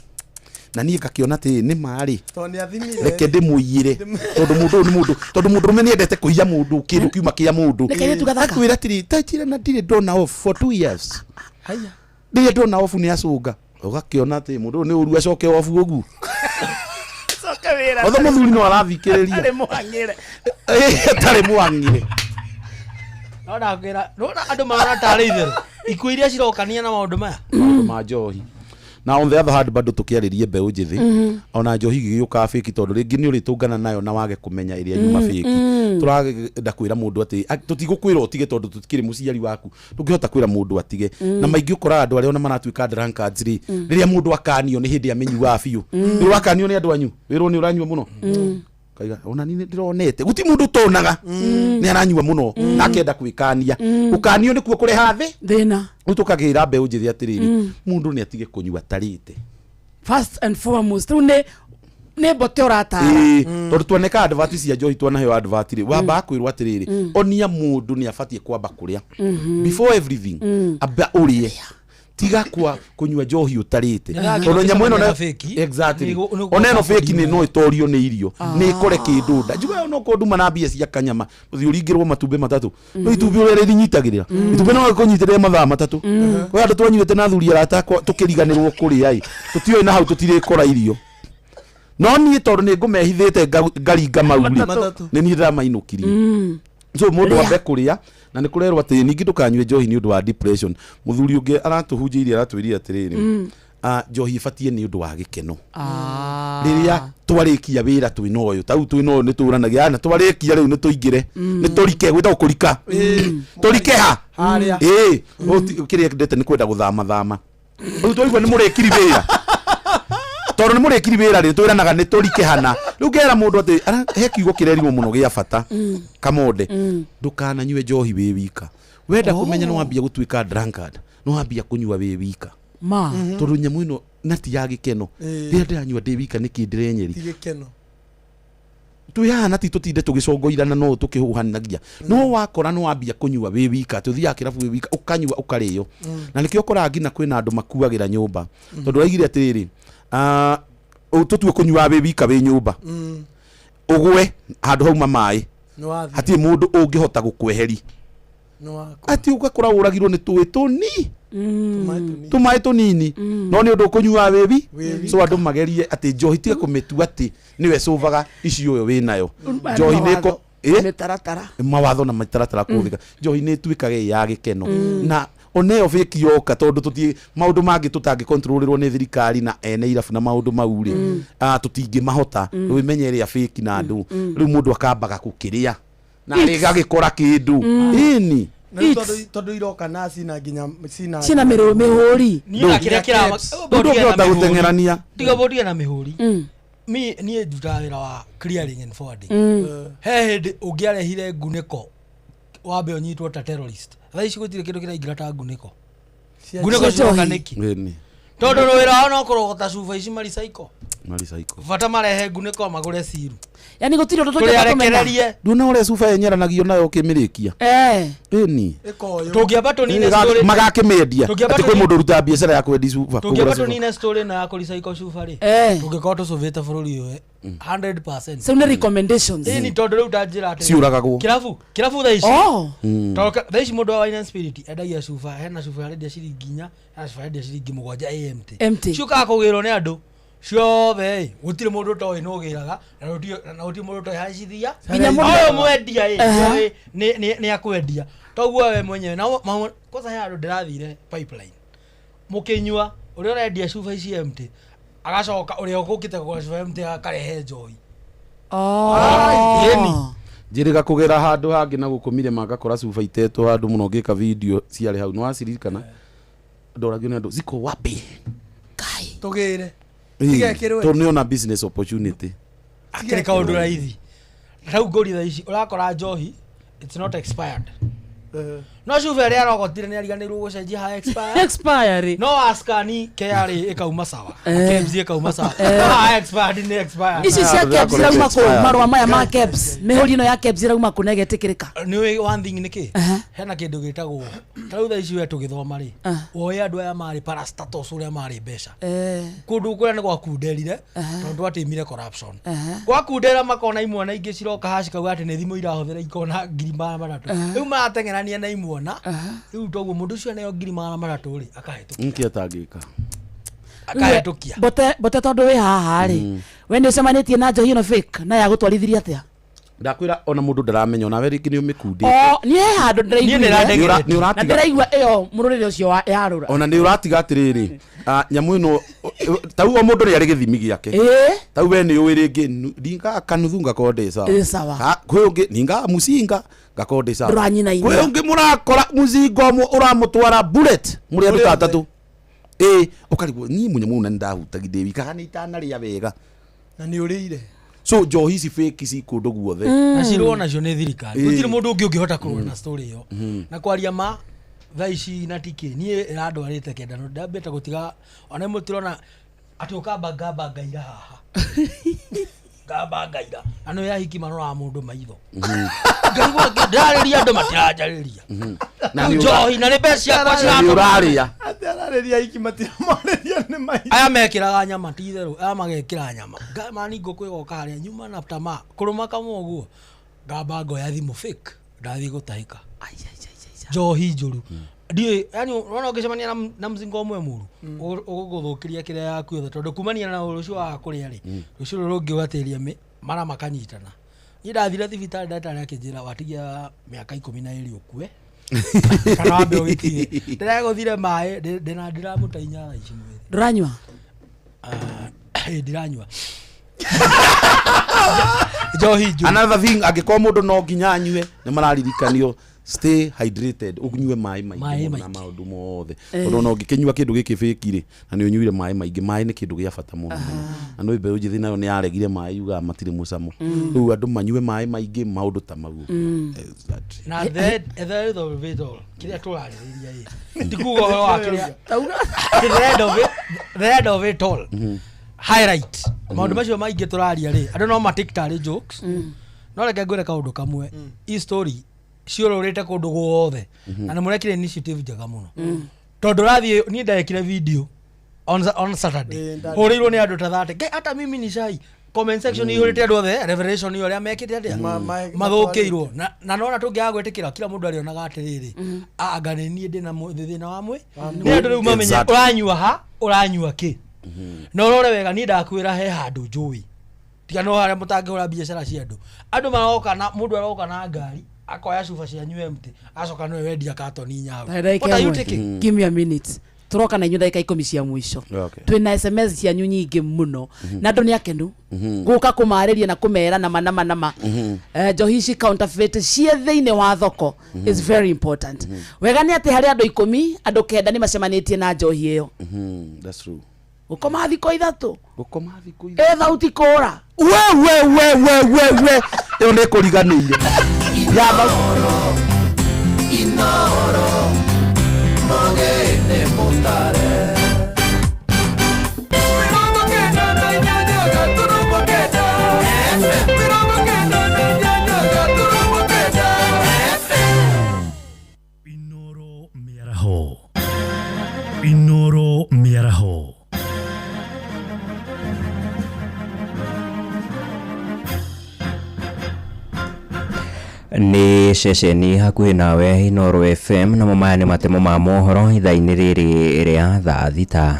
Na niĩ ngakĩona atĩ nĩ marĩ Tondũ nĩ athimire. reke ndĩmũiyĩre, tondũ mũndũ ũyũ nĩ mũndũ, tondũ mũndũrũme nĩendete kũiya mũndũ kĩndũ kiuma kĩa mũndũ. Nĩ kairĩtu gathaka. Akwĩra atĩrĩ, ta njĩra na ndirĩ ndona off for 2 years, Haya. rĩrĩa ndona off nĩ acũnga, ũgakĩona atĩ mũndũ ũyũ nĩ ũru acoke off ũguo. Coke wĩra. Otho mũthuri no arathikĩrĩria. Atarĩ mũhang'ĩre. Atarĩ mwang'ire. No ndakwĩra nona andũ marona tarĩ itherũ ikuũ iria cirokania na maũndũ maya. Maũndũ ma njohi, na on the other hand bado tũkĩarĩrie mbeũ njĩthĩ, ona njohi gĩgĩũkaga fake, tondũ rĩngĩ nĩ ũrĩtũngana nayo na wage kũmenya ĩrĩa yuma fake. Tũrenda kwĩra mũndũ atĩ tũtigũkwĩra ũtige, tondũ tũtikĩrĩ mũciari waku, ndũngĩhota kwĩra mũndũ atige. Na maingĩ ũkoraga andũ arĩa ona maratuĩka drunkards rĩ, rĩrĩa mũndũ akanio nĩ hĩndĩ amenyuaga biũ. Nĩ wakanio nĩ andũ anyu, wĩrwo nĩ ũranyua mũno, kaiga ona ni ndĩronete guti mũndũ ũtonaga nĩ aranyua mũno na akenda kwĩkania. Gũkanio nĩkuo kũreha thĩ thĩna. Rĩu tũkagĩra mbeũ njĩthĩ atĩrĩrĩ, mũndũ nĩ atige kũnyua tarĩte. First and foremost, rĩu nĩ mbote ũratara. Ĩĩ, tondũ tuoneka advert cia njohi, twanaheo advert rĩ, wambaga kwĩrwo atĩrĩrĩ, onia mũndũ nĩ abatiĩ kwamba kũrĩa before everything. Amba ũrĩe, tiga kwa kũnyua njohi ũtarĩte, Nĩ tondũ nyamũ ĩno na fake. Exactly. Nĩ Ona ĩno fake nĩ no ĩtorio nĩ irio, nĩ ĩkore kĩndũ nda njuga no korwo nduma na mbia cia kanyama, ũthiĩ ũringĩrwo matumbĩ matatũ, no itumbĩ ũrĩa rĩnyitagĩrĩra itumbĩ no rĩkũnyitĩrĩre mathaa 3. Kwĩ andũ twanyuĩte na athuri arata akwa tũkĩriganĩrwo kũrĩa ĩ, tũtiũĩ na hau tũtirĩkora irio, no niĩ tondũ nĩ ngũmehithĩte ngaringa mau rĩ, Matatũ. nĩ niĩ ndĩramainũkirie. So mũndũ Rĩa. ambe kũrĩa, na nĩ kũrerwo atĩ ningĩ ndũkanyue njohi nĩ ũndũ wa depression. Mũthuri ũngĩ aratũhunjĩirie, aratwĩrire atĩrĩrĩ, njohi ĩbatiĩ nĩ ũndũ wa gĩkeno, rĩrĩa twarĩkia wĩra twĩna ũyũ tau twĩna ũyũ nĩ tũranagia na twarĩkia rĩu nĩ tũingĩre nĩ tũrike, gwĩtagwo kũrika, tũrike ha. Harĩa. Ĩĩ, kĩrĩa ndete nĩ kwenda gũthama thama, rĩu twaigua nĩ mũrĩkiri wĩra, tondũ nĩ mũrĩkiri wĩra rĩ, twĩranaga nĩ tũrike hana. Rĩu ngera mũndũ atĩ he kiugo kĩrerirwo mũno gĩa bata kamonde, ndũkananyue njohi wĩ wika. Wenda kũmenya nĩ wambia gũtuĩka drunkard, nĩ wambia kũnyua wĩ wika, ma tondũ nyamũ ĩno na ti ya gĩkeno. Rĩrĩa ndĩranyua ndĩ wika nĩkĩ ndĩrenyeri? Ti gĩkeno. Twĩ haha na ti tũtinde tũgĩcongoirana no tũkĩhuhanagia, no wakora nĩ wambia kũnyua wĩ wika, atĩ ũthiaga kĩrabu wĩ wika ũkanyua ũkarĩo. Na nĩkĩo ũkoraga nginya kwĩna andũ makuagĩra nyũmba, tondũ raigire atĩrĩrĩ, tũtue kũnyua wĩ wika wĩ nyũmba, ũgwe handũ hauma maĩ, Nĩ wathiĩ. hatirĩ mũndũ ũngĩhota gũkweheri. Nĩ waku. Atĩ ũgakora ũragirwo nĩ tũĩ tũni tũmaĩ tũnini, no nĩ ũndũ ũkũnyua wĩwi. So andũ magerie atĩ njohi tiga kũmĩtua atĩ nĩwe cũvaga ici ũyũ wĩnayo. Njohi nĩ mĩtaratara. Mawatho na mĩtaratara kũhũthĩka, njohi nĩ ĩtuĩkaga ĩ ya gĩkeno. Na Oneyo fake yoka tondũ tũti maũndũ mangĩ tũtangĩkontrolĩrwo nĩ thirikari na ene irabu na maũndũ mau rĩ, tũtingĩmahota. Rĩu ĩmenye ĩrĩa fake na andũ, rĩu mũndũ akambaga gũkĩrĩa na rĩgagĩkora kĩndũ ĩni. Na rĩu tondũ iroka na cina nginya cina Cina mĩhũri. Niĩ na kĩrĩa kĩrama Ndũ ũngĩhota gũteng'erania. Tiga bũndige na mĩhũri. Mi niĩ ndutaga wĩra wa clearing and forwarding. He hĩndĩ ũngĩarehire ngunĩko wambe ũnyitwo ta terrorist. Thaa ici gũtirĩ kĩndũ kĩraingĩra ta ngunĩko. Ngunĩko Cia ciroka njohi. nĩkĩ? Ĩni. Tondũ wĩra wao no kũrogota cuba ici maricaiko. Maricaiko. Bata marehe ngunĩko magũre ciru. Yani gũtirĩ ũndũ Tũrĩ tũngĩhota kũmenya. arekererie. Nduona ũrĩa cuba yenyeranagia nayo ũkĩmĩrĩkia. Eh. Ĩni. Tũngĩamba tũnine story. Magakĩmĩendia Tũngĩamba atĩ kwĩ mũndũ ũrutaga biacara ya kwendia cuba, Tũngĩamba kũgũra cuba. tũnine story ĩno ya kũricaiko cuba rĩ, Eh. tũngĩkorwo tũcũvĩte bũrũri ũyũ 100%. So nĩ recommendations. Ĩni tondũ rĩu ta njĩra atĩrĩ. Ciũragagwo. Kĩrabu thaa ici. Oh. Tondũ thaa ici mũndũ wa Wine and Spirit endagia cuba, hena cuba arendia ciringi 4, hena cuba arendia ciringi 7 AMT. Empty. Ciũkaga kũgĩrwo nĩ andũ ciothe ĩ, gũtirĩ mũndũ ũtoĩ nũ ũgĩraga na gũtirĩ mũndũ ũtoĩ harĩa cithia. Nginya mũndũ- Ũyũ mwendia ĩ, Aha. ũyũ nĩ akwendia toguo we mwenyewe na kwanza he handũ ndĩrathire pipeline mũkĩnyua ũrĩa ũrendia cuba ici empty agacoka ũrĩa ũkũkĩte kũgũra cuba empty akarehe njohi. Oh. Ĩni. Njĩrĩga kũgera handũ hangĩ na gũkũ mirema ngakora cuba itetwo handũ mũno ngĩka video ciarĩ hau nĩwaciririkana ndoragio nĩ andũ ziko wapi. Tũgĩre. Ĩĩ, Cigekĩrwo. tondũ nĩona business opportunity. Akĩrĩ kaũndũ raithi rau ngũri thaa ici ũrakora njohi it's not expired, no cuba ĩrĩa arogotire nĩ ariganĩirwo gũcenjia ha expire. Expiry. No askani KRA ĩkauma sawa. Eh. KEBS ĩkauma sawa. Eh. No ha expired nĩ expired. Ici cia KEBS irauma kũ? Marũa maya ma KEBS, mĩhũri ĩno ya KEBS irauma kũ na ĩgetĩkĩrĩka? Nĩ ũĩ one thing nĩ kĩ hena kĩndũ gĩtagwo ta rĩu thaa ici we tũgĩthoma rĩ, woĩ andũ aya marĩ parastatos ũrĩa marĩ mbeca. Eh. Kũndũ kũrĩa nĩ gwakunderire tondũ twatĩmire corruption. Aha. Gwakundera makona imwana ingĩ ciroka haha cikauga atĩ nĩ thimũ irahũthĩra ikona 300,000. Rĩu marateng'erania na imwana rĩu toguo mũndũ ũcio aneo 300,000 rĩ akahĩtũkia. Nĩkĩ atangĩka? Akahĩtũkia. Bote tondũ wĩ haha rĩ, we nĩ ũcemanĩtie na njohi ĩno fake na yagũtwarithirie atĩa? Ndakwĩra ona mũndũ ndaramenya onawe rĩngĩ nĩ ũmĩkundĩte. O niĩ he handũ ndĩraiguire. Nĩ Na ũratiga. ndĩraigua ĩyo mũrũrĩre ũcio yarũra. Ona nĩ ũratiga atĩrĩrĩ, nyamũ ĩno tau o mũndũ nĩ arĩ gĩthimi gĩake. Ĩĩ. Tau we nĩ ũĩ rĩngĩ ninga kanuthu ngakorwo ndĩ sawa. Ĩ, sawa. Kwĩ ũngĩ ninga mucinga ngakorwo ndĩ sawa. Ndũranyinainia. Kwĩ ũngĩ mũrakora mũcinga ũmwe ũramũtwara bullet mũrĩ andũ ta atatũ. Ĩ ũkarigwo niĩ mũnyamũ ũyũ na nĩndahutagia ndĩ wika kana itanarĩa wega. Na nĩ ũrĩire. So njohi ici fake ci kũndũ guothe. Na cirwo nacio nĩ thirikari. Ĩĩ. Gũtirĩ mũndũ ũngĩ ũngĩhota kũrũa na story ĩyo. Na kwaria ma thaa ici na tikĩ niĩ ĩrandwarĩte kenda no ndambĩte gũtiga ona mũtirona atĩ ũkamba ngamba ngaira haha ngamba ngaira na nĩ ahiki maroraga mũndũ maitho ngaigua ndĩrarĩria andũ matiranjarĩria. Na nĩ njohi na nĩ mbeca ciakwa na nĩ ũrarĩa. Atĩ ararĩria aiki matiramwarĩria nĩ maitho. Aya mekĩraga nyama ti itherũ aya magekĩra nyama mani ngũkũ ĩgoka harĩa nyuma na tamaa kũrũma kamwe ũguo ngamba ngoya thimũ fake ndathiĩ gũtahĩka njohi njũru ndiũĩ yani wona ũngĩcemania na mũcinga ũmwe mũru ũgũgũthũkĩria kĩrĩa yaku yothe tondũ kumania na rũciũ waga kũrĩa rĩ, rũciũ rũrũ rũngĩ ũgatĩria mara makanyitana. Niĩ ndathire thibitarĩ ndagĩtarĩ akĩnjĩra watigia mĩaka 12 ũkue kana wambe ũgĩtige ndĩregũthire maĩ ndĩna ndiramũta inya thaa ici mwĩrĩ. Ndũranyua? Ĩ, ndiranyua njohi njũru. Another thing, angĩkorwo mũndũ no nginya anyue nĩ mararirikanio stay hydrated, ũnyue maĩ maingĩ Maĩ mũno na maingĩ. maũndũ mothe. Eh. Tondũ ona ũngĩkĩnyua kĩndũ gĩkĩ fake rĩ na nĩ ũnyuire maĩ maingĩ, maĩ nĩ kĩndũ gĩa bata mũno mũno. Na nĩ mbeũ njĩthĩ nayo nĩ yaregire maĩ yugaga matirĩ mũcamo. Rĩu andũ manyue maĩ maingĩ maũndũ ta mau. Exactly. Na the end of it all kĩrĩa tũrarĩrĩria ĩ ti kuga ũhoro wa kĩrĩa the end of it, the end of it all highlight maũndũ macio maingĩ tũraria rĩ andũ no matake tarĩ jokes no reke ngwĩre kaũndũ kamwe i story ciũrũrĩte kũndũ guothe na nĩ mũrekire initiative njega mũno tondũ ũrathiĩ niĩ ndekire video on Saturday hũrĩirwo nĩ andũ ta 30 Ngai, hata mimi ni shy comment section ihũrĩte andũ othe revelation ĩyo ũrĩa mekĩte atĩa mathũkĩirwo na nona tũngĩaga gwĩtĩkĩra kila mũndũ arĩonaga atĩrĩrĩ anga nĩ niĩ ndĩna thĩna wa mwĩ nĩ andũ rĩu mamenye Exactly. ũranyua ha ũranyua kĩ na ũrore wega niĩ ndakwĩra he handũ njũĩ tiga no harĩa mũtangĩhũra biacara cia andũ andũ maroka na mũndũ aroka na ngari Akoya cuba cianyu empty, acoka nĩwe wendia katoni inya hau. Ta ndagĩka What are you ĩmwe. taking? Give me a minute. Tũroka na inyuĩ ndagĩka 10 cia mũico. Okay. Twĩna SMS cianyu nyingĩ mũno na andũ nĩ akenu gũka kũmarĩria na kũmera nama nama nama. Njohi ici counterfeit ciĩ thĩinĩ wa thoko is very important. Wega nĩ atĩ harĩ andũ 10, andũ 9 nĩ macemanĩtie na njohi ĩyo. That's true. Gũkoma thikũ 3. Gũkoma thikũ ĩ thauti kũra. We we we we we we ĩyo nĩ kũriganĩire ya Inoro Mogene mutare Mĩaraho. Inoro Mĩaraho. Nĩ ceceni hakuhĩ nawe Inooro FM, namo maya nĩ matemo ma mohoro ithaa-inĩ rĩrĩ rĩa thaa 6.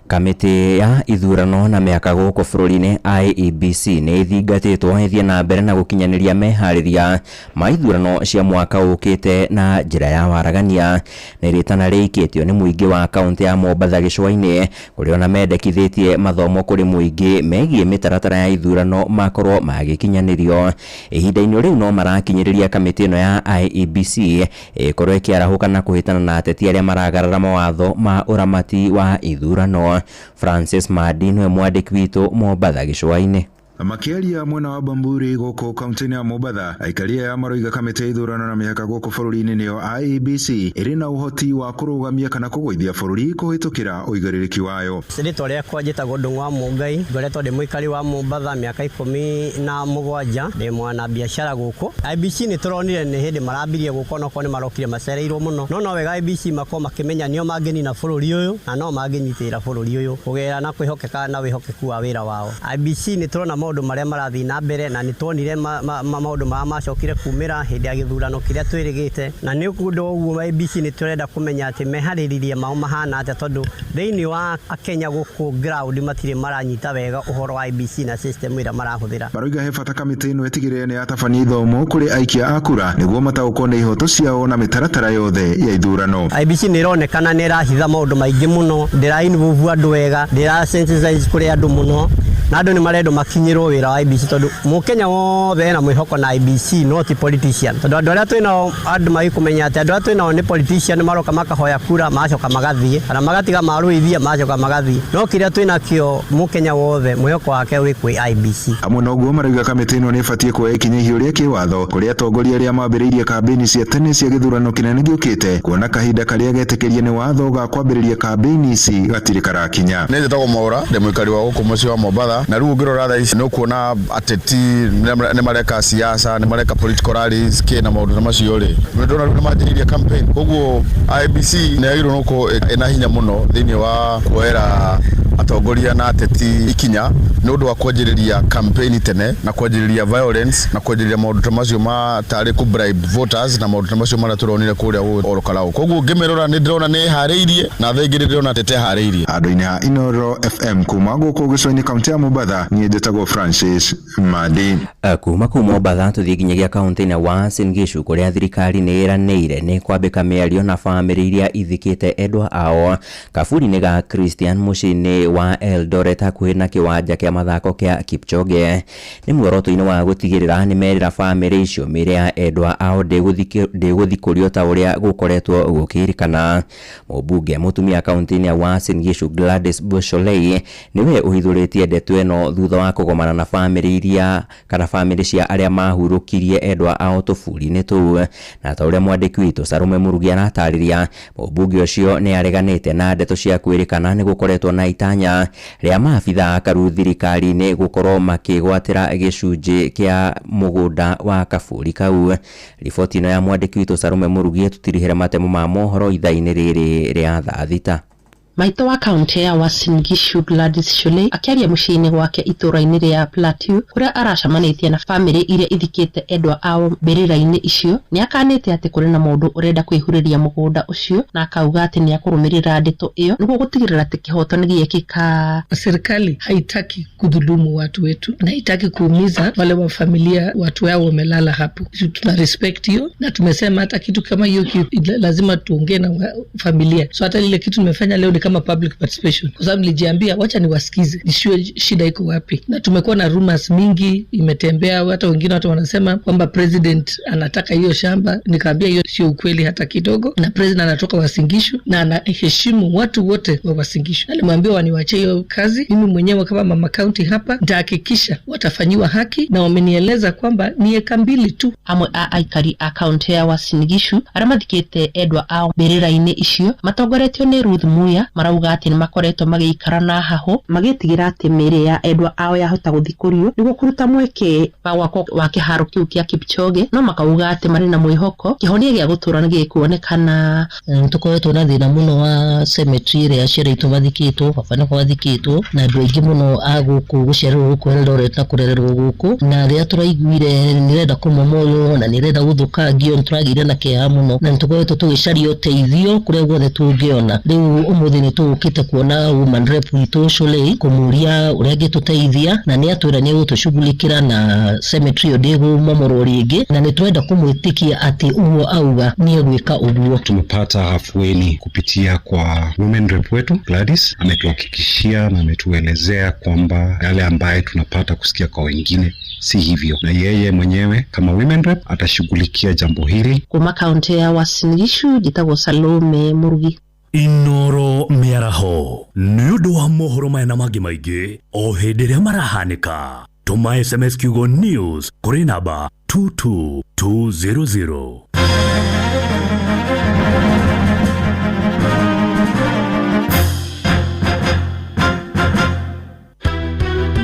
Kamĩtĩ ya ithurano na mĩhaka gũkũ bũrũri-inĩ IEBC nĩ ĩthingatĩtwo ĩthiĩ na mbere na gũkinyanĩria meharĩria ma ithurano cia mwaka ũkĩte na njĩra ya waragania. Nĩ rĩtana rĩikĩtio nĩ mũingĩ wa kaũntĩ ya Mombatha gĩcũa-inĩ, kũrĩa ona mendekithĩtie mathomo kũrĩ mũingĩ megiĩ mĩtaratara ya ithurano makorwo magĩkinyanĩrio. Ihinda-inĩ rĩu no marakinyĩrĩria kamĩtĩ ĩno ya IEBC ĩkorwo ĩkĩarahũka na kũhĩtana na ateti arĩa maragarara mawatho ma ũramati wa ithurano. Francis Madi nĩwe mwandĩki witũ Mombatha gĩcũa-inĩ. Makĩaria mwena wa Bamburi gũkũ kaunti-inĩ ya Mombatha, aikari aya maroiga kamĩtĩ ya ithurano na mĩhaka gũkũ bũrũri-inĩ nĩyo IEBC ĩrĩ na ũhoti wa kũrũgamia kana kũgũithia bũrũri kũhĩtũkĩra ũigĩrĩrĩki wayo. Rĩtwa rĩakwa njĩtagwo Ndung'u wa Mũngai, ngoretwo ndĩ mũikari wa Mombatha mĩaka 17, ndĩ mwana biacara gũkũ. IEBC nĩ tũronire nĩ hĩndĩ marambirie gũka, onokorwo nĩ marokire macereirwo mũno, no wega IEBC makorwo makĩmenya nĩo mangĩnina bũrũri ũyũ na no mangĩnyitĩrĩra bũrũri ũyũ kũgerera na kwĩhokeka na wĩhokeku wa wĩra wao. IEBC nĩ tũrona maũndũ marĩa marathiĩ na mbere na nĩ tuonire maũndũ marĩa macokire kumĩra hĩndĩ ya gĩthurano kĩrĩa twĩrĩgĩte, na nĩ ũndũ ũguo IEBC nĩ tũrenda kũmenya atĩ meharĩrĩria mao mahana atĩa, tondũ thĩinĩ wa Akenya gũkũ ground matirĩ maranyita wega ũhoro wa IEBC na system ĩrĩa marahũthĩra. Maroiga he bata kamĩtĩ ĩno ĩtigĩrĩre nĩ yatabania ithomo kũrĩ aikia a kura nĩguo mataũkwo nĩ ihoto ciao na mĩtaratara yothe ya ithurano. IEBC nĩ ĩronekana nĩ ĩrahitha maũndũ maingĩ mũno, ndĩra involve andũ wega, ndĩra sensitize kũrĩ andũ mũno, na andũ nĩ marendwo makinyĩrwo wĩra wa IEBC, tondũ mũkenya wothe ena mwĩhoko na IEBC no ti politician, tondũ andũ arĩa twĩnao andũ magĩkũmenya atĩ andũ arĩa twĩnao nĩ politician, maroka makahoya kura magacoka magathiĩ, kana magatiga marũithia magacoka magathiĩ, no kĩrĩa twĩnakĩo mũkenya wothe mwĩhoko wake wĩ kwĩ IEBC. Hamwe na ũguo marauga kamĩtĩ ĩno nĩ ĩbatiĩ kuoya ikinya ihiũ rĩa kĩwatho kũrĩ atongoria arĩa mambĩrĩirie kambĩini cia tene cia gĩthurano kĩnene gĩũkĩte, kuona kahinda karĩa getĩkĩrie nĩ watho ga kwambĩrĩria kambĩini ici gatirĩ karakinya. Nĩ njĩtagwo Mwaura, ndĩ mũikari wa gũkũ mũciĩ wa Mombatha, na rĩu ũngĩrora thaa ici nĩ ũkuona ateti nĩ mareka siasa, nĩ mareka political rallies kĩ na maũndũ ta macio rĩ, nĩ ndĩrona rĩu nĩ manjĩrĩirie campaign, koguo IEBC nĩ yagĩrĩirwo nĩ gũkorwo ĩna hinya mũno thĩinĩ wa kuoera atongoria na ateti ikinya nĩ ũndũ wa kwanjĩrĩria campaign tene na kwanjĩrĩria violence na kwanjĩrĩria maũndũ ta macio ma tarĩ kũ bribe voters na maũndũ ta macio marĩa tũronire kũrĩa Ol Kalou. Koguo ngĩmĩrora nĩ ndĩrona nĩ ĩharĩirie na thaa ingĩ nĩ ndĩrona atĩ ĩteharĩirie. Andũ-inĩ a Inooro FM kuma gũkũ gĩcũa-inĩ kaunti ya Mombatha, niĩ njĩtagwo Francis Madi. Kuma kũu Mombatha tũthiĩ nginyagia kaunti-inĩ wa Uasin Gishu kũrĩa thirikari nĩ ĩranĩire nĩ kwambĩka mĩario na bamĩrĩ iria ithikĩte endwa ao kaburi-inĩ ga Christian mũciĩ-inĩ wa Eldoret hakuhĩ na kĩwanja kĩa mathako kĩa Kipchoge. Nĩ muoroto-inĩ wa gũtigĩrĩra nĩ merĩra bamĩrĩ icio mĩĩrĩ ya endwa ao ndĩgũthikũrio ta ũrĩa gũkoretwo gũkĩrĩkana. Mũmbunge mũtumia kaunti-inĩ ya Uasin Gishu Gladys Bosholei nĩwe ũhithũrĩtie ndeto ĩno thutha wa kũgomana na bamĩrĩ iria kana bamĩrĩ cia arĩa mahurũkirie endwa ao tũburi-inĩ tũu. Na ta ũrĩa mwandĩki witũ Salome Mũrugi aratarĩria, mũmbunge ũcio nĩ areganĩte na ndeto cia kwĩrĩkana nĩ gũkoretwo na itanya rĩa maabitha akaru thirikari-inĩ gũkorwo makĩgwatĩra gĩcunjĩ kĩa mũgũnda wa kaburi kau. Riboti ĩno ya mwandĩki witũ Salome Mũrugi ĩtũtirihĩre matemo ma mohoro ithaa-inĩ rĩrĩ rĩa thaa 6. Maitũ wa kaunti ya Uasin Gishu Gladys Shollei akĩaria mũciĩ-inĩ gwake itũũra-inĩ rĩa Plateau kũrĩa aracemanĩtie na bamĩrĩ iria ithikĩte endwa ao mbĩrĩra-inĩ icio nĩ akanĩte atĩ kũrĩ na mũndũ ũrenda kwĩhurĩria mũgũnda ũcio na akauga atĩ nĩ akũrũmĩrĩra ndeto ĩyo nĩguo gũtigĩrĩra atĩ kĩhoto nĩ gĩekĩka. Serikali haitaki kudhulumu watu wetu na haitaki kuumiza wale wa familia watu wao wamelala hapo. Tuna respect hiyo, na tumesema hata kitu kama hiyo lazima tuongee na familia. So hata lile kitu nimefanya leo ni kama public participation, kwa sababu nilijiambia wacha niwasikize nisiwe shida iko wapi, na tumekuwa na rumors mingi imetembea, hata wengine watu wanasema kwamba president anataka hiyo shamba. Nikaambia hiyo sio ukweli hata kidogo, na president anatoka Uasin Gishu na anaheshimu watu wote wa Uasin Gishu. Alimwambia waniwachie hiyo kazi, mimi mwenyewe kama mama county hapa nitahakikisha watafanyiwa haki, na wamenieleza kwamba ni eka mbili tu. Amwe a aikari a kaunti ya Uasin Gishu arĩa mathikĩte endwa ao mbĩrĩra-inĩ icio matongoretio nĩ Ruth Muya marauga atĩ nĩ makoretwo magĩikara na hahũ magĩtigĩra atĩ mĩĩrĩ ya endwa ao yahota gũthikũrio nĩguo kũruta mweke wa gwakwo wa kĩharo kĩu kĩa Kipchoge, no makauga atĩ marĩ na mwĩhoko kĩhonia gĩa gũtũũra nĩ gĩkuonekana. Nĩtũkoretwo na thĩna mũno wa cemetery ĩrĩa aciari aitũ mathikĩtwo, baba nĩho athikĩtwo, na andũ aingĩ mũno a gũkũ gũciarĩrwo gũkũ Eldoret na kũrererwo gũkũ, na rĩrĩa tũraiguire nĩrenda kũmomorwo na nĩrenda gũthũkangio nĩtũragĩire na kĩeha mũno, na nĩtũkoretwo tũgĩcaria ũteithio kũrĩa guothe tũngĩona. Rĩu ũmũthĩ nĩtũgũkĩte kuona woman rep witũ Shollei kũmũria ũrĩa angĩtũteithia, na nĩatwĩra nĩegũtũshughulikĩra na cemetery ĩyo ndĩkũmomorwo rĩngĩ, na nĩtũrenda kũmwĩtĩkia atĩ ũguo auga nĩegwĩka ũguo. Tumepata afueni kupitia kwa women rep wetu Gladys, ametuhakikishia na ametuelezea kwamba yale ambaye tunapata kusikia kwa wengine si hivyo, na yeye mwenyewe kama women rep atashughulikia jambo hili. Kuma kaunti ya Uasin Gishu njĩtagwo Salome Murugi. Inoro mĩaraho nĩ ũndũ wa mohoro maya na mangĩ maingĩ o hĩndĩ ĩrĩa marahanĩka, tũma SMS kiugo news kũrĩ namba 22200.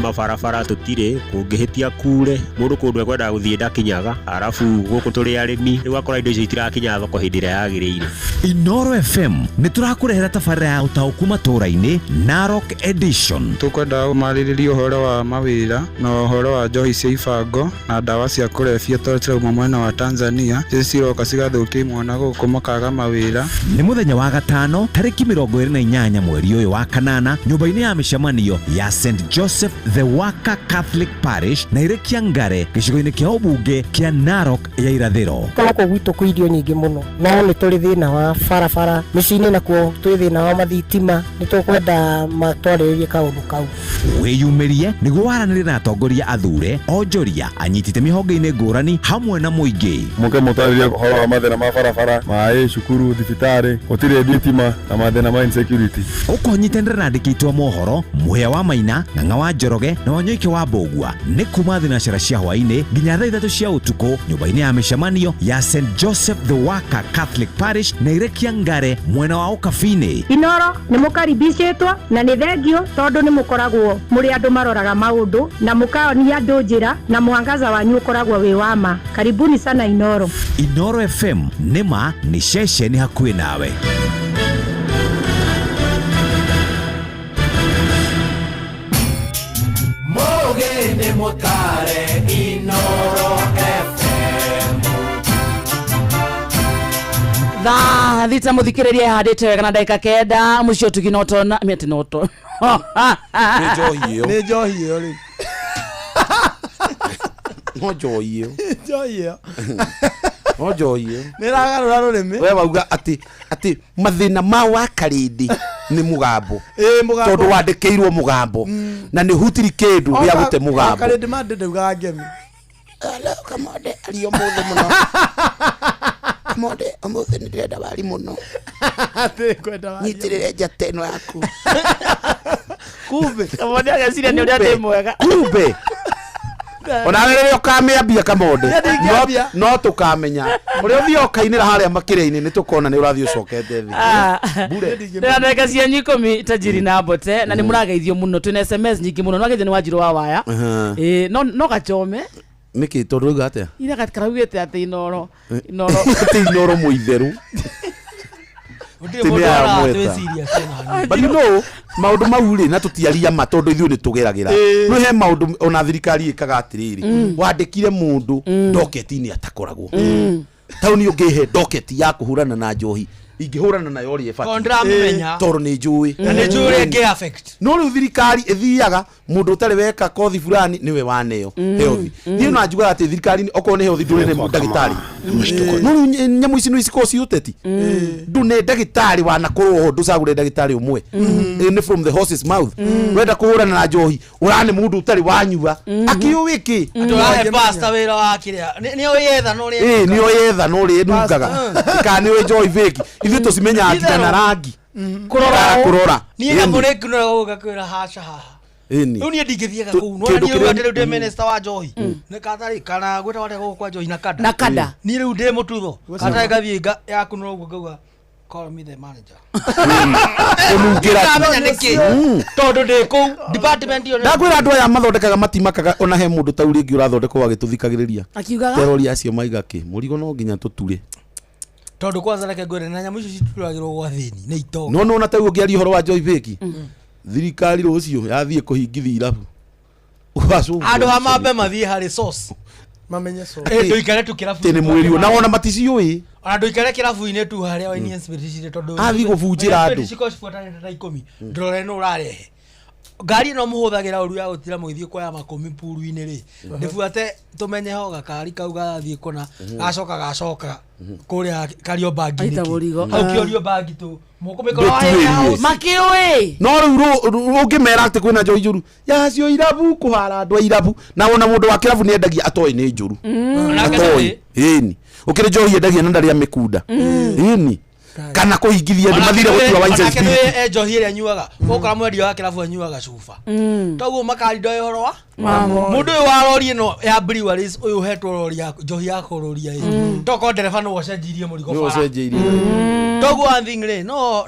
Mabarabara tũtirĩ, kũngĩhĩtia kure mũndũ kũndũ ekwendaga gũthiĩ ndakinyaga, arabu gũkũ tũrĩ arĩmi rĩu akora indo icio itirakinya thoko hĩndĩ ĩrĩa yagĩrĩire. Inoro FM nĩ tũrakũrehera tabarĩra ya ũtaũku matũũra-inĩ Narok Edition. Tũkwenda marĩrĩrie ũhoro wa mawĩra na ũhoro wa njohi cia ibango na ndawa cia kũrebia tondũ cirauma mwena wa Tanzania, icio ciroka cigathũkia imwana gũkũ makaga mawĩra. Nĩ mũthenya wa gatano tarĩki 28 mweri ũyũ wa kanana nyũmba-inĩ ya mĩcemanio ya St Joseph the Worker Catholic Parish na Irekia Ngare gĩcigo-inĩ kĩa ũmbunge kĩa Narok ya irathĩro. Gũkũ gwitũ kwĩ irio nyingĩ mũno, no nĩ tũrĩ thĩna wa barabara mĩciĩ-inĩ, nakuo twĩ thĩna wa mathitima, nĩ tũkwenda matwarĩrĩrie kaũndũ kau. Wĩyumĩrie nĩguo waranĩrie na atongoria athure, onjoria, anyiti itemi honge-inĩ ngũrani hamwe na mũingĩ. Mũke mũtarĩrie ũhoro wa mathĩna ma barabara, maĩ, cukuru, thibitarĩ, gũtirĩ thitima na mathĩna ma insecurity. Ũkũnyitanĩra na andĩki aitũ a mohoro Mũhĩa wa Maina, Ng'ang'a wa Njoroge na Wanyoike wa Mbũgua nĩ kuma thinacara cia hwaĩ-inĩ nginya thaa 3 cia ũtukũ nyũmba-inĩ ya mĩcemanio ya St Joseph the Worker Catholic Parish na Irekia Ngare mwena wa Ũkabi-inĩ. Inoro nĩ mũkaribicĩtwo na nĩ thengio tondũ nĩ mũkoragwo mũrĩ andũ maroraga maũndũ na mũkaonia andũ njĩra, na mwangaza wanyu ũkoragwo wĩ wa ma. Karibuni sana Inoro. Inoro FM nĩ ma nĩ ceceni hakuhĩ nawe. Mũgĩ mũtare Inoro FM. Thaa thita mũthikĩrĩria ĩhandĩte wega na ndagĩka 9 mũciĩ ũtugi notona mĩatĩ noto. Nĩ njohi ĩyo. Nĩ njohi ĩyo rĩu. No njohi ĩyo. Njohi ĩyo. No njohi ĩyo. Nĩ ĩragarũra rũrĩmĩ. We wauga atĩ mathĩna ma wakarĩndĩ nĩ mũgambo. Mũgambo. Tondũ wandĩkĩirwo mũgambo. Na nĩ hutiri kĩndũ gĩa gũte mũgambo. Wakarĩndĩ mandĩ ndaugaga ngemi. Hello, Kamonde, ario mũthĩ mũno. Kamonde, ũmũthĩ nĩ ndĩrenda wari mũno. Ndĩkwenda wari. Nyitĩrĩre njata ĩno yaku. Kumbe. Kamonde ageciria nĩ ũrĩa ndĩ mwega. Kumbe. Ona rĩrĩa ũkamĩambia Kamonde, Niĩ ndingĩambia. no tũkamenya. Ũrĩa ũthiaga ũkainĩra harĩa makĩria-inĩ nĩ tũkona nĩ ũrathiĩ ũcokete thĩ. Bure. Ndĩra ndagĩka cianyu 10 tajiri na mbote, na nĩ mũrageithio mũno, twĩna SMS nyingĩ mũno, no geithio nĩ Wanjirũ wa Waya. No gachome. Nĩkĩ tondũ rauga atĩa? Ira karaugĩte atĩ Inoro. Inoro. Atĩ Inoro mũitheru. Atĩ nĩ aramweta. But you know, maũndũ mau rĩ na tũtiaria ma tondũ ithuĩ nĩ tũgeragĩra. No he maũndũ ona thirikari ĩkaga atĩrĩrĩ, wandĩkire mũndũ ndoketi-inĩ atakoragwo. Taũni ũngĩhe ndoketi ya kũhũrana na njohi, ingĩhũrana nayo ũrĩa Tondũ ndĩramĩmenya. ĩbatiĩ, tondũ nĩ njũĩ. Na nĩ njũĩ ũrĩa ĩngĩ affect. No rĩu thirikari ĩthiaga mũndũ ũtarĩ weka kothi fulani nĩwe waneo health. Niĩ ona njugaga atĩ thirikari okorwo nĩ health ndũrĩ nĩ ndagĩtarĩ, no rĩu nyamũ ici no icikorwo ci ũteti. Ndune ndagĩtarĩ wanakorwo ho, ndũcagũre ndagĩtarĩ ũmwe. Nĩ from the horse's mouth. Ũrenda kũhũrana na njohi, ũrane mũndũ ũtarĩ wanyua akĩũĩ kĩ. Atĩ ũrahe pastor wĩra wa kĩrĩa nĩ oĩ yetha na ũrĩa Ĩĩ, nĩ oĩ yetha na ũrĩa ĩnungaga, kana nĩ oĩ njohi fake. Ithuĩ tũcimenyaga nginya na rangi. Kũrora. Kũrora. Niĩ Ĩni. nyamũ nĩ ngunora gũka kwĩra haca haha. Ĩni. Rĩu niĩ ndingĩthiaga kũu. Nĩwona Kĩndũ niĩ rĩu kĩrĩa- atĩ rĩu ndĩ minister wa njohi nĩ katarĩ kana gwĩtagwo atĩa gũkũ kwa njohi na kada Na kada. Niĩ rĩu ndĩ mũtutho katarĩ ngathiĩ yakunũra ũguo ngauga call me the manager. Kũnungĩra. Ndamenya nĩkĩ tondũ ndĩ kũu department ĩyo. Ndakwĩra andũ aya mathondekaga matimakaga ona he mũndũ tau rĩngĩ ũrathondekwo agĩtũthikagĩrĩria. Akiugaga? Terori acio maiga kĩ mũrigo no nginya tũture. Tondũ kwanza reke ngwĩre na nyamũ icio cituragĩrwo gwa thĩni nĩ itonga. No nona tau ũngĩaria ũhoro wa Joy Fake, thirikari rũciũ yathiĩ kũhingithia irabu. Ũgacũngwo. Handũ ha mambe mathiĩ harĩ source. Mamenye so. Ĩ, ndũikare tu kĩrabu. Atĩ nĩ mwĩriũ na wona maticiũĩ. Ona ndũikare kĩrabu-inĩ tu harĩa wine and spirit cirĩ tondũ Athiĩ gũbunjĩra Wine and andũ. spirit cikoragwo cibuatanĩte ta ikũmi. Ndũrore nũ ũrarehe ngari ĩno mũhũthagĩra ũru ya gũtira mũgĩthiĩ kuoya makũmi puru-inĩ rĩ, ndĩbuate tũmenye ho gakari kau gathiĩ kũna, gacoka gacoka kũrĩa Kariobangi Aita nĩkĩ? mũrigo. Hau Ah. kĩorio bangi tu mũkũmĩkora Ndũtuĩrie. Makĩũĩ. No rĩu ũngĩmera atĩ kwĩna njohi njũru yacio irabu kũhara andũ a irabu, na wona mũndũ wa kĩrabu nĩ endagia atoĩ nĩ njũru. Atoĩ ĩni ũkĩrĩ njohi endagia na ndarĩ amĩkunda ĩni kana kũhingithia andũ mathire gũtua wines and onake spirit. nĩ njohi ĩrĩa anyuaga ũkora mwendia wa kĩrabu anyuaga cuba toguo makari ndoĩ ũhoro wa mũndũ ũyũ wa rori ĩno ya breweries ũyũ ũhetwo rori ya njohi ya kũrũria ĩ tokorwo ndereba nĩwe ũcenjirie mũrigo Nĩwe bara. ũcenjeirie. Toguo one thing rĩ no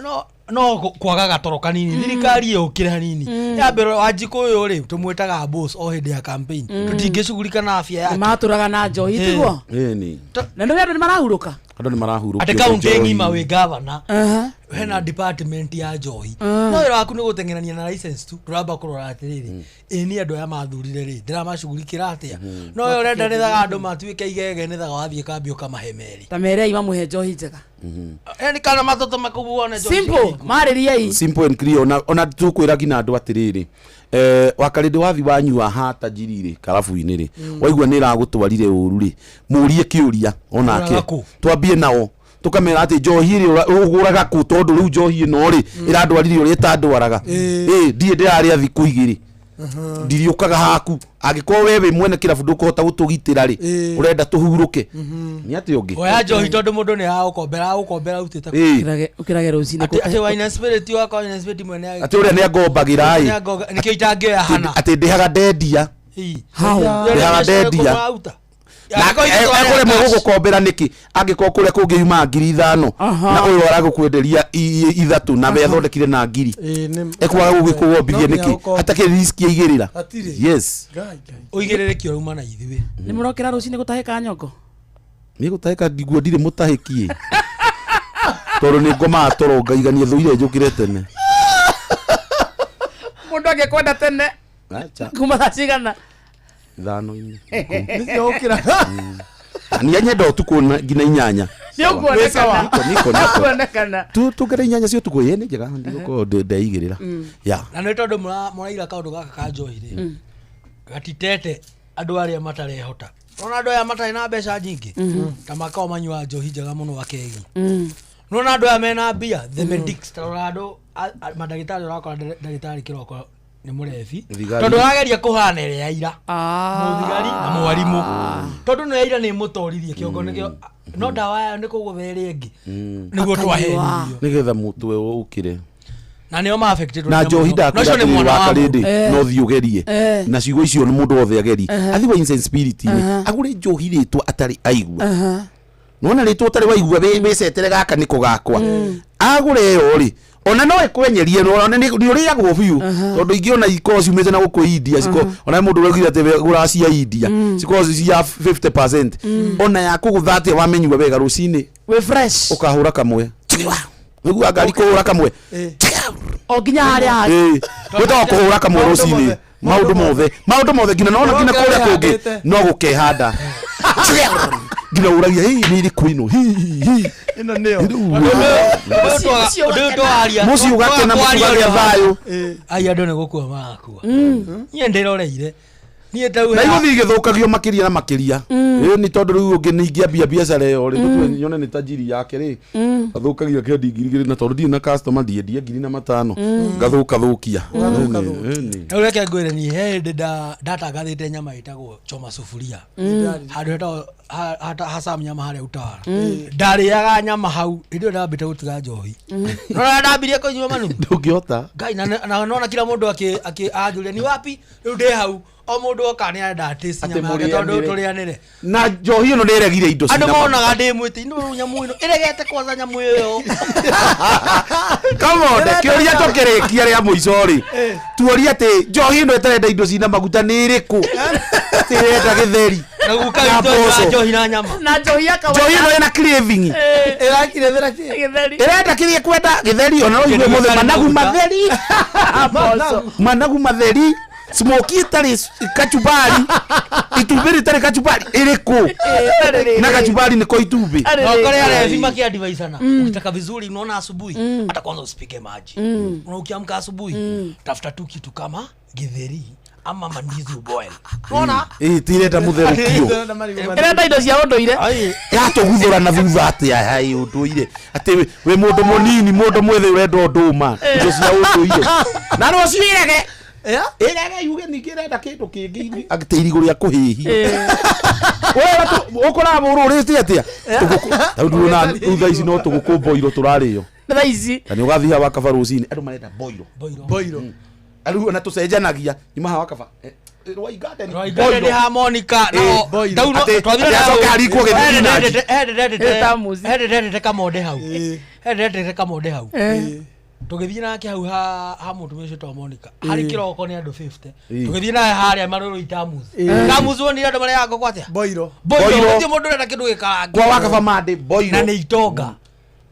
no kwaga gatoro kanini thirikari ĩũkĩre hanini ya mbere wanjikũ ũyũ rĩ tũmwĩtaga boss o hĩndĩ ya campaign tũtingĩcugurika na afya yake. Matũraga na njohi tiguo. Ĩni. Na nĩ andũ nĩ marahurũka. Andũ nĩ marahurũkio atĩ nĩ kaunti njohi. ng'ima wĩ gavana hena department ya njohi, no wĩra waku nĩ gũteng'erania na license tu. Ndũramba kũrora atĩrĩrĩ, ĩ nĩ andũ aya mathurire rĩ ndĩramacugurikĩra atĩa? No we ũrenda nĩthaga andũ matuĩke igege nĩthaga wathiĩ kambi ũkamahe merĩ. Ta merei mamũhe njohi njega. Yani kana matoto makũbu wone njohi. Simple, marĩriei. Simple and clear. Ona tukwĩra nginya andũ atĩrĩrĩ, wakarĩndĩ wathi wanyua ha tajiri rĩ karabu-inĩ rĩ, waigua nĩ ĩragũtwarire ũru rĩ, mũrie kĩũria onake. Ũgũraga kũ? Twambie nao tũkamera atĩ njohi ĩrĩ ũgũraga kũ, tondũ rĩu njohi ĩno rĩ ĩrandwarire ũrĩa ĩtandwaraga. Ĩ ndiĩ ndĩrarĩa thikũ igĩrĩ ndiriũkaga haku. Angĩkorwo we wĩ mwene kĩrabu ndũkũhota gũtũgitĩra rĩ, ũrenda tũhurũke nĩ atĩ ũngĩ. Oya njohi tondũ mũndũ nĩ agũkombera agũkombera arutĩte kũ? Ĩ. Ũkĩrage rũcinĩ. Atĩ wine and spirit wakwa wine and spirit mwene Atĩ ũrĩa nĩ angombagĩra ĩ. Nĩkĩo itangĩoya hana. Atĩ ndĩhaga ndendia. How? Ndĩhaga ndendia. Na ekũremwo gũgũkombera nĩkĩ angĩkorwo kũrĩa kũngĩ yumaga 5,000 na ũyũ aragũkwenderia 3 na we athondekire na 1,000, ekwaga gũgĩkũgombithia nĩkĩ hatakĩrĩ riski aigĩrĩra? Hatirĩ. Yes. Ũigĩrĩrĩki ũrauma na ithuĩ. Nĩ mũrokĩra rũcinĩ gũtahĩka nyongo? Nĩ gũtahĩka ndiguo ndirĩ mũtahĩki tondũ nĩ ngomaga toro ngaigania thũire njũkĩre tene. Mũndũ angĩkwenda tene Acha. kuma thaa cigana? 5-inĩ. Nĩcio ũkĩraga. Niĩ nyenda ũtukũ nginya 8. Nĩ ũkuonekana. Niko, niko, niko. Nĩũkuonekana. Tũkĩre 8 cia ũtukũ ĩ nĩ njega ndigũkorwo ndeigĩrĩra ya. Na nĩ tondũ mũraira kaũndũ gaka ka njohi rĩ gatitete andũ arĩa matarehota. Nona andũ aya matarĩ na mbeca nyingĩ ta makao manyuaga njohi njega mũno akegi. Nona andũ aya mena mbia the medics ta rora andũ mandagĩtarĩ ũrakora ndagĩtarĩ kĩroko nĩ mũrebi. Thigari. Tondũ arageria kũhana ĩrĩa ya ira mũthigari na mwarimũ tondũ no ya ira nĩ ĩmũtoririe kĩongo nĩkĩo no ndawa yayo nĩ kũgũtha ĩrĩa ĩngĩ nĩguo twahenirio. Nĩgetha mũtwe ũkĩre. Na nĩo ma affected Na njohi No ũcio nĩ mwana wa ndakwĩra mũndũ. wakarĩndĩ no thiĩ ũgerie. Na ciugo icio nĩ mũndũ wothe agerie athiĩ wa incense spirit rĩ agũre njohi rĩtwa atarĩ aigua. Nona rĩtwa ũtarĩ waigua wĩcetere gaka nĩko gakwa agũre ĩyo rĩ ona no ĩkwenyerie ona nĩ ũrĩagwo biũ tondũ ingĩ ona ikorwo ciumĩte na gũkũ India ciko ona mũndũ ũraugire atĩ we gũra cia India cikorwo ci cia 50% ona ya kũgũtha atĩa wamenyua wega rũcinĩ wĩ fresh ũkahũra kamwe. Wĩiguaga ngari kũhũra kamwe. O nginya harĩa hangĩ. Ĩĩ, gwĩtagwo kũhũra kamwe rũcinĩ. Maũndũ mothe, maũndũ mothe nginya nona nginya kũrĩa kũngĩ no gũkehanda. Nginya ũragia hii nĩ ĩrĩkũ ĩno hi hi. Ĩno nĩyo. Ũndũ ũyũ twaria Mũciĩ ũgakena, mũciĩ ũkagĩa thayũ. Ai andũ nĩ gũkua marakua. Niĩ ndĩroreire. Niĩ tau Na igũthiĩ igĩthũkagio makĩria na makĩria. Ĩĩ nĩ tondũ rĩu ũngĩ ningĩambia biacara ĩyo rĩ, tũtue nyone nĩ tajiri yake rĩ, athũkagia kĩendi 2000 na tondũ ndirĩ na customer ndiendia 2005 ngathũka thũkia. Ĩĩ nĩ. Rĩu reke ngwĩre niĩ he hĩndĩ ndatangathĩte nyama ĩtagwo choma sufuria. Handũ hetagwo ha Sam nyama harĩa Utawala. Ndarĩaga nyama hau hĩndĩ ĩyo ndambĩte gũtiga njohi. Nona ndambirie kũnyua manu. Ndũngĩhota. Ngai na na nona kila mũndũ akĩ akĩ anjũria ni wapi rĩu ndĩ hau o mũndũ oka nĩ arenda taste Atĩ nyama yake tondũ mũrĩanĩre. tũrĩanĩre. Na njohi ĩno nĩ ĩregire indo Andũ cina maguta. monaga ndĩ mwĩtĩ ino rĩu nyamũ ĩno ĩregete kwanza nyamũ ĩyo. Come on, kĩũria tũkĩrĩkia rĩa mũico rĩ, tuorie atĩ njohi ĩno ĩtarenda indo cina maguta nĩ ĩrĩkũ? Atĩ ĩrenda gĩtheri Na guka na witũ anyuaga mboco. njohi na nyama. Na njohi ya kawaida. Njohi ĩno ĩna craving. Ĩrakirethera kĩ? Gĩtheri. Ĩrenda kĩrĩa ĩkwenda gĩtheri ona no igue mũthĩ managu matheri. Managu matheri. Smoky ĩtarĩ kachumbari. Itumbĩ rĩtarĩ kachumbari ĩrĩkũ? Na kachumbari nĩko itumbĩ. Na ũkore arevi makiadvaisana ukitaka vizuri unaona asubuhi hata kwanza usipike maji. Una ukiamka asubuhi tafuta tu kitu kama githeri ama mandizi uboil. Unaona? Ĩĩ tirenda mũtherũkio. Ĩrenda indo cia ũndũire. Yatũguthũra na thutha atĩa hai ũndũire atĩ wĩ mũndũ mũnini mũndũ mwĩthĩ ũrenda ũndũma indo cia ũndũire na rũciũ ĩrege ĩrege yuge ningĩ ĩrenda kĩndũ kĩngĩ atĩ irigũ rĩa kũhĩhia ũkoraga mũrũrĩte atĩa Tũgũkũ- rĩu na rĩu thaa ici no tũgũkũ mboiro tũrarĩo Thaa ici. na nĩ ũgathiĩ haha wakaba rũcinĩ andũ marenda mboiro Boiro. rĩu ona tũcenjanagia nyuma haha wakaba Rwai Garden, Rwai Garden boiro. ha Monica Ĩĩ, no ndau no Atĩ- twathire atĩ acoke arikwo gĩthinaji. ndendete kamonde hau ndendete kamonde hau tũgĩthiĩ nake hau ha mũtumia ũcio wĩtagwo Monica harĩ kĩroko nĩ andũ 50 tũgĩthiĩ naye harĩa marũrũ itamus tamus wonire andũ marĩaga ngũkũ atĩa Boiro. boiro Boiro. gũtirĩ mũndũ ũrenda kĩndũ gĩkarange Kwa wakaba mande boiro na nĩ itonga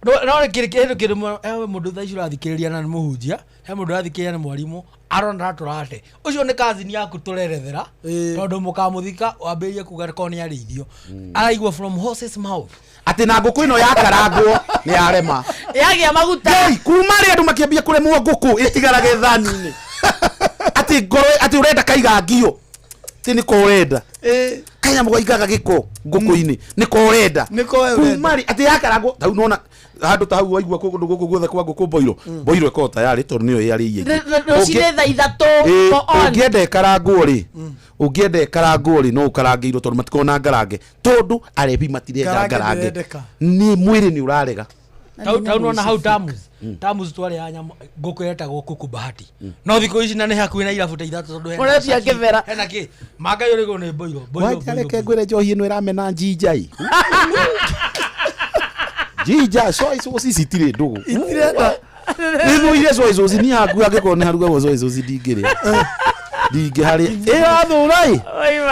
no kĩndũ kĩndũ he mũndũ thaa ici ũrathikĩrĩria na nĩ mũhunjia he mũndũ ũrathikĩrĩria nĩ mwarimũ arona tũrate ũcio nĩ kazini yaku tũrerethera tondũ mũkamũthika wambĩrĩrie kuga korwo nĩ arĩithio araigua from horses mouth atĩ na ngũkũ ĩno yakarangwo nĩ yarema Yagĩa maguta. Ngai, kuma rĩ andũ makĩambia kũremwo ngũkũ ĩtigarage thani-inĩ atĩ ngoro atĩ ũrenda kaigangio atĩ nĩko ũrenda kanyamũ gaigaga gĩko ngũkũ-inĩ nĩko ũrenda Nĩko we ũrenda. kuma rĩ atĩ yakarangwo tau nona handũ ta hau waigua kũndũ gũkũ guothe kwa ngũkũ mboiro mboiro ĩkoragwo tayarĩ tondũ nĩyo ĩarĩie Rũcinĩ thaa ithatũ go on. ũngĩenda ĩkarangwo rĩ ũngĩenda ĩkarangwo rĩ no ũkarangĩirwo tondũ matikoragwo na ngarange tondũ arebi matirenda Ngarange ngarange ndĩrendeka. nĩ mwĩrĩ nĩ ũrarega tau nona hau tamus tamus twarĩaga nyama ngũkũ yetagwo kuku bahati no thikũ ici na nĩ hakuhĩ na irabu ta ithatũ tondũ hena Ũretia Shaki, kĩbera. hena kĩ mangai ũrĩgwo nĩ mboiro mboiro Wacha reke ngwĩre njohi ĩno ĩramena njinja ĩ jinja soy sauce ici itirĩ ndũgũ Itirenda. nĩthũire soy sauce niĩ hakuhĩ angĩkorwo nĩ harugagwo soy sauce ndingĩrĩa ndingĩharĩa ĩrathũra ĩ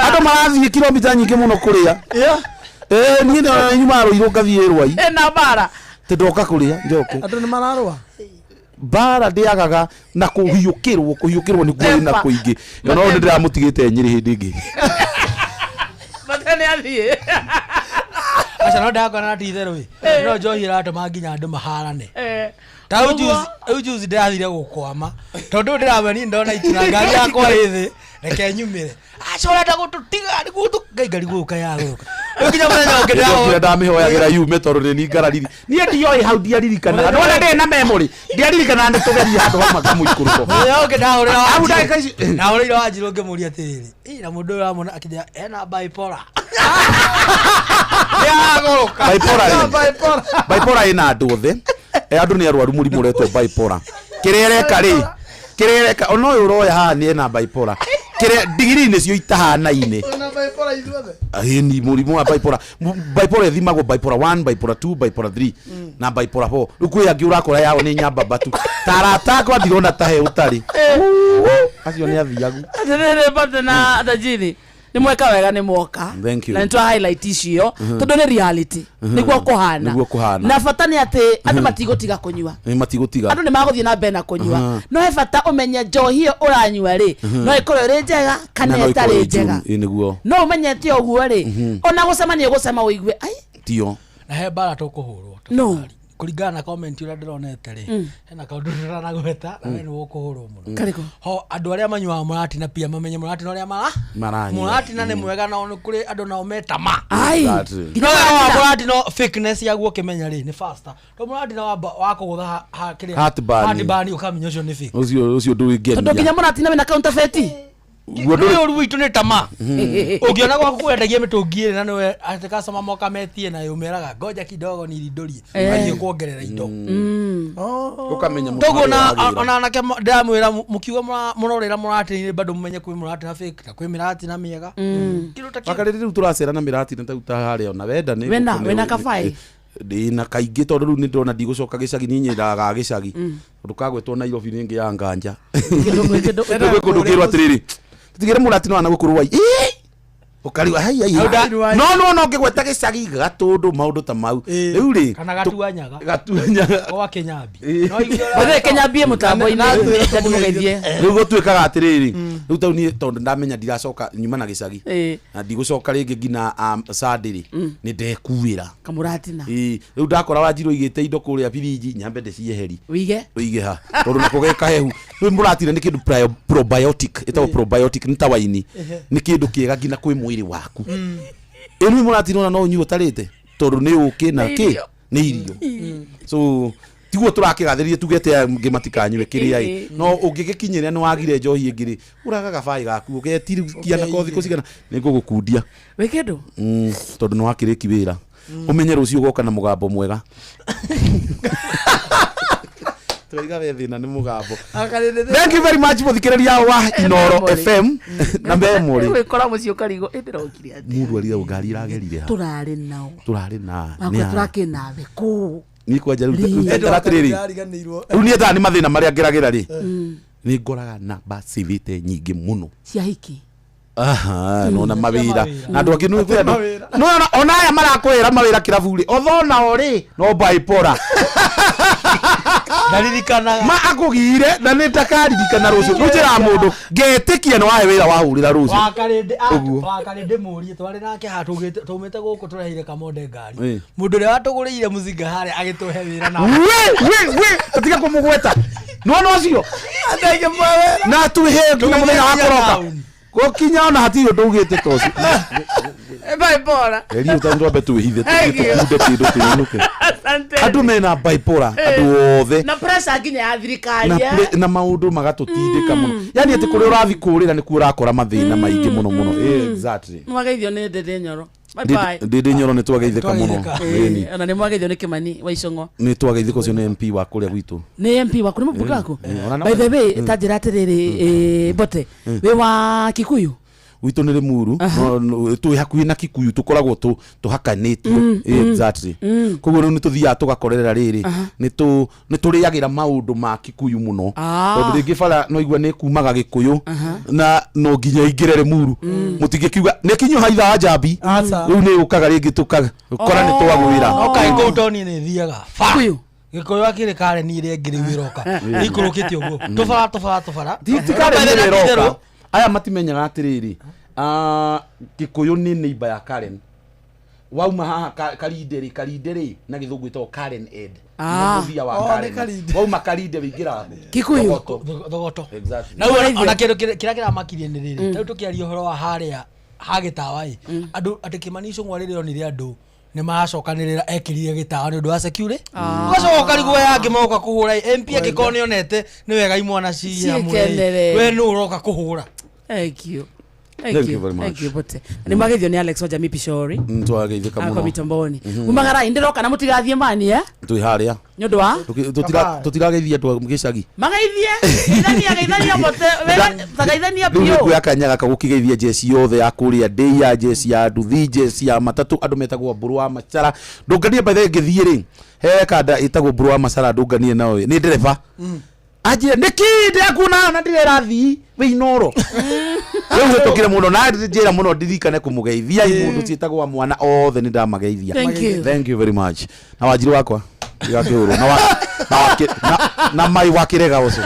andũ marathiĩ kilomita nyingĩ mũno kũrĩa ĩĩ niĩ nĩ nyumaga Rũirũ ngathiĩ Rwai Ĩna mbara. tĩ ndoka kũrĩa njoke Andũ nĩ mararũa. mbara ndĩagaga na kũhiũkĩrwo kũhiũkĩrwo nĩkuo ĩna kũingĩ no nĩ ndĩramũtigĩte Nyĩrĩ hĩndĩ ĩngĩ Bata nĩ athiĩ. aca no ndakona na ti itherũ ĩ no njohi ĩratũma nginya andũ maharane ta rĩu juzi ndĩrathire gũkwama tondũ ndĩramenya ndona itina ngari yakwa ĩ thĩ reke nyumĩre aca ũrenda gũtũtiga nĩguo ngai ngarigwo gũka ya gũka rĩu nginya mũthenya ũngĩ ndĩrokire ndamĩhoyagĩra yume tondũ nĩ ningarariri niĩ ndioĩ hau ndiaririkanaga nona ndĩ na memory ndiaririkanaga nĩ tũgerie handũ hamwe kamũikũrũko mũthenya ũngĩ ndahũrĩra Hau ndagĩka ici ndahũrĩire wanjirũ ngĩmũria atĩrĩrĩ ĩ na mũndũ ũyũ ũramwona akĩnjĩra ena bipolar nĩaragũrũka bipolar rĩ bipolar ĩna andũ othe andũ nĩ arwaru mũrimũ ũretwo bipolar kĩrĩa ĩreka rĩ kĩrĩa ĩreka ona ũyũ ũroya haha nĩ ena bipolar kĩrĩa ndigiri nĩcio itahanaine Ona bipolar ithuothe. ni mũrimũ wa bipolar bipolar ĩthimagwo bipolar 1 bipolar 2 bipolar 3 na bipolar 4 rĩu kwĩ angĩ ũrakora yao nĩ nyambamba tu tarata akwa ndirona ta he ũtarĩ acio nĩ athiagu Atĩrĩrĩ Bata na Tajiri. Nĩ mweka wega nĩ mwoka. Thank you. Na nĩ twa highlight icio tondũ nĩ reality. Nĩguo kũhana. Nĩguo kũhana. Na bata nĩ atĩ andũ matigũtiga kũnyua. Nĩ matigũtiga. Andũ nĩ magũthiĩ na mbere na kũnyua. No he bata ũmenye njohi ĩyo ũranyua rĩ, no ĩkorwo ĩrĩ njega kana Na no ĩkorwo ĩtarĩ ĩ njega. njũru. Ĩ, nĩguo. No ũmenyete ũguo rĩ, ona gũcema nĩ ũgũcema ũigue ai Tio. Na he mbara tũkũhũrwo. No. Kũringana na comment ũrĩa ndĩronete rĩ, hena kaũndũ tũtanagweta na we nĩ ũkũhũrwo mũno. Karĩkũ? Ho andũ arĩa manyuaga mũratina pia mamenye mũratina ũrĩa mara Maranyua. mũratina nĩ mwega nao nĩ kũrĩ andũ nao metama. Ai. Exactly. No wa mũratina fakeness yaguo ũkĩmenya rĩ nĩ faster. To mũratina wamba wakũgũtha ha kĩrĩa Heartburn. heartburn ũkamenya ũcio nĩ fake. Ũcio ũcio ndũngĩngenia. Tondũ nginya mũratina wĩna counterfeit. Guo Nĩ ndũrĩ- ũru witũ nĩ tama. Ũngĩona gwaku kwendagia mĩtũngi ĩrĩ na nĩwe atĩ customer moka metie nayo ũmeraga ngoja kidogo nirindũrie athiĩ kuongerera indo. Ũkamenya mũndũ Toguo harĩa na wagĩra. ona anake ndĩramwĩra mũkiuga mũrorĩra mũratina bado mũmenye kwĩ mũratina fake na kwĩ mĩratina mĩega. Kĩndũ ta kĩu. Wakarĩrĩ rĩu tũracera na mĩratina ta ta harĩa ona wenda nĩ Wena- gũkũ nĩ- wena kabaĩ? Ndĩna kaingĩ tondũ rĩu nĩ ndĩrona ndigũcoka gĩcagi niĩ nyendaga gĩcagi ndũkagwetwo Nairobi rĩngĩ ya nganja gwĩ kũndũ ngĩrwo atĩrĩrĩ tũtigĩre mũratina wana gũkũ rwai ũkariwa hai hai no no no ngĩgweta gĩcagi gatũndũ maũndũ ta mau rĩu rĩ Kana gatuanyaga. gatuanyaga Gwa Kĩnyambi. No Bathe Kĩnyambi mũtambo-inĩ ndĩmũgeithie. rĩu gũtuĩkaga atĩrĩrĩ rĩu tau niĩ tondũ ndamenya ndiracoka nyuma na gĩcagi Ĩĩ. na ndigũcoka rĩngĩ nginya Sunday rĩ nĩ ndekuĩra Kamũratina. Ĩĩ, rĩu ndakora wanjirũ igĩte indo kũrĩa biriji nyambe ndĩcieheri Wige. ũige ha tondũ nako ge kahehu rĩu mũratina nĩ kĩndũ probiotic ĩtagwo probiotic nĩ ta waini nĩ kĩndũ kĩega nginya kwĩ mwĩrĩ waku ĩ rĩu mũratina ona no ũnyue ũtarĩte tondũ nĩ ũkĩ na Nĩ kĩ irio. nĩ irio so tiguo tũrakĩgathĩrĩria tuge atĩ aya angĩ matikanyue kĩrĩa ĩ no ũngĩgĩkinyĩra nĩ wagire njohi ĩngĩ rĩ ũraga gabaĩ gaku ũgetirikia nako thikũ cigana nĩ ngũgũkundia Wĩ kĩndũ? Tondũ nĩ wakĩrĩki wĩra ũmenye rũciũ ũgoka na mũgambo mwega twaiga we thĩna nĩ mũgambo thank you very much mũthikĩrĩria wa Inoro Memory. FM na memory Gwĩkora mũciĩ ũkarigwo ĩ ndĩrokire atĩa. mũndũ arire ngari ĩragerire ha Tũrarĩ nao. tũrarĩ na Wakwa nĩ a- tũrakĩnawe kũ. niĩ kwanja rĩu Rĩ. rĩu atĩrĩrĩ rĩu niĩ thaa nĩ mathĩna marĩa ngeragĩra rĩ nĩ ngoraga namba civĩte nyingĩ mũno Cia hiki. Aha, nona mawĩra na andũ angĩ nĩ kwĩ andũ no ona aya marakwĩra mawĩra kĩrabu rĩ othonao rĩ no bipolar Ndaririkanaga. ma akũgire na nĩ ndakaririkana rũciũ rĩu njĩraga mũndũ ngetĩkia nĩ wahe wĩra wahũrĩra rũciũ Wakarĩndĩ Ũguo. wakarĩndĩ mũrie twarĩ nake haha tũmĩte gũkũ tũreheire kamonde ngari Ĩ. mũndũ ũrĩa watũgũrĩire mũcinga harĩa agĩtũhe wĩra na we we we tũtige kũmũgweta nĩwona ũcio na twĩhe nginya mũthenya wa kũroka gũkinya ona hatirĩ ũndũ ugĩte ta ũcio Bipolar. eri ũtani twambe twĩhithe Thank you. tũkunde kĩndũ twĩinũke Asante. andũ mena bipolar andũ othe Na pressure nginya ya thirikari. na, eh? na maũndũ magatũtindĩka mũno yani atĩ kũrĩa ũrathiĩ kũrĩra nĩkuo ũrakora mathĩna maingĩ mũno mũno Eh, exactly Mwageithio nĩ Ndĩndĩ Nyoro. Bye bye. ndĩndĩ nyoro nĩ twageithĩka mũno Ĩni. Ona nĩ mwageithio nĩ Kĩmani wa Icũng'wa. nĩ twageithĩka ũcio nĩ MP wa kũrĩa gwitũ Nĩ MP waku nĩ mũmbunge waku? Eh, ona no- By the way, ta njĩra atĩrĩrĩ Mbote, wĩ wa Kikuyu? gwitũ nĩ Limuru twĩ hakuhĩ na Kikuyu tũkoragwo tũhakanĩtio Eh, exactly koguo rĩu nĩ tũthiaga tũgakorerera rĩrĩ nĩ tũrĩagĩra maũndũ ma Kikuyu mũno Ah. tondũ rĩngĩ bara no igua nĩ kumaga Gĩkũyũ na no nginya ingĩre Limuru mũtingĩkiuga nĩ kinyo haitha wa njambi rĩu nĩ yũkaga rĩngĩ tũkakora nĩ twagwĩra no kaĩ kũu taũni nĩ thiaga Kikuyu gĩkũyũ akĩrĩ kareni ĩrĩa ĩngĩ rĩu ĩroka ĩikũrũkĩte ũguo tũbara tũbara tũbara ti Karen nĩ ĩroka aya matimenyaga atĩrĩrĩ Gĩkũyũ nĩ neighbor ya Karen wauma haha Karinde rĩ Karinde rĩ na gĩthũngũ ĩtagwo Karen Ed Ah. mũthia wa Oh, nĩ Karen Karinde. wauma Karinde wĩingĩra Kikuyu. Thogoto. Thogoto. Exactly. Na rĩu ona kĩndũ kĩrĩa kĩramakirie nĩ rĩrĩ tarĩu tũkĩaria ũhoro wa harĩa ha gĩtawa ĩ andũ atĩ Kĩmani Ichung'wa rĩrĩa onire andũ nĩ maracokanĩrĩra ekĩrire gĩtawa nĩ ũndũ wa security ũgacoka ũkarigwo aya angĩ moka kũhũra ĩ, MP angĩkorwo nĩ onete nĩ wega imwana ciamũre Ciĩkenere. we nũ ũroka kũhũra Thank you. Thank you very much. Thank you, Bote. Nĩ mwageithio nĩ Alex wa Jamii Pishori. Twageithĩka Akwa mũno mitamboni. Umagarai ndĩroka na mũtigathiĩ mani eh? twĩ harĩa Nĩ ũndũ wa tũtirageithia andũ a gĩcagi magaithie geithania geithania bote geithania rĩu biũ nĩkuoya kanya gaka gũkĩgeithia jeci yothe ya kũrĩa ndĩi ya jeci ya nduthi jeci ya matatũ andũ metagwo mbũrũ wa macara ndũnganie by the way ngĩthiĩ rĩ he kanda ĩtagwo mbũrũ wa macara ndũnganie nayo nĩ ndereba anjĩre nĩkĩ ndĩrakuona na ndĩrerathii wĩ inoro Rĩu hĩtũkire mũno na njĩra mũno ndirikane kũmũgeithia mũndũ ciĩtagwo mwana othe nĩ ndamageithia. Thank you. Thank you very much. Na wanjiri wakwa ndigakĩhũrwo na na mai wa kĩrega ũcio.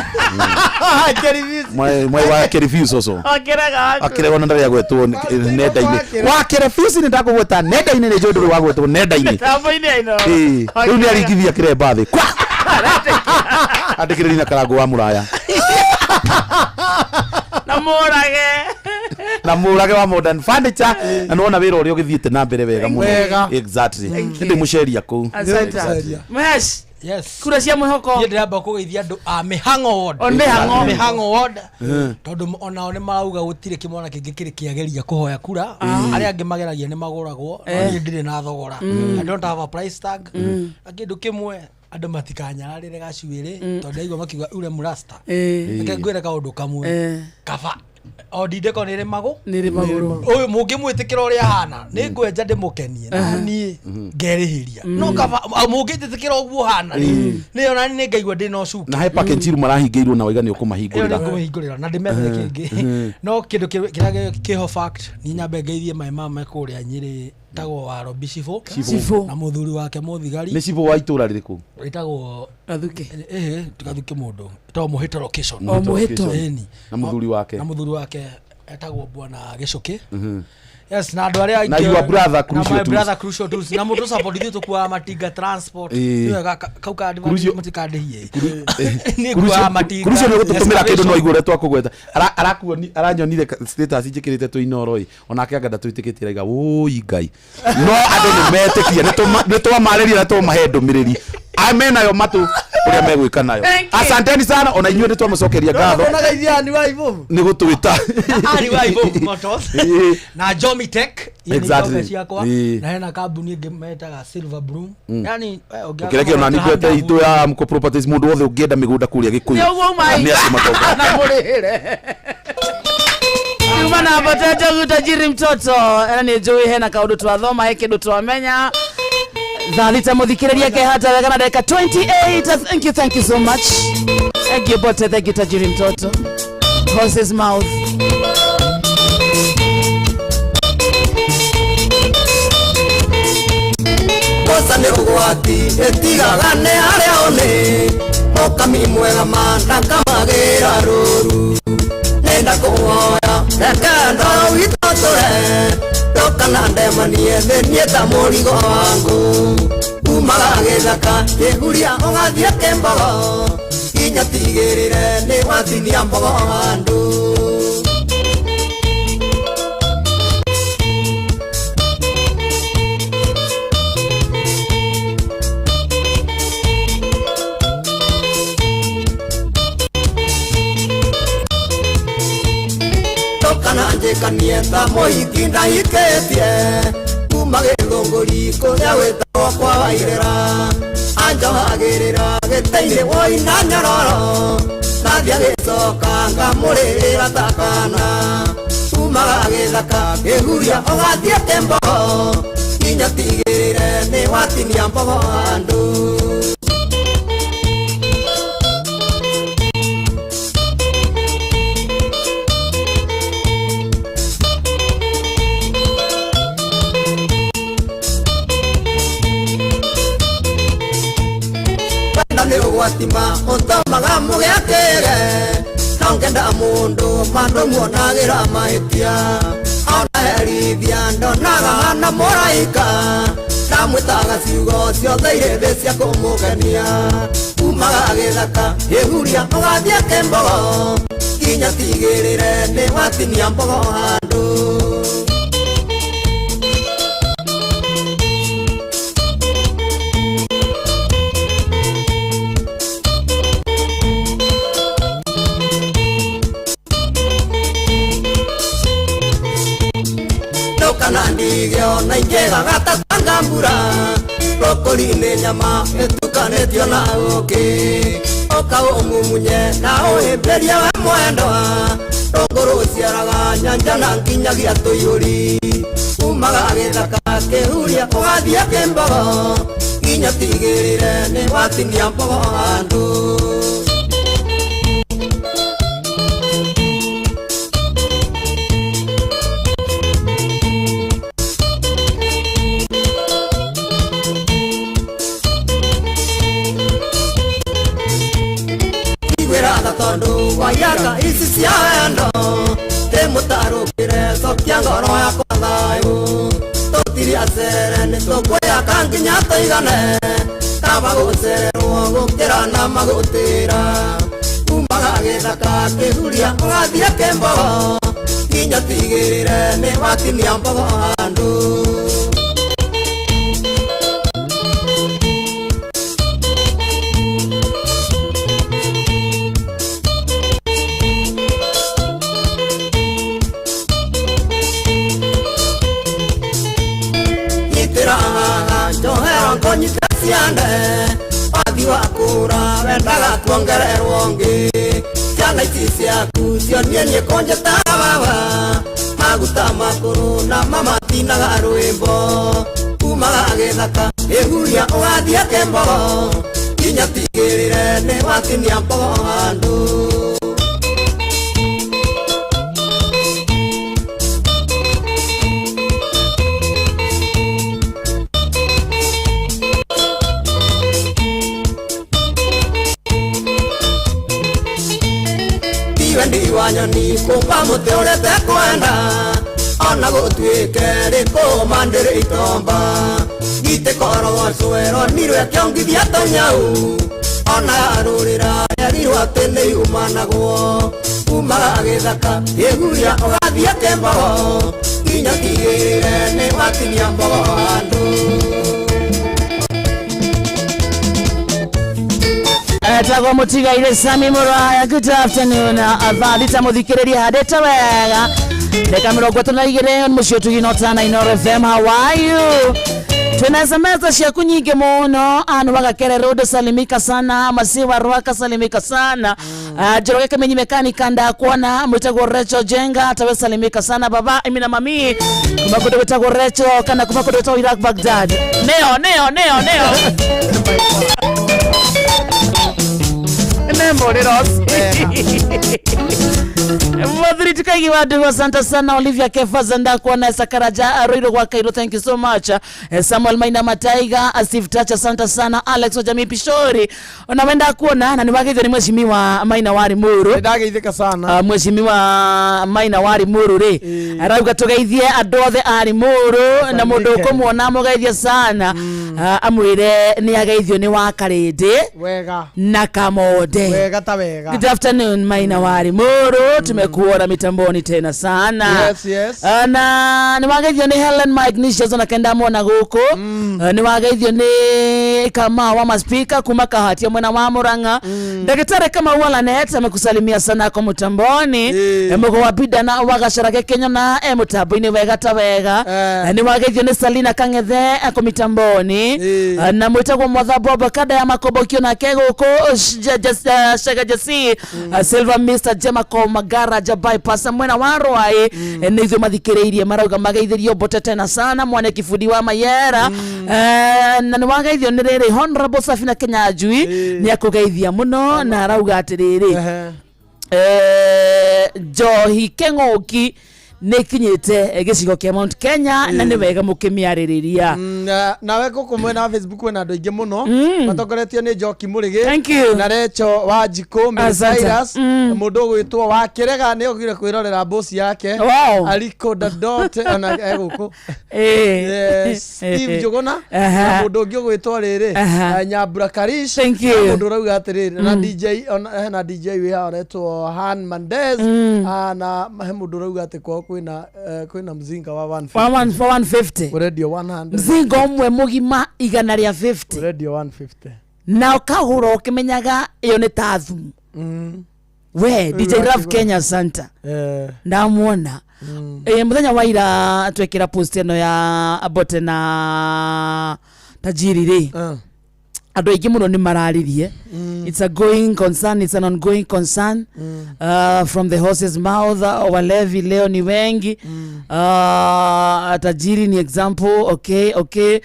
Mai wa kĩrefuse ũcio. Wakĩrega waku. Akĩrega ona ndarĩ agwetwo nenda-inĩ. Wa kĩrefuse nĩ ndakũgweta nenda-inĩ nĩ njũĩ ndũrĩ wagwetwo nenda-inĩ. Mĩtambo-inĩ ya Inooro. Ĩĩ, rĩu nĩ aringithia kĩremba thĩ. Kwa! Andĩkĩrĩria na karango wa mũraya. Na mũrage. Na mũrage wa Modern Furniture na nĩwona wĩra ũrĩa ũgĩthiĩte na mbere wega mũno. Wega. Exactly. Nĩ ndĩmũceria kũu. Asante. Mhesh. Yes. Kura cia mwĩhoko. Niĩ ndĩramba kũgeithia andũ a Mĩhang'o ward. O Mĩhang'o. Mĩhang'o ward. Mm. Tondũ onao nĩ marauga gũtirĩ kĩmwana kĩngĩ kĩrĩ kĩageria kũhoya kura. Arĩa angĩ mageragia nĩ magũragwo. No Eh. niĩ ndirĩ na thogora. Mm. I don't have a price tag. Na kĩndũ kĩmwe andũ matikanyararĩre gacuĩrĩ tondũ ndaigua makiuga ure mũrasta. Eh. Reke ngwĩre kaũndũ kamwe. Eh. Kaba o ndindeko nĩ rĩ magũ Nĩ rĩ magũrũ. ũyũ mũngĩmwĩtĩkĩra ũrĩa ahana nĩ ngwenja ndĩmũkenie na niĩ ngerĩhĩria no kaba mũngĩnjĩtĩkĩra ũguo hana rĩ nĩ ona nĩ ngaigua ndĩ na ũcuke Na he package iru marahingĩirwo na waiga nĩ ĩyo ũkũmahingũrĩra. nĩ ngũmĩhingũrĩra na ndĩmethere kĩngĩ no kĩndũ kĩrĩa kĩho fact niĩ nyambe ngeithie maĩ mama kũrĩa Nyĩrĩ tagwo Warobi Cibũ Cibũ. na mũthuri wake mũthigari Nĩ cibũ wa itũra rĩrĩkũ? ĩtagwo Gathuke. ĩhĩ tigathuke mũndũ ĩtagwo Mũhĩto location O Mũhĩto. Ĩni. Na mũthuri wake. Na mũthuri wake etagwo bwana Gĩcũkĩ. Yes, na andũ arĩa Na your brother na Crucial my Tools. brother Crucial Tools na mũtũ support ithuĩ tũkuaga matinga transport. Ĩĩ. Nĩ wega kau ka Crucial- mũtikandĩhie. Niĩ nguaga matinga. Crucial nĩ gũtũtũmĩra kĩndũ no Excavation. igũrũ ũrĩa twakũgweta. Arakuoni aranyonire status njĩkĩrĩte twĩ Inooro ĩ onake anga ndatwĩtĩkĩtie araiga wũi Ngai. No andũ nĩ metĩkia nĩ twamarĩria na twamahe ndũmĩrĩri. Menayo matũ ũrĩa megwĩka nayo. Thank you. Asanteni sana ona inyuĩ nĩ twamũcokeria ngatho Ũnageithia ani wa ibovu. nĩ gũtwĩta. Ari wa Ivovu Motors Ĩĩ. na Jomitech iria nĩ Exactly. itonga ciakwa Ĩĩ. na hena kambuni ĩngĩ metaga Silver Broom. Yani we ũngĩaga Ũkĩreke ona kũgweta nĩ ngwete handũ itũ ya Amco Properties mũndũ wothe ũngĩenda mĩgũnda kũrĩa Gĩkũyũ. Nĩ ũguo uma Nĩ acio matonga. Na mũrĩhĩre. Kuma na bote njogu tajiri mtoto na nĩ njũĩ hena kaũndũ twathoma he kĩndũ twamenya thaa thita mũthikĩrĩria kehata wega na ndagĩka 28. Thank you, thank you so much. Thank you bote, thank you tajiri mtoto. Horse's mouth. Kosa nĩ ũgwati ĩtigaga nĩ harĩa ũnĩ mũkami mwega ma ndakamagĩra rũru nenda kũhoya reke ndoro witũ tũre ndũkana ndemanie thĩ niĩ ta mũrigo wangu umaga gĩthaka kĩhuria ũgathiĩ kĩmbogo nginya tigĩrĩre nĩ watinia mbogo handũ. Ndũkana njĩkanie ta mũhiki ndahikĩtie kuma gĩthũngũri kũrĩa gwĩtagwo kwa Wairĩra anjohagĩrĩra gĩtĩ-inĩ woi na nyororo nathiĩ agĩcoka ngamũrĩrĩra ta kana umaga gĩthaka kĩhuria ũgathiĩ kĩmbogo nginya tigĩrĩre nĩ watinia mbogo handũ. Wenda nĩ ũgwati ma ũtũmaga mũgĩakĩre no ngenda mũndũ mandũ muonagĩra mahĩtia ona herithia ndonaga hana mũraika ndamwĩtaga ciugo ciothe irĩ thĩ cia kũmũkenia umaga gĩthaka kĩhuria ũgathiĩ kĩmbogo nginya tigĩrĩre nĩ watinia mbogo handũ. Ndũkana ndige ona ingĩgaga ta mbura rũkũri-inĩ nyama ĩtukanĩtio na ũkĩ ũka ũmumunye na ũhĩmbĩrie we mwendwa rũngũ rũciaraga nyanja na nginyagia tũiyũri umaga gĩthaka kĩhuria ũgathiĩ kĩmbogo nginya tigĩrĩre nĩ watinia mbogo handũ. Tũkwĩhaka nginya tũigane kaba gũcererwo gũkĩra na magũtĩra umaga gĩthaka kĩhuria ũgathiĩ kĩmbogo nginya tigĩrĩre nĩ watinia mbogo handũ. Nyitĩra haha njohera ngũnyite ciande wathi wa kũra wendaga kuongererwo ngĩ ciana ici ciaku cionie niĩ kũnjĩtaga baba maguta makũrũ na mamatinaga rwĩmbo umaga gĩthaka ĩhuria ũgathiĩ kĩmbogo nginya tigĩrĩre nĩ watinia mbogo handũ. Wendi wa nyoni kũmba mũtĩ ũrĩa tekwenda ona gũtuĩke rĩkũma ndĩrĩ itomba gitĩkoragwo cwero nirwe kĩongithia tũnyau ona yarũrĩra yerirwo atĩ nĩ yumanagwo umaga gĩthaka ĩhuria ũgathiĩ kĩmbogo nginya tigĩrĩre nĩ watinia mbogo handũ. Etagwo mũtigaire Sami Muraya. Good afternoon. Athalita mũthikĩrĩria handĩte wega ndeka 32 mũciĩ tugino tana Inooro FM. How are you? Tuna SMS ciaku nyingĩ mũno. Anu wagakere road salimika sana, Masiwa Rwaka salimika sana. Njoroge Kamenyi mekanika ndakuona mwitagwo Rachel Jenga tawe salimika sana baba imi na mami kuma kundu gwitagwo Rachel kana kuma kundu gwitagwo Iraq Baghdad. Neo neo neo neo. Memory Ross. Mwathiri tukaigi wadu asante sana Olivia Kefa ndakuona Sakaraja Aroiro kwa Kairo, thank you so much. Samuel Maina Mataiga, Steve Touch asante sana Alex wa Jamii Pishori. Unawenda kuona na niwageithio ni mheshimiwa Maina wa Limuru. Ndageithĩka sana. Mheshimiwa Maina wa Limuru ri. Arauga tugeithie andu othe a Limuru na mundu ukumuona mugeithie sana. Amwire ni ageithio ni wa Karindi. Wega. Na Kamode. Wega ta wega. Good afternoon Maina wa Limuru, tumekuona mitamboni tena sana. Yes, yes. Na niwageithio ni Helen Mike Nishazo na kenda mona guku. Niwageithio ni Kama wa maspika kuma Kahatia mwena wa Murang'a. Daktari kama Walanet amekusalimia sana kwa mutamboni. Mugo wa bida na wagacharage Kenya na mutambo-inĩ wega ta wega. Niwageithio ni Salina Kang'ethe ako mitamboni. Na mwitagwo Mwatha Bob kada ya makobokio na kego Shega Jasi Silva Mr Jema Komagara bypass mwena wa Rwai. Nĩ ithuĩ mathikĩrĩirie marauga mageithĩrio mbote tena sana mwane kibudi wa Mayera. Na nĩwageithio nĩ rĩrĩ Honorable Safina Kinyanjui nĩ akũgeithia mũno na arauga atĩrĩrĩ njohi kĩng'ũki nĩ kinyĩte gĩcigo kĩa Mount Kenya na nĩ wega mũkĩmĩarĩrĩria. Nawe gũkũ mwena wa Facebook kwĩna andũ aingĩ mũno matongoretio nĩ Njoki Mũrĩgĩ Thank you. na Recho wa Njikũ Mary Asante. Cyrus mũndũ ũgwĩtwo wa Kĩrega nĩ okire kwĩrorera boss yake. Wow. Aliko Dadote ona e gũkũ. Steve Njuguna na mũndũ ũngĩ ũgwĩtwo rĩrĩ Nyambura Karish. Thank you. Na mũndũ ũrauga atĩrĩrĩ na DJ ona hena DJ wĩ haha ũretwo Han Mandez na he mũndũ ũrauga atĩ kwao kwĩna mzinga wa 150. Wa 150. Ũrendio 100. Mzinga ũmwe mũgima igana rĩa 50. Ũrendio 150. Na ũkagũra ũkĩmenyaga ĩyo nĩ ta thumu. We DJ Love Kenya Santa. Ndamuona. Mũthenya wa ira twekĩra post ĩno ya Abote na Tajiri rĩ. Andũ aingĩ mũno nĩ mararirie. It's a going concern, it's an ongoing concern. From the horse's mouth, walevi leo ni wengi. Tajiri ni example, okay, okay.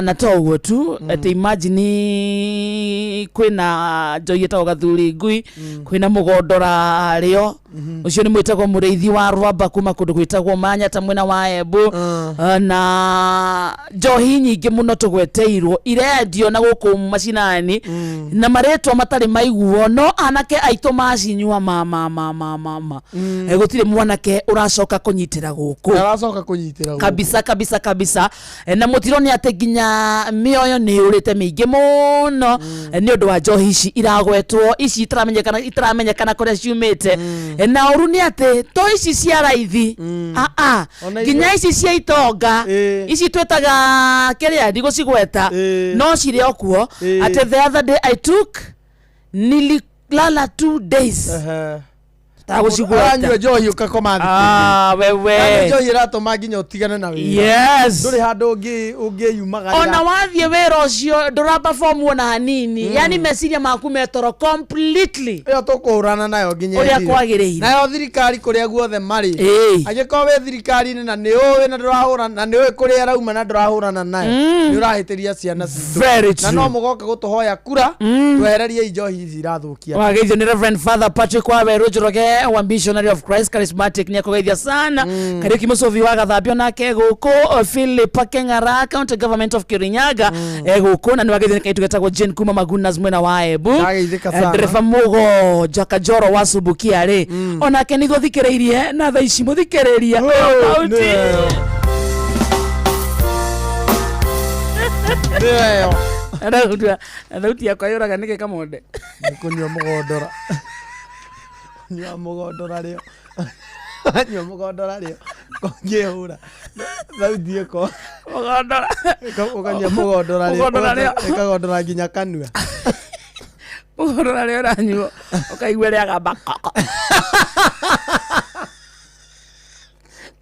Na to ũguo tu atĩ imagine kwĩna njohi ĩtagwo gathuri ngui, kwĩna mũgondora rĩo. Ũcio nĩ mwĩtagwo mũrĩithi wa rwamba kuma kũndũ gwĩtagwo Manyata mwena wa Embu. Na njohi nyingĩ mũno tũgweteirwo irendio na gũkũ macinani na marĩtwa matarĩ maiguo, no anake aitũ macinyua ma ma ma ma ma ma. Gũtirĩ mwanake ũracoka kũnyitĩra gũkũ. Aracoka kũnyitĩra gũkũ. Kabisa kabisa kabisa. Na mũtiro nĩ atĩ nginya mĩoyo nĩ yũrĩte mĩingĩ mũno nĩ ũndũ wa njohi ici iragwetwo, ici itaramenyekana kũrĩa ciumĩte. Na ũru nĩ atĩ to ici cia raithi, aa, Ona nginya ici cia itonga, ici twĩtaga kĩrĩa ndigũcigweta, no cirĩ o kuo. Atĩ the other day I took, nililala 2 days. Tagũcigweta. Aranyua njohi ũkakoma thikũ Ah, igĩrĩ. wewe. Aranyua njohi ĩratũma nginya ũtigane na wĩra. Yes. Ndũrĩ handũ ũngĩyumagaria. Ona wathiĩ wĩra ũcio ndũra perform ona hanini, yani meciria maku metoro completely. Ĩyo tũkũhũrana nayo nginya ũrĩa ĩthire. Kwagĩrĩire. Nayo thirikari kũrĩa guothe marĩ, Ĩĩ. angĩkorwo wĩ thirikari-inĩ na nĩ ũĩ na ndũrahũrana na nĩ ũĩ kũrĩa ĩrauma na ndũrahũrana nayo, nĩ ũrahĩtĩria ciana citũ. Very Na true. no mũgoka gũtũhoya kura, twehererie njohi ici irathũkia. Wageithio nĩ Reverend Father Patrick Waweru Njoroge wa Missionary of Christ Charismatic, nĩ akũgeithia sana. Kariũki Mũcũvi wa Gathambio nake gũkũ, Philip Keng'ara, County Government of Kirinyaga, gũkũ, na nĩ wageithio nĩ kaitũ getagwo Jane kuma Magunas mwena wa Embu. Ndageithĩka sana. Ndereba Mũgo Jakajoro wa Subukia rĩ, onake nĩguo thikĩrĩirie na thaa ici mũthikĩrĩria kaunti. Nĩyo. Thauti yakwa yũraga nĩkĩ kamonde? Nĩ kũnyua mũgondora, nyua mũgondora rĩo, nyua mũgondora rĩo kongĩhũra thauti ĩko. Mũgondora. Ũkanyua mũgondora rĩo. Mũgondora rĩo. Ĩkagondora nginya kanua. Mũgondora rĩo ũranyua ũkaigua rĩagamba koko,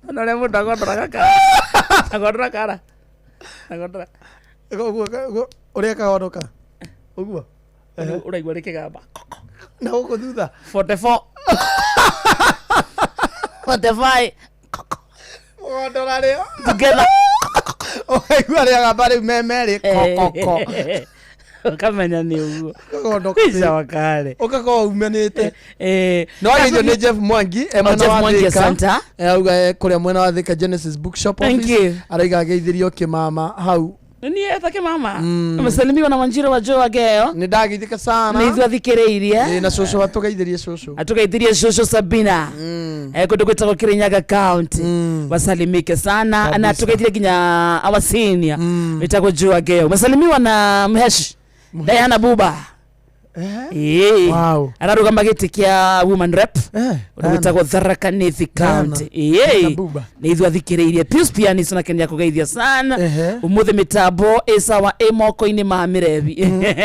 ona ũrĩa mũndũ agondoraga kara, agondora kara, agondora. Ũguo ũrĩa kagondoka ũguo. Ũraigua rĩkĩgamba. Na gũkũ thutha. 44, 45. Mũgondora rĩo. Together. Ũkaigua rĩagamba rĩu me merĩ kokoko. Ũkamenya nĩ ũguo. Ũkagondoka. Ica wakare. Ũgakorwo umanĩte. Nĩ Nĩ wageithio nĩ Jeff Mwangi e Oh, mwena Jeff wa Mwangi, Thika. asante. Auga e kũrĩa mwena wa Thika Genesis Bookshop Thank office. you. Araiga ageithirio kĩmama hau. Niĩ etake mama amesalimiwa na Wanjiro wa Joe Ageo. Nĩ ndageithĩka sana. Nĩ ithuĩ athikĩrĩirie. Ĩ, na cũcũ atũgeithirie cũcũ. Atugeithirie cũcũ Sabina kũndũ gwĩtagwo Kirinyaga County, wasalimike sana. Na atugeithirie nginya our senior wĩtagwo Joe Ageo, umesalimiwa na Mhesh Diana Buba. Ĩĩ. Wow. Ararũgama gĩtĩ kĩa woman rep ũndũ wĩtagwo Tharaka Nithi County. Diana Ĩĩ. Buba. Nĩ ithuĩ athikĩrĩirie. Pius Pianis nake nĩ akũgeithia sana ũmũthĩ, mĩtambo ĩ sawa ĩ moko-inĩ ma mĩrebi.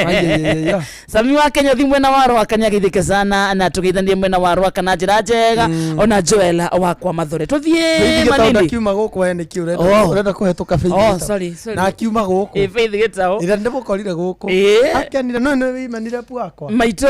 Ai, Sami wa Kenya thi mwena wa Rwaka nĩ ageithĩke sana na tũgeithanie mwena wa Rwaka na njĩra njega, ona Joela wakwa Mathore. Tũthiĩ Faith Gĩtaũ manini. ndakiuma gũkũ, we nĩkĩ ũrenda Oh. ũrenda kũhetũka Faith Oh, Gĩtaũ? sorry, sorry. Na akiuma gũkũ. Ĩ, Faith Gĩtaũ. Ira ndĩmũkorire gũkũ. Ĩ. Akenire no nĩ wimanire pu wakwa. Maitũ.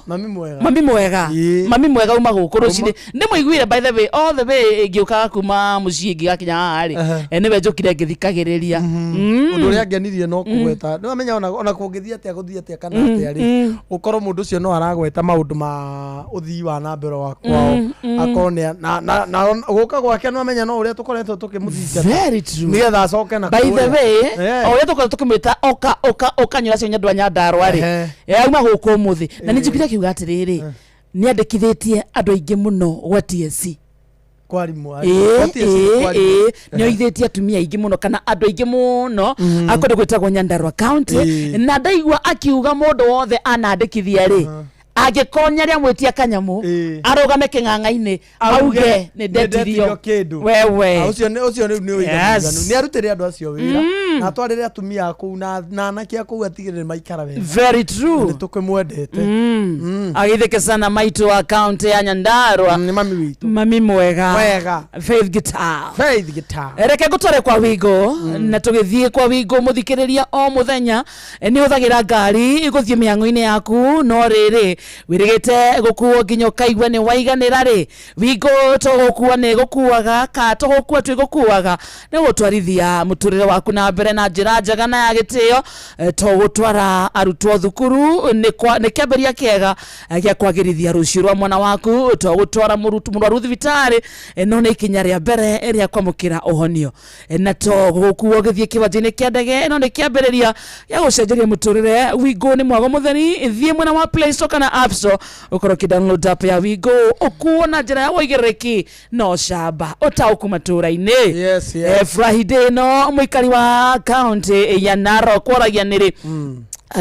Mami mwega. Mami mwega. Ĩ. Mami mwega uma gũkũ rũcinĩ nĩ mũiguire, by the way, all the way ngĩũkaga kuma mũciĩ ngĩgakinya haha rĩ, nĩwe njũkire ngĩthikagĩrĩria. Ũndũ ũrĩa ngenirie no kũgweta nĩ wamenya ona kũngĩthiĩ atĩa, gũthiĩ atĩa kana atĩa rĩ, ũkorwo mũndũ ũcio no aragweta maũndũ ma ũthii wa na mbere wa kwao, akorwo nĩ na gũka gwake nĩ wamenya no ũrĩa tũkoretwo tũkĩmũthingata Very true. nĩgetha acoke na By the kũrĩa. way, o ũrĩa tũkoretwo tũkĩmwĩta oka oka oka nyũra cio nyandũ a Nyandarũa rĩ, auma gũkũ ũmũthĩ na nĩ njiguire akiuga atĩrĩrĩ, nĩ andĩkithĩtie andũ aingĩ mũno gwa TSC. Kwarimũ. Ĩĩ, ĩĩ, ĩĩ, nĩ oithĩtie atumia aingĩ mũno kana andũ aingĩ mũno akũndũ gwĩtagwo Nyandarua County. Na ndaigua akiuga mũndũ wothe anandĩkithia rĩ, angĩkorwo nĩ arĩa mwĩtia kanyamũ, arũgame kĩng'ang'a-inĩ auge nĩ ndetirio kĩndũ. Wewe. Ah, ũcio ũcio rĩu nĩ Yes. ũigananu, nĩ arutĩre andũ acio wĩra na atwarĩre atumia a kũu na anake a kũu atigĩrĩre maikara wega. Very true. Nĩ tũkĩmwendete. Agithike sana maitũ wa kaunti ya Nyandarua. Nĩ mami witũ. Mami mwega. Mwega. Faith Guitar. Faith Guitar. Reke ngũtware kwa wingo, na tũgĩthiĩ kwa wingo mũthikĩrĩria o mũthenya nĩ ũthagĩra ngari gũthiĩ mĩhang'o-inĩ yaku, no rĩrĩ wĩrĩgĩte gũkuo nginya ũkaigua nĩ waiganĩra rĩ, wingo tũgũkua nĩ gũkuaga ka tũgũkua twĩ gũkuaga nĩ gũtwarithia mũtũrĩre waku na mbere. mbere na njĩra njega na ya gĩtĩo. To gũtwara arutwo thukuru nĩ kĩambĩrĩria kĩega gĩa kwagĩrithia rũciũ rwa mwana waku, to gũtwara mũrwaru thibitarĩ no nĩ ikinya rĩa mbere rĩa kwamũkĩra ũhonio, na to gũkuo gĩthiĩ kĩwanja-inĩ kĩa ndege no nĩ kĩambĩrĩria gĩa gũcenjeria mũtũrĩre. Wigo nĩ mwago mũtheri, thiĩ mwena wa Play Store kana App Store ũkorwo ũkĩ-download app ya Wigo, ũkuo na njĩra ya wũigĩrĩrĩki no camba ũtaũku matũra-inĩ. Yes, yes. Friday no mũikari wa county ya Narok waragia nĩrĩ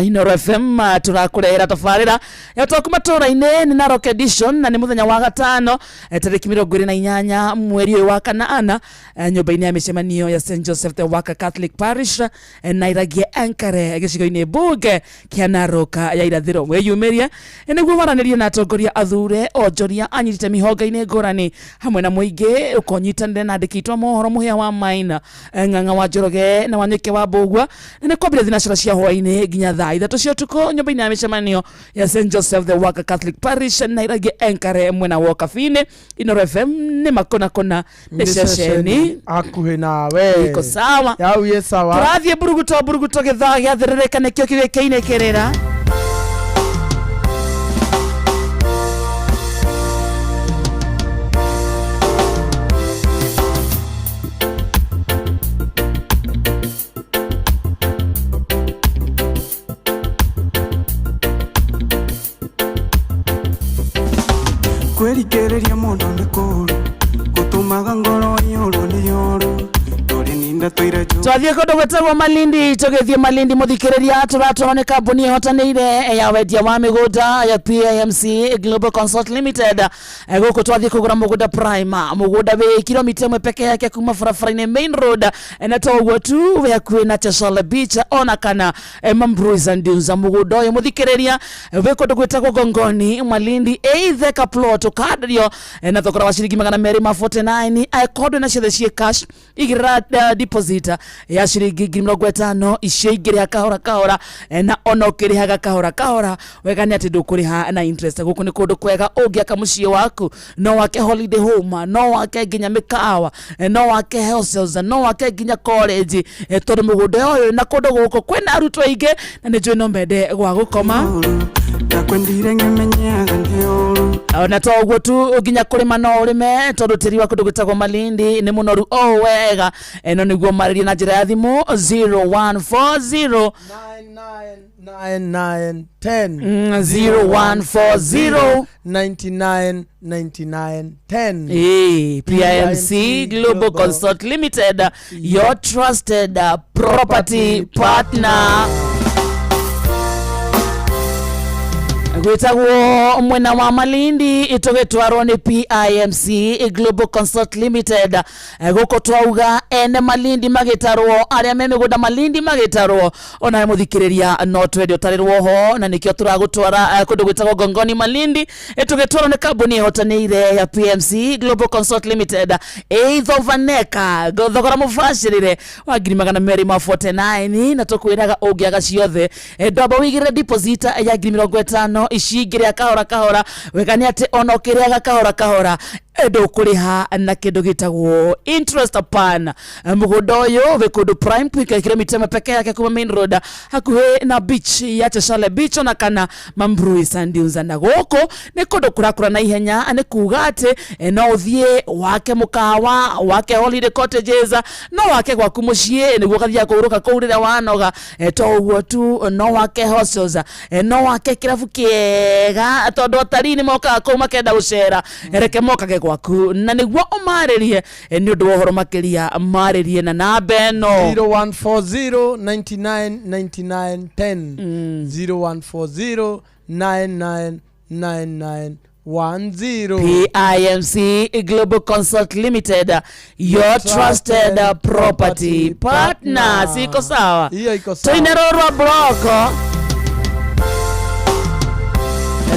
Inooro FM turakũrehera tabarĩra ya ũtaũku matũra-inĩ nĩ Narok edition, na nĩ mũthenya wa gatano tarĩki 28 mweri ũyũ wa kanana nyũmba-inĩ ya mĩcemanio ya St Joseph the Worker Catholic Parish Nairagia Enkare gĩcigo-inĩ mbunge kĩa Narok ya irathĩro. Wĩyumĩrie nĩguo waranĩrie na atongoria athure onjoria anyitĩte mĩhonge-inĩ ngũrani hamwe na mũingĩ, ũkonyitanĩre na andĩki a mohoro Mũhĩa wa Maina, Ng'ang'a wa Njoroge na Wanyũike wa Mbũgua, na nĩ kwambĩrĩria thinacara cia hwaĩ-inĩ nginya thaa 3 cia ũtukũ nyũmba-inĩ ya mĩcemanio ya St Joseph the Worker Catholic Parish Nairagia Enkare mwena wa Kabini. Inooro FM nĩ makona kona nĩ ceceni hakuhĩ nawe. Iko sawa. Yau ye sawa. Tũrathiĩ mburuguto mburuguto gĩthaa gĩathĩrĩrĩka nĩkĩo kĩgĩkĩinĩ kĩrĩra. Kwĩrikĩrĩria mũndũ nĩ kũũru gũtũmaga ngoro iyũrwo nĩ ũũru ndũrĩ ninda tũire njũ. Twathiĩ kũndũ gwĩtagwo Malindi, tũgĩthiĩ Malindi mũthikĩrĩria tũratwarwo nĩ kambuni ĩhotanĩire ya wendia wa mĩgũnda ya PIMC Global Consult Limited. Gũkũ twathiĩ kũgũra mũgũnda prime, mũgũnda wĩ kilomita 1 peke yake kuma barabara-inĩ main road, na to ũguo tu wĩ hakuhĩ na Chesole Beach ona kana Mambrui and Dunes. Mũgũnda ũyũ mũthikĩrĩria wĩ kũndũ gwĩtagwo Gongoni Malindi, eitheka plot ũkanderio na thogora wa ciringi 249 akorwo na ciothe ciĩ cash, igĩrĩra deposit ya ciringi 50,000 icio ingĩrĩha kahora kahora, na ona ũkĩrĩhaga kahora kahora wega nĩ atĩ ndũkũrĩha na interest. Gũkũ nĩ kũndũ kwega ũngĩaka mũciĩ waku, no wake holiday home, no wake nginya mĩkawa, no wake hostels, no wake nginya college, tondũ mũgũnda ũyũ na kũndũ gũkũ kwĩna arutwo aingĩ na nĩ njũĩ no mende gwa gũkoma. Ndakwendire ngĩmenyaga nĩ ũũru. Ona to ũguo tu nginya kũrĩma no ũrĩme tondũ tĩri wa kũndũ gwĩtagwo Malindi nĩ mũnoru o wega. No nĩguo marĩrie na njĩra ya thimũ 0140 99 10 0140 99 99 10. PIMC Global Consult Limited, your trusted property partner. Gwĩtagwo mwena wa Malindi ĩtũgĩtwarwo nĩ PIMC Global Consult Limited. Gũkũ twauga ene Malindi magĩtarwo, arĩa me mĩgũnda Malindi magĩtarwo, ona mũthikĩrĩria no twende ũtarĩrwo ho, na nĩkĩo tũragũtwara kũndũ gwĩtagwo Gongoni Malindi ĩtũgĩtwarwo nĩ kambuni ĩhotanĩire ya PMC Global Consult Limited ĩithovaneka thogora mũbacĩrĩre wa 249 na tũkwĩraga ũngĩaga ciothe ndwamba wĩigĩrĩre deposit ya 50,000 ici ingĩrĩa kahora kahora. Wega nĩ atĩ ona ũkĩrĩaga kahora kahora ndũkũrĩha na kĩndũ gĩtagwo interest upon. Mũgũnda ũyũ wĩ kũndũ prime kwika kilomita 1 peke yake kuma main road hakuhĩ na beach ya Chesale Beach ona kana Mambrui Sand Dunes. Na gũkũ nĩ kũndũ kũrakũra na ihenya, nĩ kuga atĩ no ũthiĩ wake mũkawa, wake holiday cottages, no wake gwaku mũciĩ nĩguo ũgathiaga kũhurũka kũu rĩrĩa wanoga. To ũguo tu, no wake hostels, no wake kĩrabu kĩega tondũ atarii nĩ mokaga kũu makenda gũcera, reke mokage gwaku na nĩguo ũmarĩrie nĩ ũndũ wa ũhoro makĩria marĩrie na namba ĩno 0140 99 99 10 0140 99 99 10. PIMC Global Consult Limited, your trusted property partner. Siko sawa? Hiyo iko sawa. Tũinerwo bloko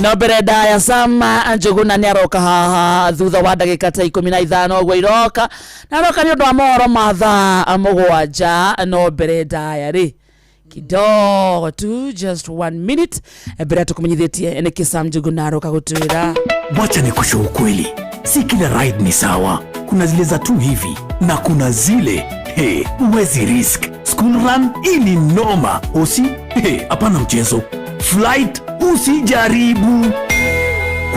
no mbere ndaya Sama Njuguna nĩ aroka haha thutha wa ndagĩka ta 15 ũguo iroka, na aroka nĩ ũndũ wa mohoro ma thaa 7. No mbere ndaya rĩ kidogo tu, just 1 minute mbere tukumenyithĩtie nĩkĩ Sam Njuguna aroka gũtwĩra. Wacha nikushe ukweli, si kila ride ni sawa. Kuna zile za tu hivi na kuna zile huwezi risk. School run hii ni noma. Usi hey, hapana mchezo. Flight usijaribu.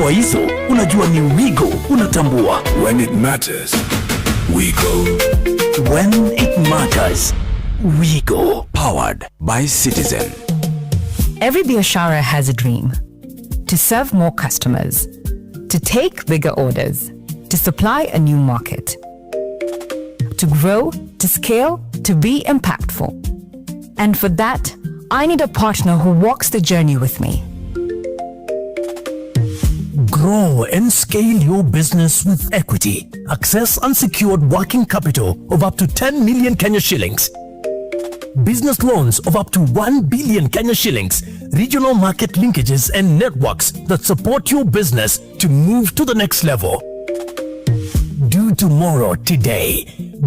Kwa hizo unajua ni Wigo unatambua. When it matters, we go. When it matters, we go. Powered by Citizen. Every Biashara has a dream to serve more customers, to take bigger orders, to supply a new market, to grow, to scale, to be impactful. And for that, I need a partner who walks the journey with me. Grow and scale your business with equity. Access unsecured working capital of up to 10 million Kenya shillings. Business loans of up to 1 billion Kenya shillings. Regional market linkages and networks that support your business to move to the next level. Do tomorrow today.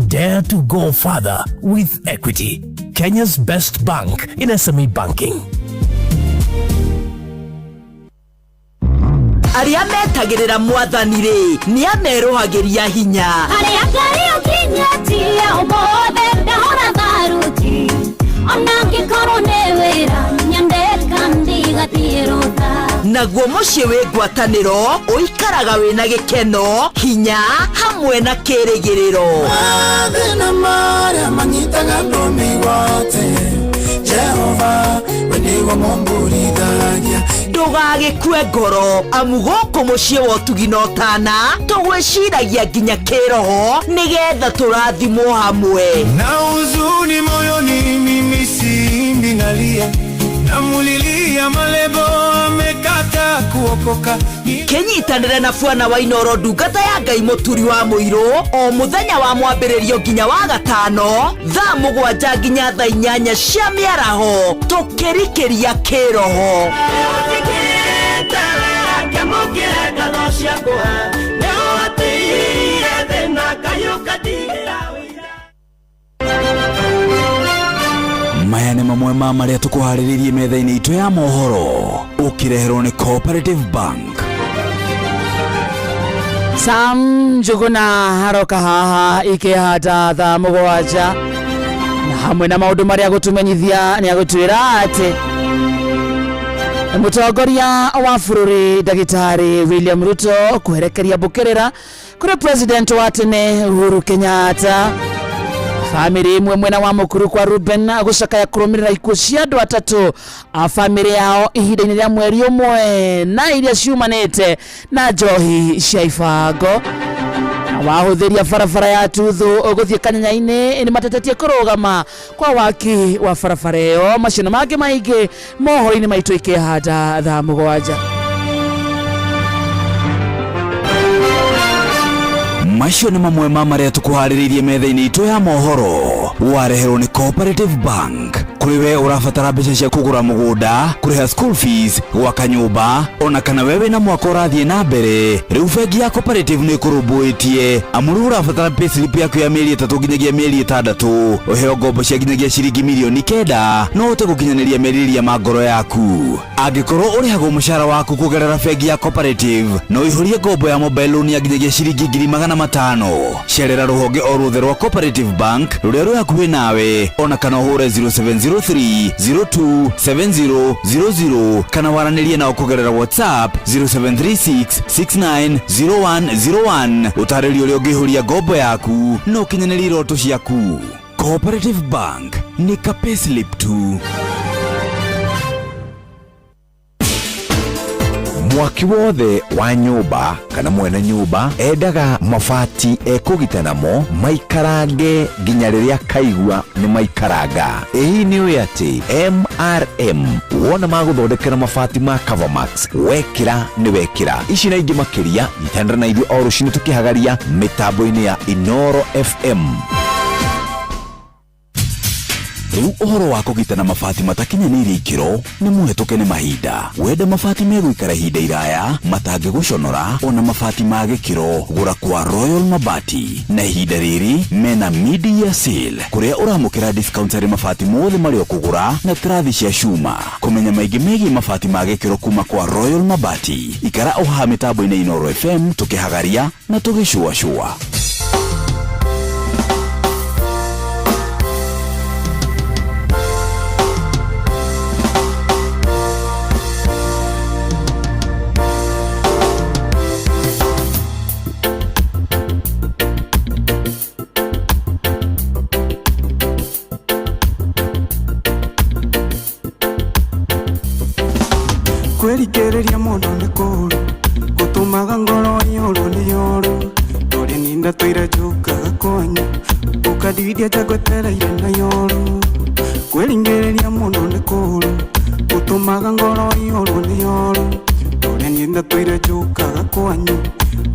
Dare to go further with Equity, Kenya's best bank in SME banking. Arĩa metagĩrĩra mwathani rĩ nĩ amerũhagĩria hinya. Harĩa Ngai ũkinyĩtie ũmũthĩ ndahora tharuti ona ngĩkorwo nĩ wĩra nyendeka ndigathiĩ rũtha. Naguo mũciĩ wĩ ngwatanĩro ũikaraga wĩna gĩkeno hinya hamwe na kĩrĩgĩrĩro. Mathĩna marĩa manyitaga andũ mĩgwate, Jehova we nĩwe mũmburithagia. Ndũgagĩkue ngoro amu gũkũ mũciĩ wa ũtugi na ũtana tũgwĩciragia nginya kĩroho nĩgetha tũrathimwo hamwe. Na huzuni moyoni mimi siimbi nalia, namulilia malebo amekata kuokoka. Kĩnyitanĩre na bwana wa Inoro ndungata ya Ngai mũturi wa mũirũ o mũthenya wa mwambĩrĩrio nginya wa gatano thaa 7 nginya thaa 8 cia mĩaraho tũkĩrikĩria kĩroho. Maya nĩ mamwe ma marĩa tũkũharĩrĩirie metha-inĩ itũ ya mohoro ũkĩreherwo nĩ Cooperative Bank. Sam Njuguna haroka haha ikĩhata thaa 7 na hamwe na maũndũ marĩa gũtũmenyithia nĩ agũtwĩra atĩ mũtongoria wa bũrũri ndagĩtarĩ William Ruto kwerekeria mbũkĩrĩra kũrĩ president wa tene Uhuru Kenyatta. Famĩlĩ ĩmwe mwena wa Mukuru kwa Ruben gũcakaya kũrũmĩrĩra ikuũ cia andũ atatũ a famĩlĩ yao ihinda-inĩ rĩa mweri ũmwe na iria ciumanĩte na njohi cia ibango. Na wahũthĩria barabara ya Tuthu gũthiĩ Kanyanya-inĩ nĩ matetetie kũrũgama kwa waki wa barabara ĩyo. Macio na mangĩ maingĩ mohoro-inĩ maitũ ikĩhanda thaa 7. Macio nĩ mamwe ma marĩa tũkũharĩrĩirie metha-inĩ itũ ya mohoro wareherwo nĩ Cooperative Bank. Kũrĩ we ũrabatara mbeca cia kũgũra mũgũnda, kũrĩha school fees, gwaka nyũmba, ona kana we wĩna mwaka ũrathiĩ na mbere, rĩu bengi ya Cooperative nĩ ĩkũrũmbũĩtie. Amu rĩu ũrabatara payslip yaku ya mĩeri 3 nginyagia mĩeri 6, ũheo ngombo cia nginyagia ciringi mirioni 9 no ũhote gũkinyanĩria merirĩria ma ngoro yaku. Angĩkorwo ũrĩhagwo mũcara waku kũgerera bengi ya Cooperative, no ũihũrie ngombo ya mobile loan ya nginyagia ciringi 500,000. Cerera rũhonge o ruothe rwa Cooperative Bank rũrĩa rwĩ hakuhĩ nawe, ona kana ũhũre 0703 027000 kana waranĩrie nao kũgerera WhatsApp 0736 690101. Ũtarĩrio ũrĩa ũngĩihũria ngombo yaku na ũkinyanĩrie iroto ciaku. Cooperative Bank nĩ ka payslip tu. Mwaki wothe wa nyũmba kana mwene nyũmba endaga mabati ekũgita namo maikarange nginya rĩrĩa kaigua nĩ maikaranga. Ĩĩ nĩ ũĩ atĩ MRM wona magũthondekera mabati ma Covermax wekĩra nĩ wekĩra. Ici na ingĩ makĩria nyitanĩra na ithuĩ o rũcinĩ tũkĩhagaria mĩtambo-inĩ ya Inoro FM. Rĩu ũhoro wa kũgitana mabati matakinyanĩirie ikĩro nĩ mũhetũke nĩ mahinda. Wenda mabati megũikara ihinda iraya matangĩgũconora ona mabati ma gĩkĩro, gũra kwa Royal Mabati. Na ihinda rĩrĩ mena mid-year sale kũrĩa ũramũkĩra discount harĩ mabati mothe marĩa ũkũgũra na tirathi cia cuma. Kũmenya maingĩ megiĩ mabati ma gĩkĩro kuma kwa Royal Mabati, ikara o haha mĩtambo-inĩ Inoro FM tũkĩhagaria na tũgĩcuacua. Kwĩringĩrĩria mũndũ nĩ kũũru gũtũmaga ngoro iyũrwo nĩ ũũru ndũrĩ ninda tũire njũkaga kwanyu ũkandidia njagwetereire na yũru kwĩringĩrĩria mũndũ nĩ kũũru gũtũmaga ngoro iyũrwo nĩ ũũru ndũrĩ ninda tũire njũkaga kwanyu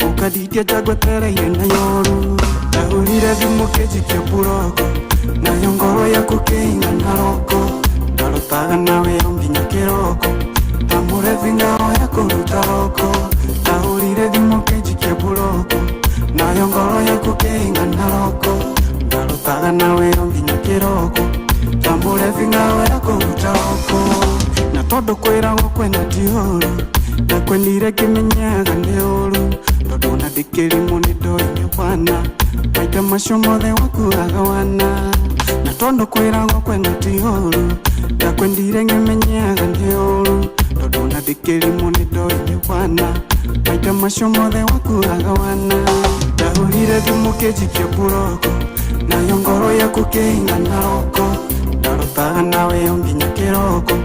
ũkandidia njagwetereire na yũru ndahũrire thimũ kĩnjikia mburoko nayo ngoro yaku kĩingana roko ndarutaga nawe o nginya kĩroko tamũrebi ngao ya kũruta roko ndahũrire thimũ kĩnjikia mburoko nayo ngoro yaku kĩingana roko ndarutaga nawe o nginya kĩroko tamũrebi ngao ya kũruta roko na tondũ kwĩragwo kwenda ti ũũru ndakwendire ngĩmenyaga nĩ ũũru tondũ ona ndĩkĩrimũ nĩ ndoĩ nĩ wana maita macio mothe wakuaga wana na tondũ kwĩragwo kwenda ti ũũru ndakwendire ngĩmenyaga nĩ ũũru tondũ ona ndĩkĩrimũ nĩ ndoĩ nĩ wana maita macio mothe wakuaga wana ndahũrire thimũ kĩnjikia mburoko nayo ngoro yaku kĩingana roko ndarutaga nawe o nginya kĩroko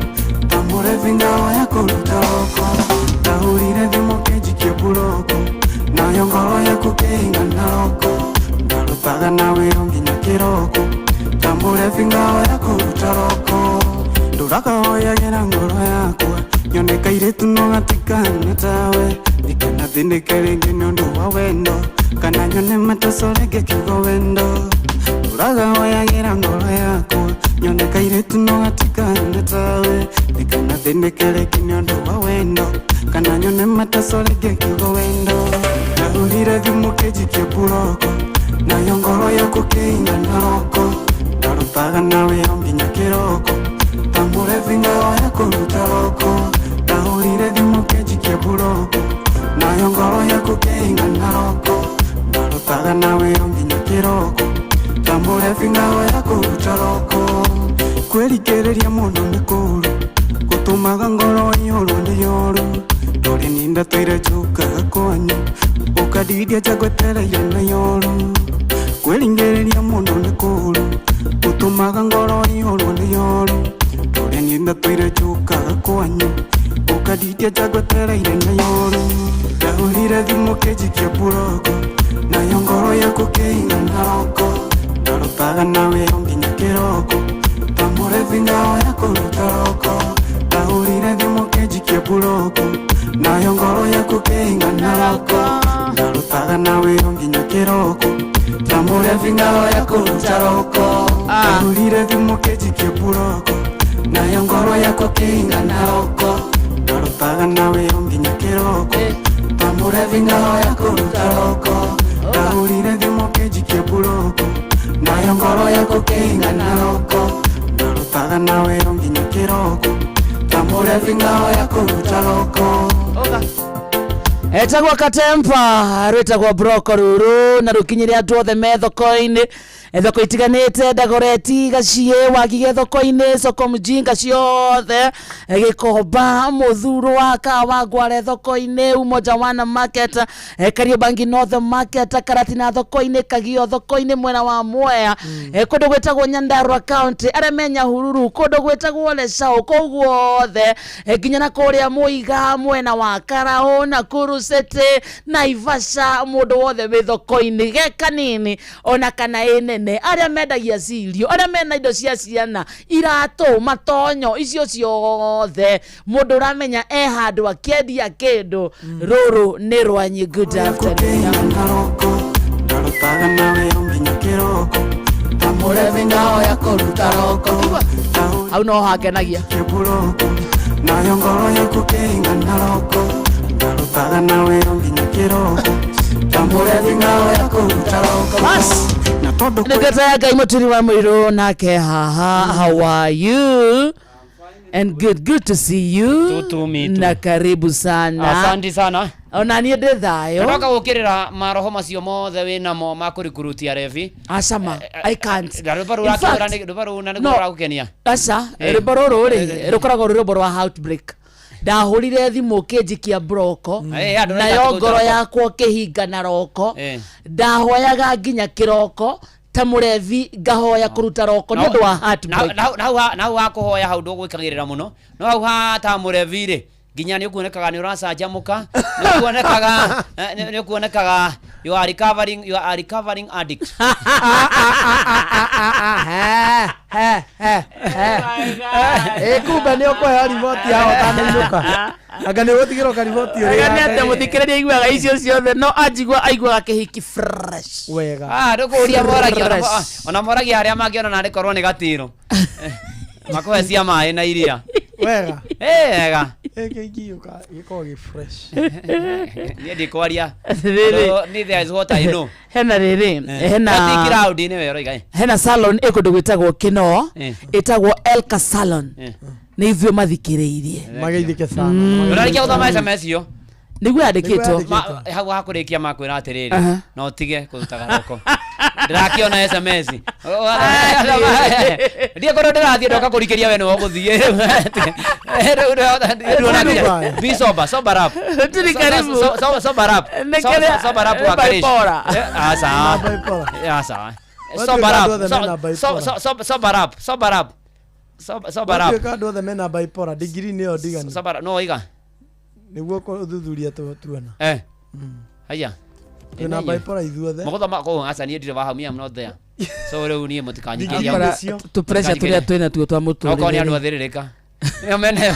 tamũrebi ngao ya kũruta roko ndahũrire thimũ kĩnjikia mburoko nayo ngoro yaku kĩingana roko ndarutaga nawe o nginya kĩroko tamũrebi ngao ya kũruta roko ndũrakahoyagĩra ngoro yakwa nyone kairĩtu no gatikana tawe ndikanathĩnĩke rĩngĩ nĩ ũndũ wa wendo kana nyone mateso rĩngĩ kiugo wendo ndũrakahoyagĩra ngoro yakwa nyone kairĩtu no gatikana tawe ndikanathĩnĩke rĩngĩ nĩ ũndũ wa wendo kana nyone mateso rĩngĩ kiugo wendo ndahũrire thimũ kĩnjikia mburoko nayo ngoro yaku kĩingana roko ndarutaga nawe o nginya kĩroko tamũrebi ngao ya kũruta roko ndahũrire thimũ kĩnjikia mburoko nayo ngoro yaku kĩingana roko ndarutaga nawe o nginya kĩroko tamũrebi ngao ya kũruta roko kwĩringĩrĩria mũndũ nĩ kũũru gũtũmaga ngoro iyũrwo nĩ ũũru ndũrĩ ninda tũire njũkaga kwanyu ũkandidia njagwetereire na yũru kwĩringĩrĩria mũndũ nĩ kũũru gũtũmaga ngoro iyũrwo nĩ ũũru ndũrĩ ninda tũire njũkaga kwanyu ũkandidia njagwetereire na yũru ndahũrire thimũ kĩnjikia mburoko nayo ngoro yaku kĩingana roko ndarutaga nawe o nginya kĩroko tamũrebi ngao ya kũruta roko ndahũrire thimũ kĩnjikia mburoko nayo ngoro yaku kĩingana roko ndarutaga nawe o nginya kĩroko tamũrebi ngao ya kũruta roko ndahũrire thimũ kĩnjikia mburoko nayo ngoro yaku kĩingana roko ndarutaga nawe o nginya kĩroko tamũrebi ngao ya kũruta roko ndahũrire thimũ kĩnjikia mburoko nayo ngoro yaku kĩingana roko ndarutaga nawe o nginya kĩroko tamũrebi ngao ya kũruta roko Etagwo Katempa rwĩtagwo broko ruru na rũkinyĩre andũ othe me thoko-inĩ thoko itiganĩte Dagoretti Gaciĩ Wangige thoko-inĩ soko mjinga ciothe Gĩkomba Mũthurwa Kawangware thoko-inĩ Umoja Wana Market Kariobangi North Market Karatina thoko-inĩ Kagio thoko-inĩ mwena wa Mwea kũndũ gwĩtagwo Nyandarua County arĩa me Nyahururu kũndũ gwĩtagwo Leshau kũu guothe nginya na kũrĩa Mũiga mwena wa Karaũ Nakuru City Naivasha mũndũ wothe wĩ thoko-inĩ ge kanini ona kana ĩ nene arĩa mendagia cirio arĩa mena indo cia ciana iratũ matonyo icio ciothe mũndũ ũramenya e handũ akĩendia kĩndũ rũrũ nĩ rwanyu. Good afternoon. Ndarutaga nawe o nginya kĩroko tamũrebi ngao ya kũruta roko hau no hangenagia nayo ngoro yaku kĩingana roko ndarutaga nawe o nginya kĩroko tamũrebi ngao ya kũruta roko bas Ndungata ya Ngai Mũturi wa Mũirũ nake haha. How are you? And good to see you. Tutu mitu. Na karibu sana. Asante sana. Ona niĩ ndĩ thayũ. Ndoka gũkĩrĩra maroho macio mothe wĩnamo ma kũrikurutia revi. Acama, I can't. Rwĩmbo rũu ũrakĩhũra nĩ rwĩmbo rũu na nĩguo rũragũkenia. Aca, rwĩmbo rũrũ rĩ rũkoragwo rwĩ rwĩmbo rwa heartbreak. Ndahũrire thimũ kĩnjikia broko nayo ngoro yakwa kĩhinga na roko ndahoyaga nginya kĩroko ta mũrevi ngahoya kũruta roko nĩ ũndũ wa heartbreak. Na hau ha kũhoya hau ndũgwĩkagĩrĩra mũno no hau ha ta mũrevi rĩ Nginya nĩ ũkuonekaga nĩ ũracanjamũka, nĩ ũkuonekaga nĩ ũkuonekaga you are recovering, you are a recovering addict. Ĩ kumbe nĩ ũkũheo riboti ya ũtanainũka, anga nĩ ũgũtigĩrwo kariboti. Wega nĩ atĩa mũthikĩrĩria aiguaga icio ciothe, no anjigua aiguaga kĩhiki fresh. Wega. Ah, rĩu kũũria moragia Fresh. ona moragia arĩa mangĩona narĩ korwo nĩ gatiro. Makũhe cia maĩ na iria. Wega. Eh, wega. Gĩkĩ gĩũka gĩkoragwo gĩ fresh. Niĩ ndikwaria. Rĩrĩ. Tondũ niĩ there is what I know. Hena rĩrĩ, hena Ti kiraudi-inĩ we ũroiga, eh. Hena salon ĩ kũndũ gwĩtagwo Kĩnoo, Eh. ĩtagwo Elka Salon. Eh. Nĩ ithuĩ mathikĩrĩirie. Mageithĩke sana. Ũrarĩkia gũthoma SMS iyo? Nĩguo yandĩkĩtwo. Hau hakũrĩkia makwĩra atĩrĩrĩ, Aha. no ũtige kũrutaga roko ndĩrakĩona SMS ndiĩ kũndũ ndĩrathiĩ ndoka kũrikĩria we nĩwe ũgũthiĩ. Rĩu be sober, sober up. Tũrĩ karibu. Sober up. Nĩ kĩrĩa- Sober up nĩ wa Karish. bipolar. Aca. Aca. Sober Andũ up. othe mena bipolar. Sober up, sober up. Sober up. Gwatuĩka andũ othe mena bipolar degree nĩyo ndiganu. Sober no iga. Nĩguo ũthuthuria tuona. Eh. Haya. Twĩna bipolar ithuothe. Mũgũthoma kũu aca niĩ ndirĩ wa hau, me am not there. So rĩu niĩ mũtikanyikĩrie. Akora tũ pressure tũrĩa twĩna tuo twa Okorwo nĩ andũ mũtũrĩre. athĩrĩrĩka. Nĩo mene.